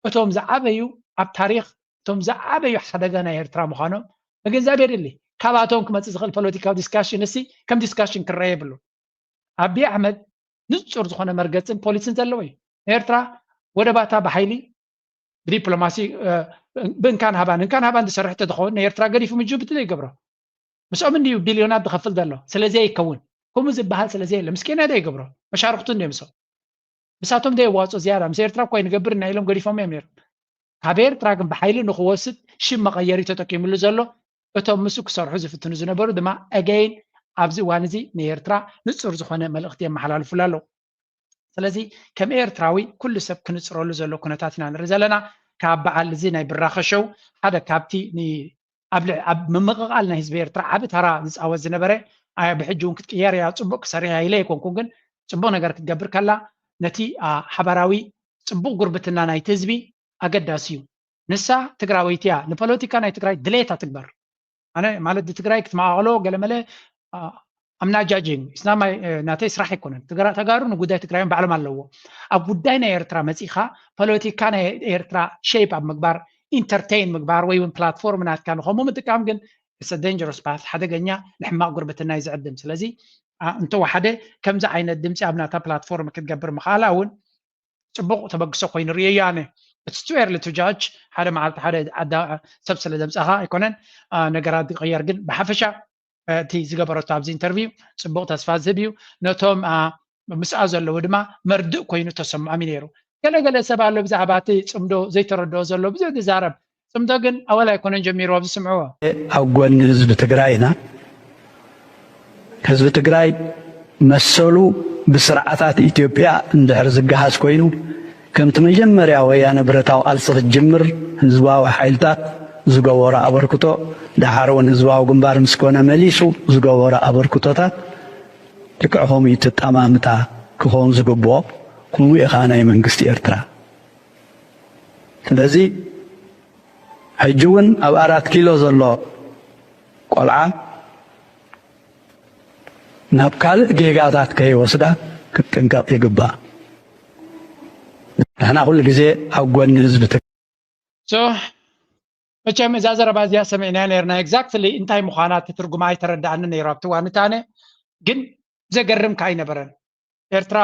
እቶም ዝዓበዩ ኣብ ታሪኽ እቶም ዝዓበዩ ሓደጋ ናይ ኤርትራ ምዃኖም ምግንዛብ የድሊ። ካባቶም ክመጽእ ዝኽእል ፖለቲካዊ discussion እሲ ከም discussion ክረአ የብሉን። ኣቢ ኣሕመድ ንጹር ዝኾነ መርገጽን ፖሊስን ዘለዎ እዩ። ንኤርትራ ወደባታ ብሓይሊ ብዲፕሎማሲ ብእንካን ሃባን እንካን ሃባን ዝሰርሕ ተዝኸውን ንኤርትራ ገዲፉ ምጅብቲ ዘይገብሮ ምስኦም እንድዩ ቢልዮናት ዝኸፍል ዘሎ ስለዚ ኣይከውን ከምኡ ዝበሃል ስለዚ የለ ምስ ኬንያ ዶ ይገብሮ መሻርክቱ እንደ ምስኦም ምሳቶም ዶ የዋፅኦ ዝያዳ ምስ ኤርትራ እኳ ንገብር እና ኢሎም ገዲፎም እዮም ነይሮም ካብ ኤርትራ ግን ብሓይሊ ንክወስድ ሽም መቐየሪ ተጠቂምሉ ዘሎ እቶም ምስኡ ክሰርሑ ዝፍትኑ ዝነበሩ ድማ again ኣብዚ እዋን እዚ ንኤርትራ ንፁር ዝኾነ መልእኽቲ የመሓላልፉላ ኣለዉ። ስለዚ ከም ኤርትራዊ ኩሉ ሰብ ክንፅረሉ ዘሎ ኩነታት ኢና ንርኢ ዘለና። ካብ በዓል እዚ ናይ ብራኸ ሸው ሓደ ካብቲ ኣብ ምምቕቓል ናይ ህዝቢ ኤርትራ ዓቢ ተራ ዝፃወት ዝነበረ ብሕጂ እውን ክትቅየር እያ ፅቡቅ ክሰርሕ ኢለ ኣይኮንኩን ግን ፅቡቅ ነገር ክትገብር ከላ ነቲ ሓበራዊ ፅቡቅ ጉርብትና ናይቲ ህዝቢ ኣገዳሲ እዩ። ንሳ ትግራወይቲ እያ ንፖለቲካ ናይ ትግራይ ድሌታ ትግበር ኣነ ማለት ትግራይ ክትመቓቕሎ ገለመለ I'm not judging it's not my ናተይ ስራሕ ኣይኮነን ተጋሩ ንጉዳይ ትግራዮም ባዕሎም ኣለዎ ኣብ ጉዳይ ናይ ኤርትራ መፂኻ ፖለቲካ ናይ ኤርትራ shape ኣብ ምግባር entertain ምግባር ወይ እውን platform ናትካ ንኸምኡ ምጥቃም ግን it's dangerous path ሓደገኛ ንሕማቕ ጉርብትና እዩ ዝዕድም ስለዚ እንተወሓደ ከምዚ ዓይነት ድምፂ ኣብ ናታ platform ክትገብር ምኽኣላ እውን ፅቡቕ ተበግሶ ኮይኑ ርእየዮ ኣነ it's too early to judge ሓደ መዓልቲ ሓደ ሰብ ስለ ዘምፃኻ ኣይኮነን ነገራት ዝቕየር ግን ብሓፈሻ እቲ ዝገበረቶ ኣብዚ interview ፅቡቕ ተስፋ ዝህብ እዩ ነቶም ምስኣ ዘለዉ ድማ መርድእ ኮይኑ ተሰምዖም እዩ ነይሩ ገለገለ ሰብ ኣሎ ብዛዕባ እቲ ፅምዶ ዘይተረድኦ ዘሎ ብዙሕ ዝዛረብ ፅምዶ ግን ኣወል ኣይኮነን ጀሚሩ ኣብዚ ስምዕዎ ኣብ ጎኒ ህዝቢ ትግራይ ኢና ህዝቢ ትግራይ መሰሉ ብስርዓታት ኢትዮጵያ እንድሕር ዝገሃስ ኮይኑ ከምቲ መጀመርያ ወያነ ብረታዊ ቃልሲ ክትጅምር ህዝባዊ ሓይልታት ዝገበሮ ኣበርክቶ ደሓር እውን ህዝባዊ ግንባር ምስ ኮነ መሊሱ ዝገበሮ ኣበርክቶታት ልክዕ ከምኡ እዩ እቲ ኣጠማምታ ክኸውን ዝግብኦ ከምኡ እዩ ከዓ ናይ መንግስቲ ኤርትራ ስለዚ ሕጂ እውን ኣብ ኣራት ኪሎ ዘሎ ቆልዓ ናብ ካልእ ጌጋታት ከይወስዳ ክትጥንቀቕ ይግባእ። ንሕና ኩሉ ግዜ ኣብ ጎኒ ህዝቢ ትግራይ so መቸም እዛ ዘረባ እዚኣ ሰሚዕናያ ነርና። Exactly እንታይ ምዃና እቲ ትርጉማ ኣይተረዳኣኒ ነይሩ ኣብቲ ዋንታነ። ግን ዘገርም ከኣ ኣይነበረን። ኤርትራ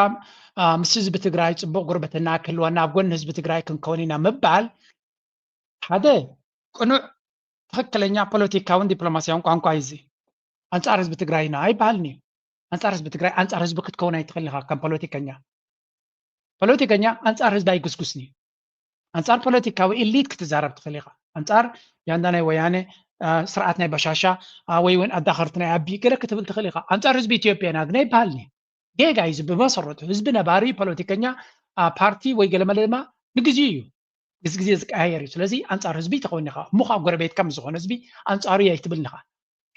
ምስ ህዝቢ ትግራይ ፅቡቕ ጉርብትና ክህልወና ኣብ ጎኒ ህዝቢ ትግራይ ክንከውን ኢና ምባል ሓደ ቅኑዕ ትኽክለኛ ፖለቲካውን ዲፕሎማሲያውን ቋንቋ እዩ። እዚ ኣንፃር ህዝቢ ትግራይ ኢና ኣይበሃልን እዩ። ኣንፃር ህዝቢ ትግራይ ኣንፃር ህዝቢ ክትከውን ኣይትኽእል ኢኻ ከም ፖለቲከኛ። ፖለቲከኛ ኣንፃር ህዝቢ ኣይጉስጉስን እዩ። ኣንፃር ፖለቲካዊ ኢሊት ክትዛረብ ትኽእል ኢኻ። ኣንፃር ጃንዳ ናይ ወያነ ስርዓት ናይ በሻሻ ወይ እውን ኣዳኸርቲ ናይ ኣቢ ገለ ክትብል ትኽእል ኢኻ። ኣንፃር ህዝቢ ኢትዮጵያ ኢና ግን ኣይበሃልን እዩ። ጌጋ እዩ። ብመሰረቱ ህዝቢ ነባሪ ፖለቲከኛ ፓርቲ ወይ ገለመለ ድማ ንግዜኡ እዩ። ግዜ ግዜ ዝቀያየር እዩ። ስለዚ ኣንፃር ህዝቢ ተኸውን ኢኻ እሞ ከዓ ጎረቤትካ ምስ ዝኾነ ህዝቢ ኣንፃሩ እየ ኣይትብልን ኢኻ።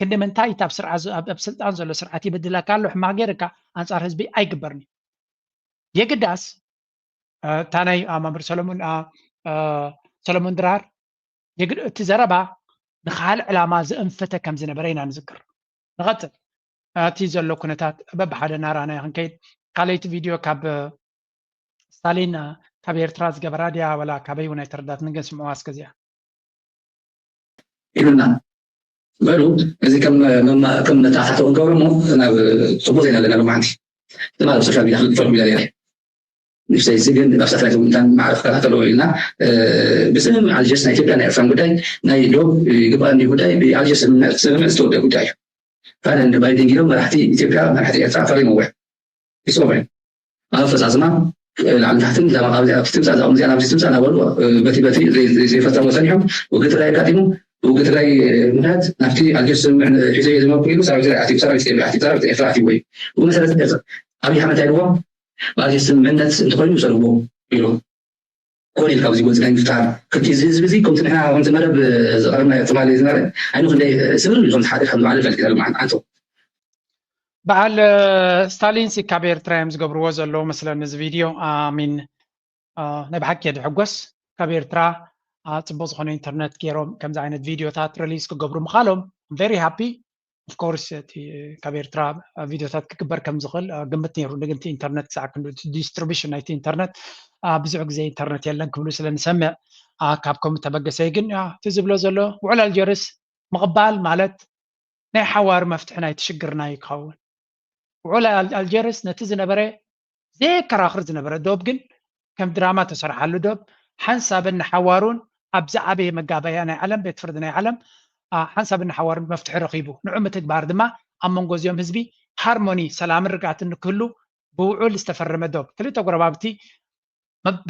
ክንዲ ምንታይ እቲ ኣብ ስርዓ- ኣብ ኣብ ስልጣን ዘሎ ስርዓት ይብድለካ ኣሎ ሕማቕ ገይርካ ኣንፃር ህዝቢ ኣይግበርን እዩ። የግዳስ እታ ናይ መምህር ሰለሙን ሰለሙን ድራር እቲ ዘረባ ንካልእ ዕላማ ዘእንፈተ ከም ዝነበረ ኢና ንዝክር። ንቐፅል። እቲ ዘሎ ኩነታት በብሓደ እናረኣናዮ ክንከይድ። ካልኣይቲ ቪድዮ ካብ ስታሊን ካብ ኤርትራ ዝገበራ ድያ ወላ ካበይ እውን ኣይተረዳትንን ግን ስምዕዋ እስከ እዚኣ። ኢሉና በሉ። እዚ ከም መማ- ከም መተኣኻኸቢ ክንገብሮ እሞ ናብ ፅቡቅ ዜና ኣለና ሎማዓንቲ። ትማሊ ኣብ ሶሻል ሚድያ ክልጥፈሉ ኢለ ነይረ። ንእሽተይ እዚ ግን ኣብ ሳተላይት እውን እንታይ ማዕረ ክከታተሎ ኢልና ብስምምዕ ኣልጀርስ ናይ ኢትዮጵያ ናይ ኤርትራን ጉዳይ ናይ ዶብ ይግባእ እንዲዩ ጉዳይ ብኣልጀርስ ስምምዕ ስምምዕ ዝተወደአ ጉዳይ እዩ። ፋደን ባይደን ኢሎም መራሕቲ ኢትዮጵያ መራሕቲ ኤርትራ ፈሪሞዎ እዮም። ይስምዑ እዮም። ኣብ ኣፈፃፅማ ላዕሊ ታሕትን ዛማ ኣብዚ ኣብዚ ትምፃእ ዛኦም እዚኣ ናብዚ ትምፃእ እናበሉ በቲ በቲ ዘይፈፀሞ ፀኒሖም ውግእ ትግራይ ኣጋጢሙ። ውግእ ትግራይ ምክንያት ናብቲ ኣልጀርስ ስምምዕ ሒዘዮ ዝመርኩ ኢሉ ሰራዊት ትግራይ ኣትዩ ሰራዊት ኢትዮጵያ ኣትዩ ሰራዊት ኤርትራ ኣትይዎ እዩ። ብመሰረት ኣብይ ኣሕመድ እንታይ ኢልዎ ብኣልጀርስ ስምምዕነት እንተኮይኑ ውሰድዎ ኢሉ ኮነ ኢልካ ኣብዚ ጎንፂ ናይ ምፍጣር ከምቲ እዚ ህዝቢ እዚ ከምቲ ንሕና ከምቲ መረብ ዝቀረብናዮ ትማሊ ዝነበረ ዓይኑ ክንደይ ስብር ኢሉ ከምዝሓድር ከም ዝባዕለ ፈልጥ ኢለ ሎማዓንቲ ዓንቶ በዓል ስታሊን ሲ ካብ ኤርትራ እዮም ዝገብርዎ ዘለዉ መስለኒ እዚ ቪድዮ ሚን ናይ ብሓቂ ድሕጎስ ካብ ኤርትራ ፅቡቅ ዝኮነ ኢንተርነት ገይሮም ከምዚ ዓይነት ቪድዮታት ሪሊዝ ክገብሩ ምካሎም very happy of course እቲ ካብ ኤርትራ ቪድዮታት ክግበር ከም ዝኽእል ግምት ነይሩ ግን እቲ ኢንተርነት ክሳዕ ክንዱ ዲስትሪቢሽን ናይቲ ኢንተርነት ብዙሕ ግዜ ኢንተርነት የለን ክብሉ ስለ ንሰምዕ ካብ ከምኡ ተበገሰ ግን እቲ ዝብሎ ዘሎ ውዕል ኣልጀርስ ምቕባል ማለት ናይ ሓዋር መፍትሒ ናይቲ ሽግርና እዩ ክኸውን። ውዕል ኣልጀርስ ነቲ ዝነበረ ዘየከራኽር ዝነበረ ዶብ ግን ከም ድራማ ተሰርሓሉ ዶብ ሓንሳብን ንሓዋሩን ኣብ ዝዓበየ መጋበያ ናይ ዓለም ቤት ፍርዲ ናይ ዓለም ሓንሳብን ንሓዋሩን መፍትሒ ረኺቡ ንዑ ምትግባር ድማ ኣብ መንጎ እዚኦም ህዝቢ ሃርሞኒ ሰላምን ርግኣትን ንክህሉ ብውዑል ዝተፈረመ ዶብ ክልተ ጎረባብቲ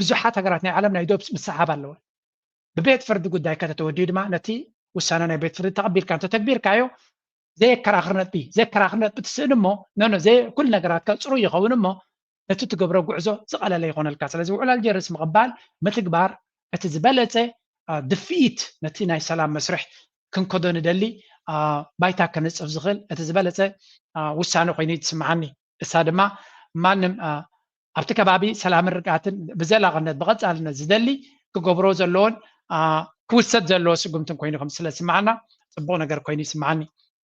ብዙሓት ሃገራት ናይ ዓለም ናይ ዶብ ምስሓብ ኣለወን። ብቤት ፍርዲ ጉዳይ ከተተወዲኡ ድማ ነቲ ውሳነ ናይ ቤት ፍርዲ ተቐቢልካ እንተተግቢርካዮ ዘየከራኽር ነጥቢ ዘየከራኽር ነጥቢ ትስእን እሞ ነኖ ኩሉ ነገራትካ ፅሩይ ይኸውን እሞ ነቲ ትገብሮ ጉዕዞ ዝቐለለ ይኾነልካ። ስለዚ ውዕል ኣልጀርስ ምቕባል ምትግባር እቲ ዝበለፀ ድፍኢት ነቲ ናይ ሰላም መስርሕ ክንከዶ ንደሊ ባይታ ከነፅፍ ዝኽእል እቲ ዝበለፀ ውሳነ ኮይኑ ትስምዓኒ። እሳ ድማ ማንም ኣብቲ ከባቢ ሰላምን ርግኣትን ብዘላቕነት ብቐፃልነት ዝደሊ ክገብሮ ዘለዎን ክውሰድ ዘለዎ ስጉምትን ኮይኑ ከም ስለ ዝስምዓና ፅቡቕ ነገር ኮይኑ ይስምዓኒ።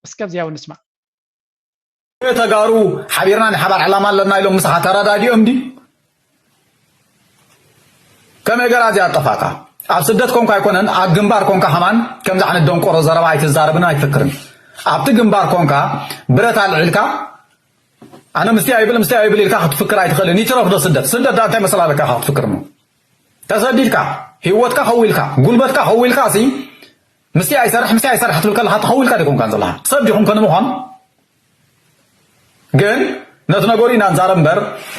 እስከ ኣብዚኣ እውን ንስማዕ። ተጋሩ ሓቢርና ናይ ሓባር ዕላማ ኣለና ኢሎም ምሳኻ ተረዳዲኦም ድዩ? ከመይ ገራ እዚኣ ጠፋእካ? ኣብ ስደት ኮንካ ኣይኮነን ኣብ ግንባር ኮንካ ከማን ከምዚ ዓይነት ደንቆሮ ዘረባ ኣይትዛረብን ኣይትፍክርን። ኣብቲ ግንባር ኮንካ ብረት ኣልዒልካ ኣነ ምስቲ ኣይብል ምስቲ ኣይብል ኢልካ ክትፍክር ኣይትኽእልን። ይትረፍ ዶ ስደት? ስደት ዳ እንታይ መሰል ኣለካ ኢኻ ክትፍክር እሞ? ተሰዲድካ ህይወትካ ከዊልካ ጉልበትካ ከዊልካ ሲ ምስቲ ኣይሰርሕ ምስቲ ኣይሰርሕ ክትብል ከለኻ ተኸዊልካ ዲኹም ካን ዘለኻ ሰብ ዲኹም ከንምዃን ግን ነቲ ነገሩ ኢና ንዛረብ እምበር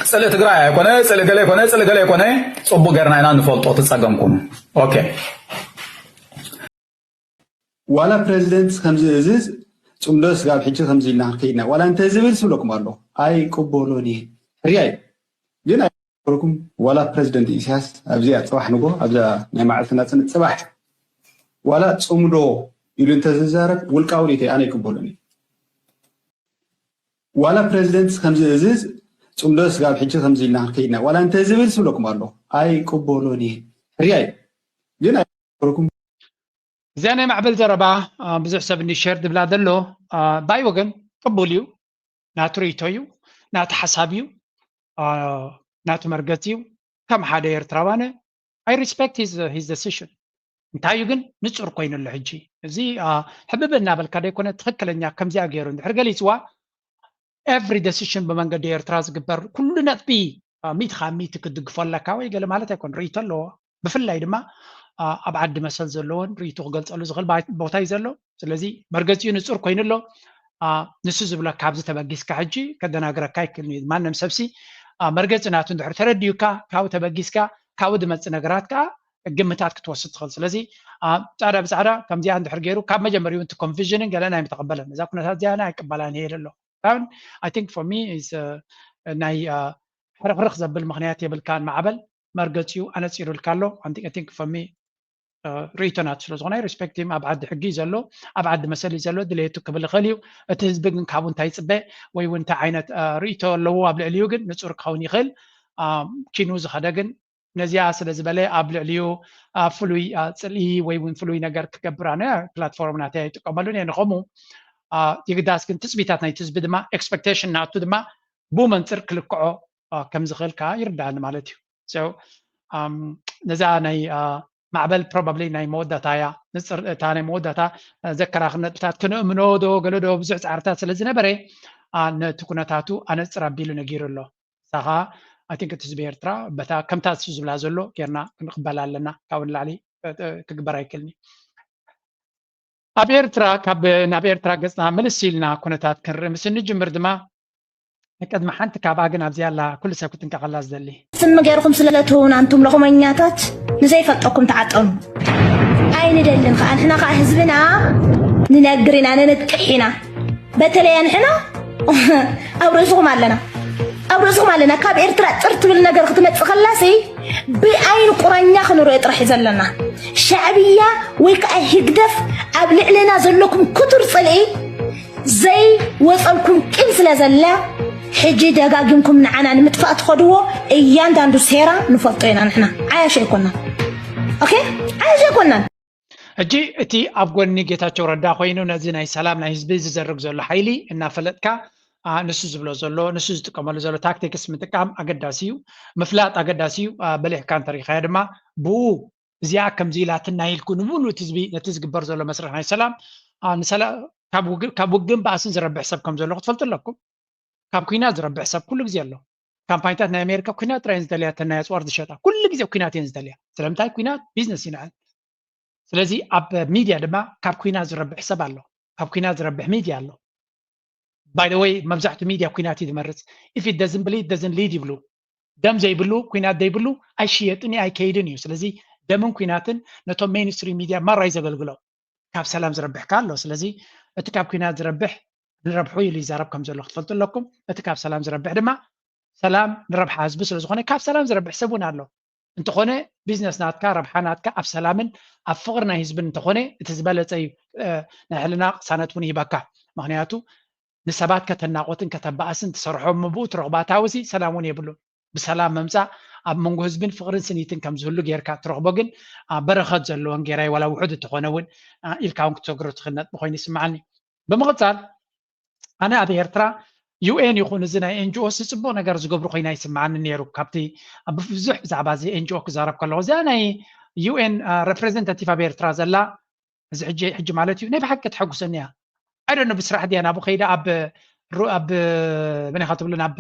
ፅልኢ ትግራይ ኣይኮነ ፅልኢ ገለ ኣይኮነ ፅልኢ ገለ ኣይኮነ ፅቡቅ ገርና ኢና ንፈልጦ ትፀገምኩም ኦኬ ዋላ ፕረዚደንት ከምዚ እዚ ጽምዶ ስጋብ ሕጂ ከምዚ ኢልና ክንከይድና ዋላ እንተ ዝብል ስብለኩም ኣለኹ ኣይቅበሎን እየ ሕርያ እዩ ግን ኣይቅበለኩም ዋላ ፕረዚደንት ኢሳያስ ኣብዚኣ ጽባሕ ንጎ ኣብዛ ናይ መዓልቲ ናጽነት ጽባሕ ዋላ ጽምዶ ኢሉ እንተ ዝዛረብ ውልቃዊ ሪኢቶ ኣነ ኣይቅበሎን እየ ዋላ ፕረዚደንት ከምዚ እዚ ጽምዶ ስጋብ ሕጂ ከምዚ ኢልና ክንከይድና ዋላ እንተ ዝብል ስብለኩም ኣለኹ ኣይቅበሎን እየ ሕርያ እዩ ግን ኣይቅበለኩም እዚኣ ናይ ማዕበል ዘረባ ብዙሕ ሰብ እንዲ ሸር ድብላ ዘሎ ባይ ወገን ቅቡል እዩ ናቱ ርእቶ እዩ ናቱ ሓሳብ እዩ ናቱ መርገፂ እዩ ከም ሓደ ኤርትራዊ ኣነ I respect his, his decision። እንታይ እዩ ግን ንጹር ኮይኑ ኣሎ ሕጂ። እዚ፣ አ፣ ሕብብ እናበልካ ደይኮነ፣ ትኽክለኛ ከምዚኣ ገይሩ እንድሕር ገሊጽዋ፣ every decision ብመንገዲ ኤርትራ ዝግበር ኩሉ ነጥቢ፣ አ፣ ሚእቲ ካብ ሚእቲ ክትድግፎ ኣለካ ወይ ገለ ማለት ኣይኮን፣ ርእይቶ ኣለዎ። ብፍላይ ድማ፣ አ፣ ኣብ ዓዲ መሰል ዘለዎን ርእይቶ ክገልጸሉ ዝኽእል ባ-፣ ቦታ እዩ ዘሎ። ስለዚ መርገጺኡ ንጹር ኮይኑ ኣሎ። አ፣ ንሱ ዝብለካ ኣብዚ ተበጊስካ ሕጂ ከደናግረካ ኣይክእልን እዩ። ማንም ሰብሲ፣ አ፣ መርገጺ ናቱ እንድሕር ተረዲኡካ፣ ካብኡ ተበጊስካ፣ ካብኡ ዝመጽእ ነገራት ከኣ ግምታት ክትወስድ ትኽእል። ስለዚ፣ አ፣ ጻዕዳ ብጻዕዳ ከምዚኣ እንድሕር ገይሩ፣ ካብ መጀመሪኡ እቲ ኮንፊዥንን ገለን ኣይምተቐበለን። እዛ ኩነታት እዚኣ ኣነ ኣይቅበላን እየ ዘሎ። ኣሁን፣ I think for me is፣ አ፣ ናይ፣ አ፣ ሕርኽርኽ ዘብል ምኽንያት የብልካን። ማዕበል መርገጺኡ ኣነጺሩልካ ኣሎ። I think, I think for me፣ አ፣ ርእይቶ ናቱ ስለ ዝኾነ I respect him። ኣብ ዓዲ ሕጊ እዩ ዘሎ፣ ኣብ ዓዲ መሰል እዩ ዘሎ፣ ድሌቱ ክብል ይኽእል እዩ። እቲ ህዝቢ ግን ካብኡ እንታይ ይጽበ ወይ እውን እንታይ ዓይነት፣ አ፣ ርእይቶ ኣለዎ ኣብ ልዕሊኡ ግን ንጹር ክኸውን ይኽእል። አ፣ ኪኑ ዝኸደ ግን ነዚኣ ስለ ዝበለ ኣብ ልዕሊኡ፣ አ፣ ፍሉይ፣ አ፣ ጽልኢ ወይ እውን ፍሉይ ነገር ክገብር ኣነ ፕላትፎርም ናተይ ኣይጥቀመሉን እየ። ንኸምኡ፣ አ፣ የግዳስ ግን ትጽቢታት ናይቲ ህዝቢ ድማ ኤክስፐክቴሽን ናቱ ድማ ብኡ መንጽር ክልክዖ፣ አ፣ ከም ዝኽእል ከኣ ይርድኣኒ ማለት እዩ። So፣ ኣም፣ ነዛ ናይ፣ አ፣ ማዕበል ፕሮባብሊ ናይ መወዳእታ እያ። ንጽር-፣ እታ ናይ መወዳእታ፣ አ፣ ዘከራኽር ነጥብታት፣ ክንእምኖ ዶ ገለ ዶ ብዙሕ ጻዕርታት ስለ ዝነበረ፣ አ፣ ነቲ ኩነታቱ ኣነጽር ኣቢሉ ነጊሩ ኣሎ። ንሳ ኸኣ፣ I think እቲ ህዝቢ ኤርትራ በታ ከምታ እሱ ዝብላ ዘሎ ጌርና ክንቕበላ ኣለና። ካብኡ ንላዕሊ፣ እ፣ እ፣ ክግበር ኣይክእልን እዩ። ኣብ ኤርትራ፣ ካብ ናብ ኤርትራ ገጽና ምልስ ኢልና ኩነታት ክንርኢ ምስ እንጅምር ድማ፣ ቅድሚ ሓንቲ ካብኣ ግን ኣብዚኣ ኣላ ኩሉ ሰብ ክጥንቀቐላ ዝደሊ። ስም ገይርኩም ስለ ትህቡና ኣንቱም ሎኽመኛታት ንዘይፈልጠኩም ተዓጠኑ። ኣይንደልን ኸዓ፣ ንሕና ኸዓ ህዝብና ንነግር ኢና፣ ነንቅሕ ኢና። በተለይ ንሕና ኣብ ርእስኹም ኣለና፣ ኣብ ርእስኹም ኣለና። ካብ ኤርትራ ጥር ትብል ነገር ክትመጽእ ከላሲ ብኣይኒ ቁራኛ ክንርኢ ጥራሕ እዩ ዘለና። ሻዕብያ ወይ ከዓ ህግደፍ ኣብ ልዕሌና ዘለኩም ክቱር ጽልኢ ዘይወጸልኩም ቂም ስለ ዘላ፣ ሕጂ ደጋጊምኩም ንዓና ንምጥፋእ ትኸድዎ እያንዳንዱ ሴራ ንፈልጦ ኢና ንሕና። ዓያሹ ኣይኮናን። ኦኬ? ዓያሹ ኣይኮናን። ሕጂ እቲ ኣብ ጎኒ ጌታቸው ረዳ ኮይኑ ነዚ ናይ ሰላም ናይ ህዝቢ ዝዘርግ ዘሎ ሓይሊ እናፈለጥካ፣ አ፣ ንሱ ዝብሎ ዘሎ፣ ንሱ ዝጥቀመሉ ዘሎ ታክቲክስ ምጥቃም ኣገዳሲ እዩ። ምፍላጥ ኣገዳሲ እዩ። አ፣ በሊሕካ እንተሪኻዮ ድማ ብኡ እዚኣ ከምዚ ኢላትና ኢልኩ ንሙሉእ ህዝቢ ነቲ ዝግበር ዘሎ መስርሕ ናይ ሰላም፣ አ፣ ንሰላ-፣ ካብ ውግ-፣ ካብ ውግን ባእስን ዝረብሕ ሰብ ከም ዘሎ ክትፈልጡ ኣለኩም። ካብ ኩናት ዝረብሕ ሰብ ኩሉ ግዜ ኣሎ። ካምፓኒታት ናይ ኣሜሪካ ኩናት ጥራይ እየን ዝደልያ፣ እተን ናይ ኣፅዋር ዝሸጣ ኩሉ ግዜ ኩናት እየን ዝደልያ። ስለምንታይ? ኩናት ቢዝነስ እዩ ንዐን። ስለዚ ኣብ ሚድያ ድማ ካብ ኩናት ዝረብሕ ሰብ ኣሎ፣ ካብ ኩናት ዝረብሕ ሚድያ ኣሎ። By the way፣ መብዛሕትኡ ሚድያ ኩናት እዩ ዝመርጽ። If it doesn't bleed, doesn't lead ይብሉ። ደም ዘይብሉ፣ ኩናት ዘይብሉ ኣይሽየጥን እዩ፣ ኣይከይድን እዩ። ስለዚ ደምን ኩናትን ነቶም ሜይንስትሪም ሚድያ ማራ እዩ ዘገልግሎ። ካብ ሰላም ዝረብሕ ከኣ ኣሎ። ስለዚ እቲ ካብ ኩናት ዝረብሕ ንረብሑ ኢሉ ይዛረብ ከም ዘሎ ክትፈልጡ ኣለኩም። እቲ ካብ ሰላም ዝረብሕ ድማ ሰላም ንረብሓ ህዝቢ ስለ ዝኾነ ካብ ሰላም ዝረብሕ ሰብ እውን ኣሎ። እንተኾነ ቢዝነስ ናትካ፣ ረብሓ ናትካ ኣብ ሰላምን ኣብ ፍቕሪ ናይ ህዝብን እንተኾነ እቲ ዝበለጸ እዩ። እ፣ ናይ ሕልና ቅሳነት እውን ይህበካ። ምኽንያቱ ንሰባት ከተናቖትን ከተባእስን ትሰርሖ እሞ ብኡ ትረኽቦ ኣታዊ ሲ ሰላም እውን የብሉን። ብሰላም ምምጻእ ኣብ መንጎ ህዝብን ፍቕርን ስኒትን ከም ዝህሉ ጌርካ ትረኽቦ ግን፣ አ፣ በረኸት ዘለዎን ጌራይ ዋላ ውሑድ እንተኾነ እውን፣ አ፣ ኢልካ እውን ክትሰግሮ ትኽእል ነጥቢ ኮይኑ ይስምዓኒ። ብምቕጻል ኣነ ኣብ ኤርትራ ዩ ኤን ይኹን እዚ ናይ ኤን ጂ ኦስ ጽቡቕ ነገር ዝገብሩ ኮይና ይስምዓኒ ነይሩ። ካብቲ ኣብ ብዙሕ ብዛዕባ እዚ ኤን ጂ ኦ ክዛረብ ከለኹ፣ እዚኣ ናይ ዩ ኤን፣ አ፣ ሬፕሬዘንታቲቭ ኣብ ኤርትራ ዘላ፣ እዚ ሕጂ፣ ሕጂ ማለት እዩ፣ ናይ ብሓቂ ተሐጉሰኒ እያ። I don't know፣ ብስራሕ ድያ ናብኡ ከይዳ፣ ኣብ ሩ-፣ ኣብ መን ኢኻ ትብልን፣ ኣብ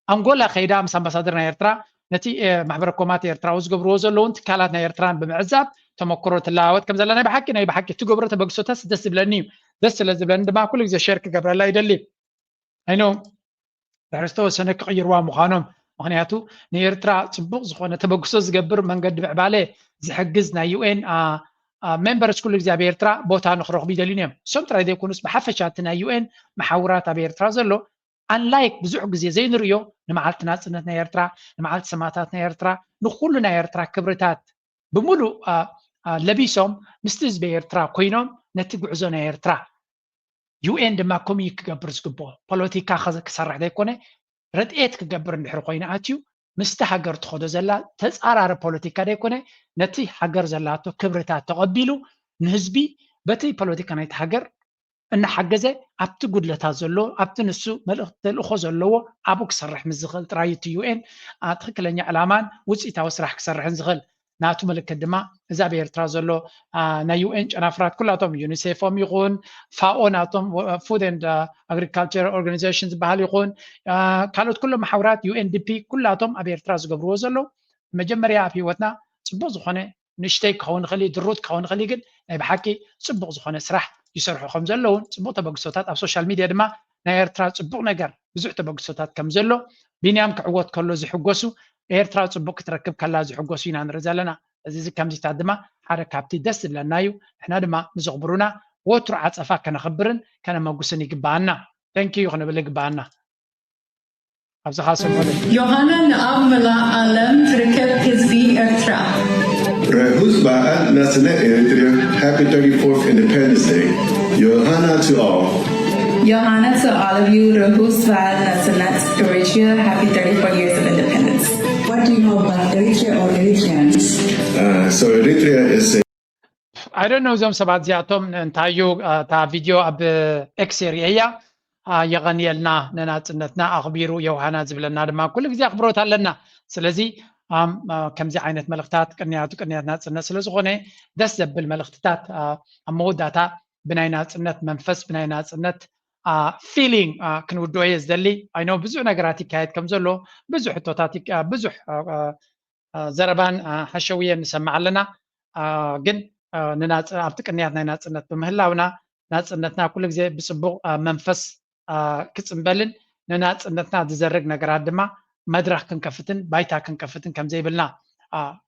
ኣንጎላ ከይዳ ምስ ኣምባሳደር ናይ ኤርትራ ነቲ፣ እ፣ ማሕበረ ኮማት ኤርትራዊ ዝገብርዎ ዘለውን ትካላት ናይ ኤርትራን ብምዕዛብ ተመክሮ ትለዋወጥ ከም ዘላ ናይ ብሓቂ፣ ናይ ብሓቂ ትገብሮ ተበግሶታስ ደስ ዝብለኒ እዩ። ደስ ስለ ዝብለኒ ድማ ኩሉ ግዜ ሼር ክገብረላ ይደሊ። I know ድሕሪ ዝተወሰነ ክቕይርዋ ምዃኖም፣ ምኽንያቱ ንኤርትራ ጽቡቕ ዝኾነ ተበግሶ ዝገብር መንገዲ ምዕባለ ዝሕግዝ ናይ ዩ ኤን፣ አ፣ አ፣ ሜምበርስ ኩሉ ግዜ ኣብ ኤርትራ ቦታ ንክረኽቡ ይደልዩን እዮም። እሶም ጥራይ ዘይኮኑስ ብሓፈሻ እቲ ናይ ዩ ኤን መሓውራት ኣብ ኤርትራ ዘሎ፣ ኣንላይክ ብዙሕ ግዜ ዘይንርእዮ፣ ንመዓልቲ ናጽነት ናይ ኤርትራ፣ ንመዓልቲ ሰማእታት ናይ ኤርትራ፣ ንኹሉ ናይ ኤርትራ ክብርታት ብምሉእ፣ አ፣ አ፣ ለቢሶም ምስቲ ህዝቢ ኤርትራ ኮይኖም ነቲ ጉዕዞ ናይ ኤርትራ ዩ ኤን ድማ ከምኡ እዩ ክገብር ዝግብኦ። ፖለቲካ ከ-፣ ክሰርሕ ዘይኮነ፣ ረድኤት ክገብር እንድሕር ኮይኑ ኣትዩ፣ ምስቲ ሃገር ትኸዶ ዘላ ተጻራሪ ፖለቲካ ዘይኮነ፣ ነቲ ሃገር ዘላቶ ክብርታት ተቐቢሉ፣ ንህዝቢ በቲ ፖለቲካ ናይቲ ሃገር እናሓገዘ ኣብቲ ጉድለታት ዘሎ ኣብቲ ንሱ መልእኽቲ ተልእኾ ዘለዎ ኣብኡ ክሰርሕ ምስ ዝኽእል ጥራይ እቲ ዩ ኤን ትኽክለኛ ዕላማን ውፅኢታዊ ስራሕ ክሰርሕን ዝኽእል። ናቱ ምልክት ድማ እዚ ኣብ ኤርትራ ዘሎ ናይ ዩ ኤን ጨናፍራት ኩላቶም ዩኒሴፎም ይኹን ፋኦ ናቶም ፉድ ኤንድ ኣግሪካልቸር ኦርጋኒዜሽን ዝበሃል ይኹን ካልኦት ኩሎም መሓውራት ዩ ኤን ዲ ፒ ኩላቶም ኣብ ኤርትራ ዝገብርዎ ዘለዉ መጀመርያ ኣብ ህይወትና ፅቡቅ ዝኾነ ንእሽተይ ክኸውን ይኽእል እዩ፣ ድሩት ክኸውን ይኽእል እዩ፣ ግን ናይ ብሓቂ ፅቡቕ ዝኾነ ስራሕ ይሰርሑ ከም ዘለውን ፅቡቕ ተበግሶታት ኣብ ሶሻል ሚድያ ድማ ናይ ኤርትራ ፅቡቕ ነገር ብዙሕ ተበግሶታት ከም ዘሎ ቢንያም ክዕወት ከሎ ዝሕጎሱ ኤርትራ ፅቡቕ ክትረክብ ከላ ዝሕጎሱ ኢና ንርኢ ዘለና። እዚ ከምዚታት ድማ ሓደ ካብቲ ደስ ዝብለና እዩ። ንሕና ድማ ንዘኽብሩና ወትሩ ዓፀፋ ከነኽብርን ከነመጉስን ይግበኣና። ተንኪዩ ክንብል ይግበኣና። ኣብዝኻ ሰሞን ዮሃና ንኣብ መላእ ዓለም ትርከብ ህዝቢ ኤርትራ። ርሑስ በዓል ናጽነት ኤሪትሪያ Happy thirty-fourth Independence Day ዮሃና to all ዮሃና to all of you ርሑስ በዓል ናጽነት Eritrea Happy thirty-four years of independence. What do you know about Eritrea or Eritreans? Uh, so Eritrea is a I don't know እዞም ሰባት እዚኣቶም እንታይ እዩ እታ ቪድዮ ኣብ ኤክስ የርእየያ የቐንየልና ንናፅነትና ኣኽቢሩ የውሃና ዝብለና ድማ ኩሉ ግዜ ኣኽብሮት ኣለና። ስለዚ ከምዚ ዓይነት መልእኽታት ቅንያቱ ቅንያት ናፅነት ስለዝኾነ ደስ ዘብል መልእኽትታት ኣብ መወዳእታ ብናይ ናፅነት መንፈስ ብናይ ናፅነት ፊሊንግ ክንውድኦ እየ ዝደሊ። ኣይኖ ብዙሕ ነገራት ይካየድ ከም ዘሎ ብዙሕ ሕቶታት ብዙሕ ዘረባን ሓሸውየን ንሰምዕ ኣለና። ግን ኣብቲ ቅንያት ናይ ናፅነት ብምህላውና ናፅነትና ኩሉ ግዜ ብፅቡቕ መንፈስ ክፅምበልን ንናፅነትና ዝዘርግ ነገራት ድማ መድረኽ ክንከፍትን ባይታ ክንከፍትን ከምዘይብልና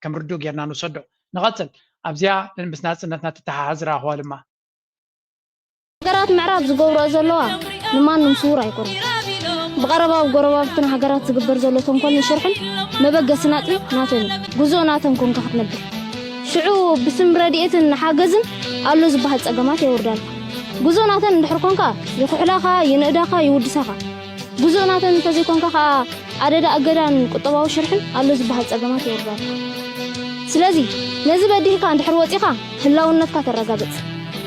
ከም ርዱእ ጌርና ንውሰዶ። ንቐፅል ኣብዚኣ ምስ ናፅነትና ትተሓሓዝ ረኣኽዋ ድማ ሃገራት ምዕራብ ዝገብርኦ ዘለዋ ንማንም ስዉር ኣይኮነን። ብቐረባ ኣብ ጎረባብትና ሃገራት ዝግበር ዘሎ ተንኮልን ሽርሕን መበገሲ ናጥቢ ናተን እዩ። ጉዞ ናተን ኮንካ ክትነብር ሽዑ ብስም ረድኤትን ሓገዝን ኣሎ ዝበሃል ጸገማት የውርዳልካ። ጉዞ ናተን እንድሕር ኮንካ ይኹሕላኻ፣ ይንእዳኻ፣ ይውድሳኻ። ጉዞ ናተን እንተዘይኮንካ ኸኣ ኣደዳ እገዳን ቁጠባዊ ሽርሕን ኣሎ ዝበሃል ጸገማት የውርዳልካ። ስለዚ ነዚ በዲህካ እንድሕር ወጺኻ ህላውነትካ ተረጋግጽ።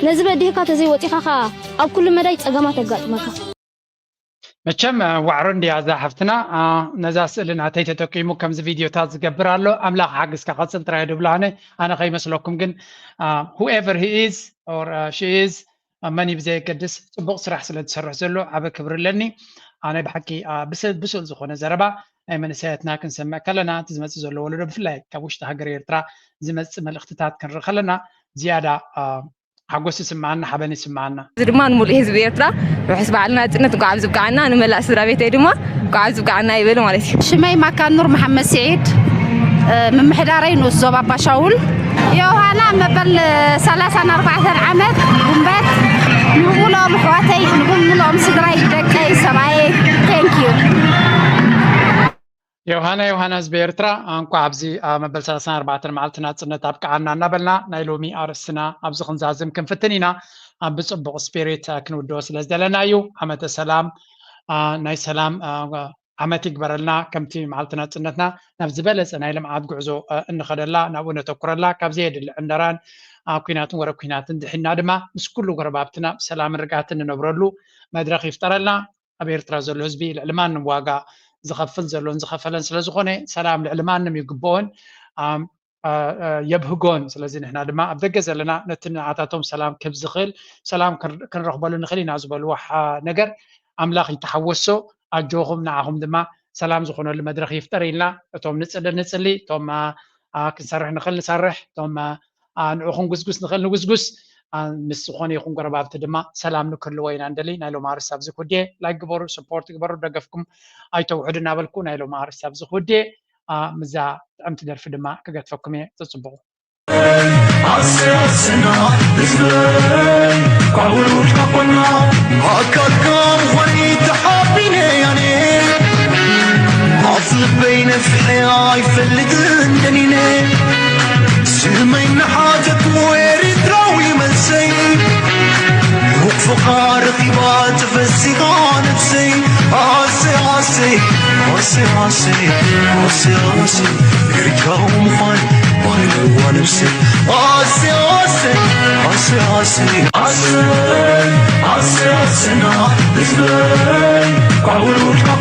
ነዚ በዲህካ ተዘይወጺኻ ኸኣ ኣብ ኩሉ መዳይ ጸገማት የጋጥመካ። መቸም ዋዕሮ እንድያ እዛ ሓፍትና ነዛ ስእሊ ናተይ ተጠቂሙ ከምዚ ቪድዮታት ዝገብር ኣሎ ኣምላኽ ሓግዝካ ቀጽል ጥራይ ድብሎ ኣነ ኣነ ከይመስለኩም ግን whoever he is or she is መን እዩ ብዘየገድስ ፅቡቕ ስራሕ ስለ ዝሰርሕ ዘሎ ዓበ ክብሪ ኣለኒ። ኣነ ብሓቂ ብስል ብስል ዝኾነ ዘረባ ናይ መንእሰያትና ክንሰምዕ ከለና እቲ ዝመፅእ ዘሎ ወለዶ ብፍላይ ካብ ውሽጢ ሃገር ኤርትራ ዝመፅእ መልእኽትታት ክንርኢ ከለና ዝያዳ ሓጎስ ይስምዓና፣ ሓበን ይስምዓና። እዚ ድማ ንሙሉእ ህዝቢ ኤርትራ ርሑስ በዓል ናጽነት እንኳዕ ኣብዚ ብቅዓና፣ ንመላእ ስድራ ቤተይ ድማ እንኳዕ ኣብዚ ብቅዓና ይብል ማለት እዩ። ሽመይ ማካኑር መሓመድ ስዒድ፣ ምምሕዳረይ ንኡስ ዞባ ኣባሻውል። ዮሃና መበል ሰላሳን ኣርባዕተን ዓመት ጉንበት፣ ንብሙሉኦም ኣሕዋተይ፣ ንብሙሉኦም ስድራይ፣ ደቀይ፣ ሰብኣየይ። Thank you። ዮሃና ዮሃና ህዝቢ ኤርትራ እንኳዕ ኣብዚ መበል ሰላሳን ኣርባዕተን መዓልቲ ናጽነት ኣብቅዓና እናበልና ናይ ሎሚ ኣርእስትና ኣብዚ ክንዛዝም ክንፍትን ኢና። ብጽቡቕ ስፒሪት ክንውድኦ ስለ ዝደለና እዩ። ዓመተ ሰላም ናይ ሰላም ዓመት ይግበረልና። ከምቲ መዓልቲ ናጽነትና ናብ ዝበለጸ ናይ ልምዓት ጉዕዞ እንኸደላ ናብኡ ነተኩረላ ካብ ዘየድሊ ዕንደራን ኲናትን ወረ ኲናትን ድሒና ድማ ምስ ኩሉ ጎረባብትና ብሰላምን ርግኣትን ንነብረሉ መድረኽ ይፍጠረልና። ኣብ ኤርትራ ዘሎ ህዝቢ ልዕሊ ማንም ዋጋ ዝኸፍል ዘሎን ዝኸፈለን ስለ ዝኾነ ሰላም ልዕሊ ማንም ይግብኦን የብህጎን። ስለዚ ንሕና ድማ ኣብ ደገ ዘለና ነቲ ንዓታቶም ሰላም ክህብ ዝኽእል ሰላም ክንረኽበሉ ንኽእል ኢና ዝበልዎ ነገር ኣምላኽ ይተሓወሶ። ኣጆኹም ንዓኹም ድማ ሰላም ዝኾነሉ መድረኽ ይፍጠር ኢልና እቶም ንጽሊ ንጽሊ እቶም ክንሰርሕ ንኽእል ንሰርሕ እቶም ንዑ ክንጉስጉስ ንኽእል ንጉስጉስ ምስ ዝኾነ ይኹን ጎረባብቲ ድማ ሰላም ንክህልዎ ኢና ንደሊ። ናይ ሎም ኣርስ ኣብዚ ኩዴ ላይክ ግበሩ፣ ስፖርት ግበሩ፣ ደገፍኩም ኣይተውሕዱ እናበልኩ ናይ ሎም ኣርስ ኣብዚ ኩዴ ምዛ ጥዕምቲ ደርፊ ድማ ክገድፈኩም እየ። ተፅብቑ። ኣሰስና ህዝበይ ቋውሉድ ካኮና ኣካልካ ምኾኒ ተሓቢነ ያኔ ኣፍልበይ ነፍሐ ኣይፈልጥን ደኒነ ስመይ እናሓተትኩ ኤሪትራዊ መልሰይ ሩቕ ፍቓ ረኺባ ተፈሲኻ ነፍሰይ ኣሰ ኣሰ ኣሰ ኣሰ ኣሰ ኣሰ ኤሪትራዊ ምዃን ዋ ነብሰይ ኣሰይ ኣሰይ ኣሰይ ኣሰይ ኣሰይ ኣሰይ ኣሰና ህዝበይ ካብ ውሉድ ካብ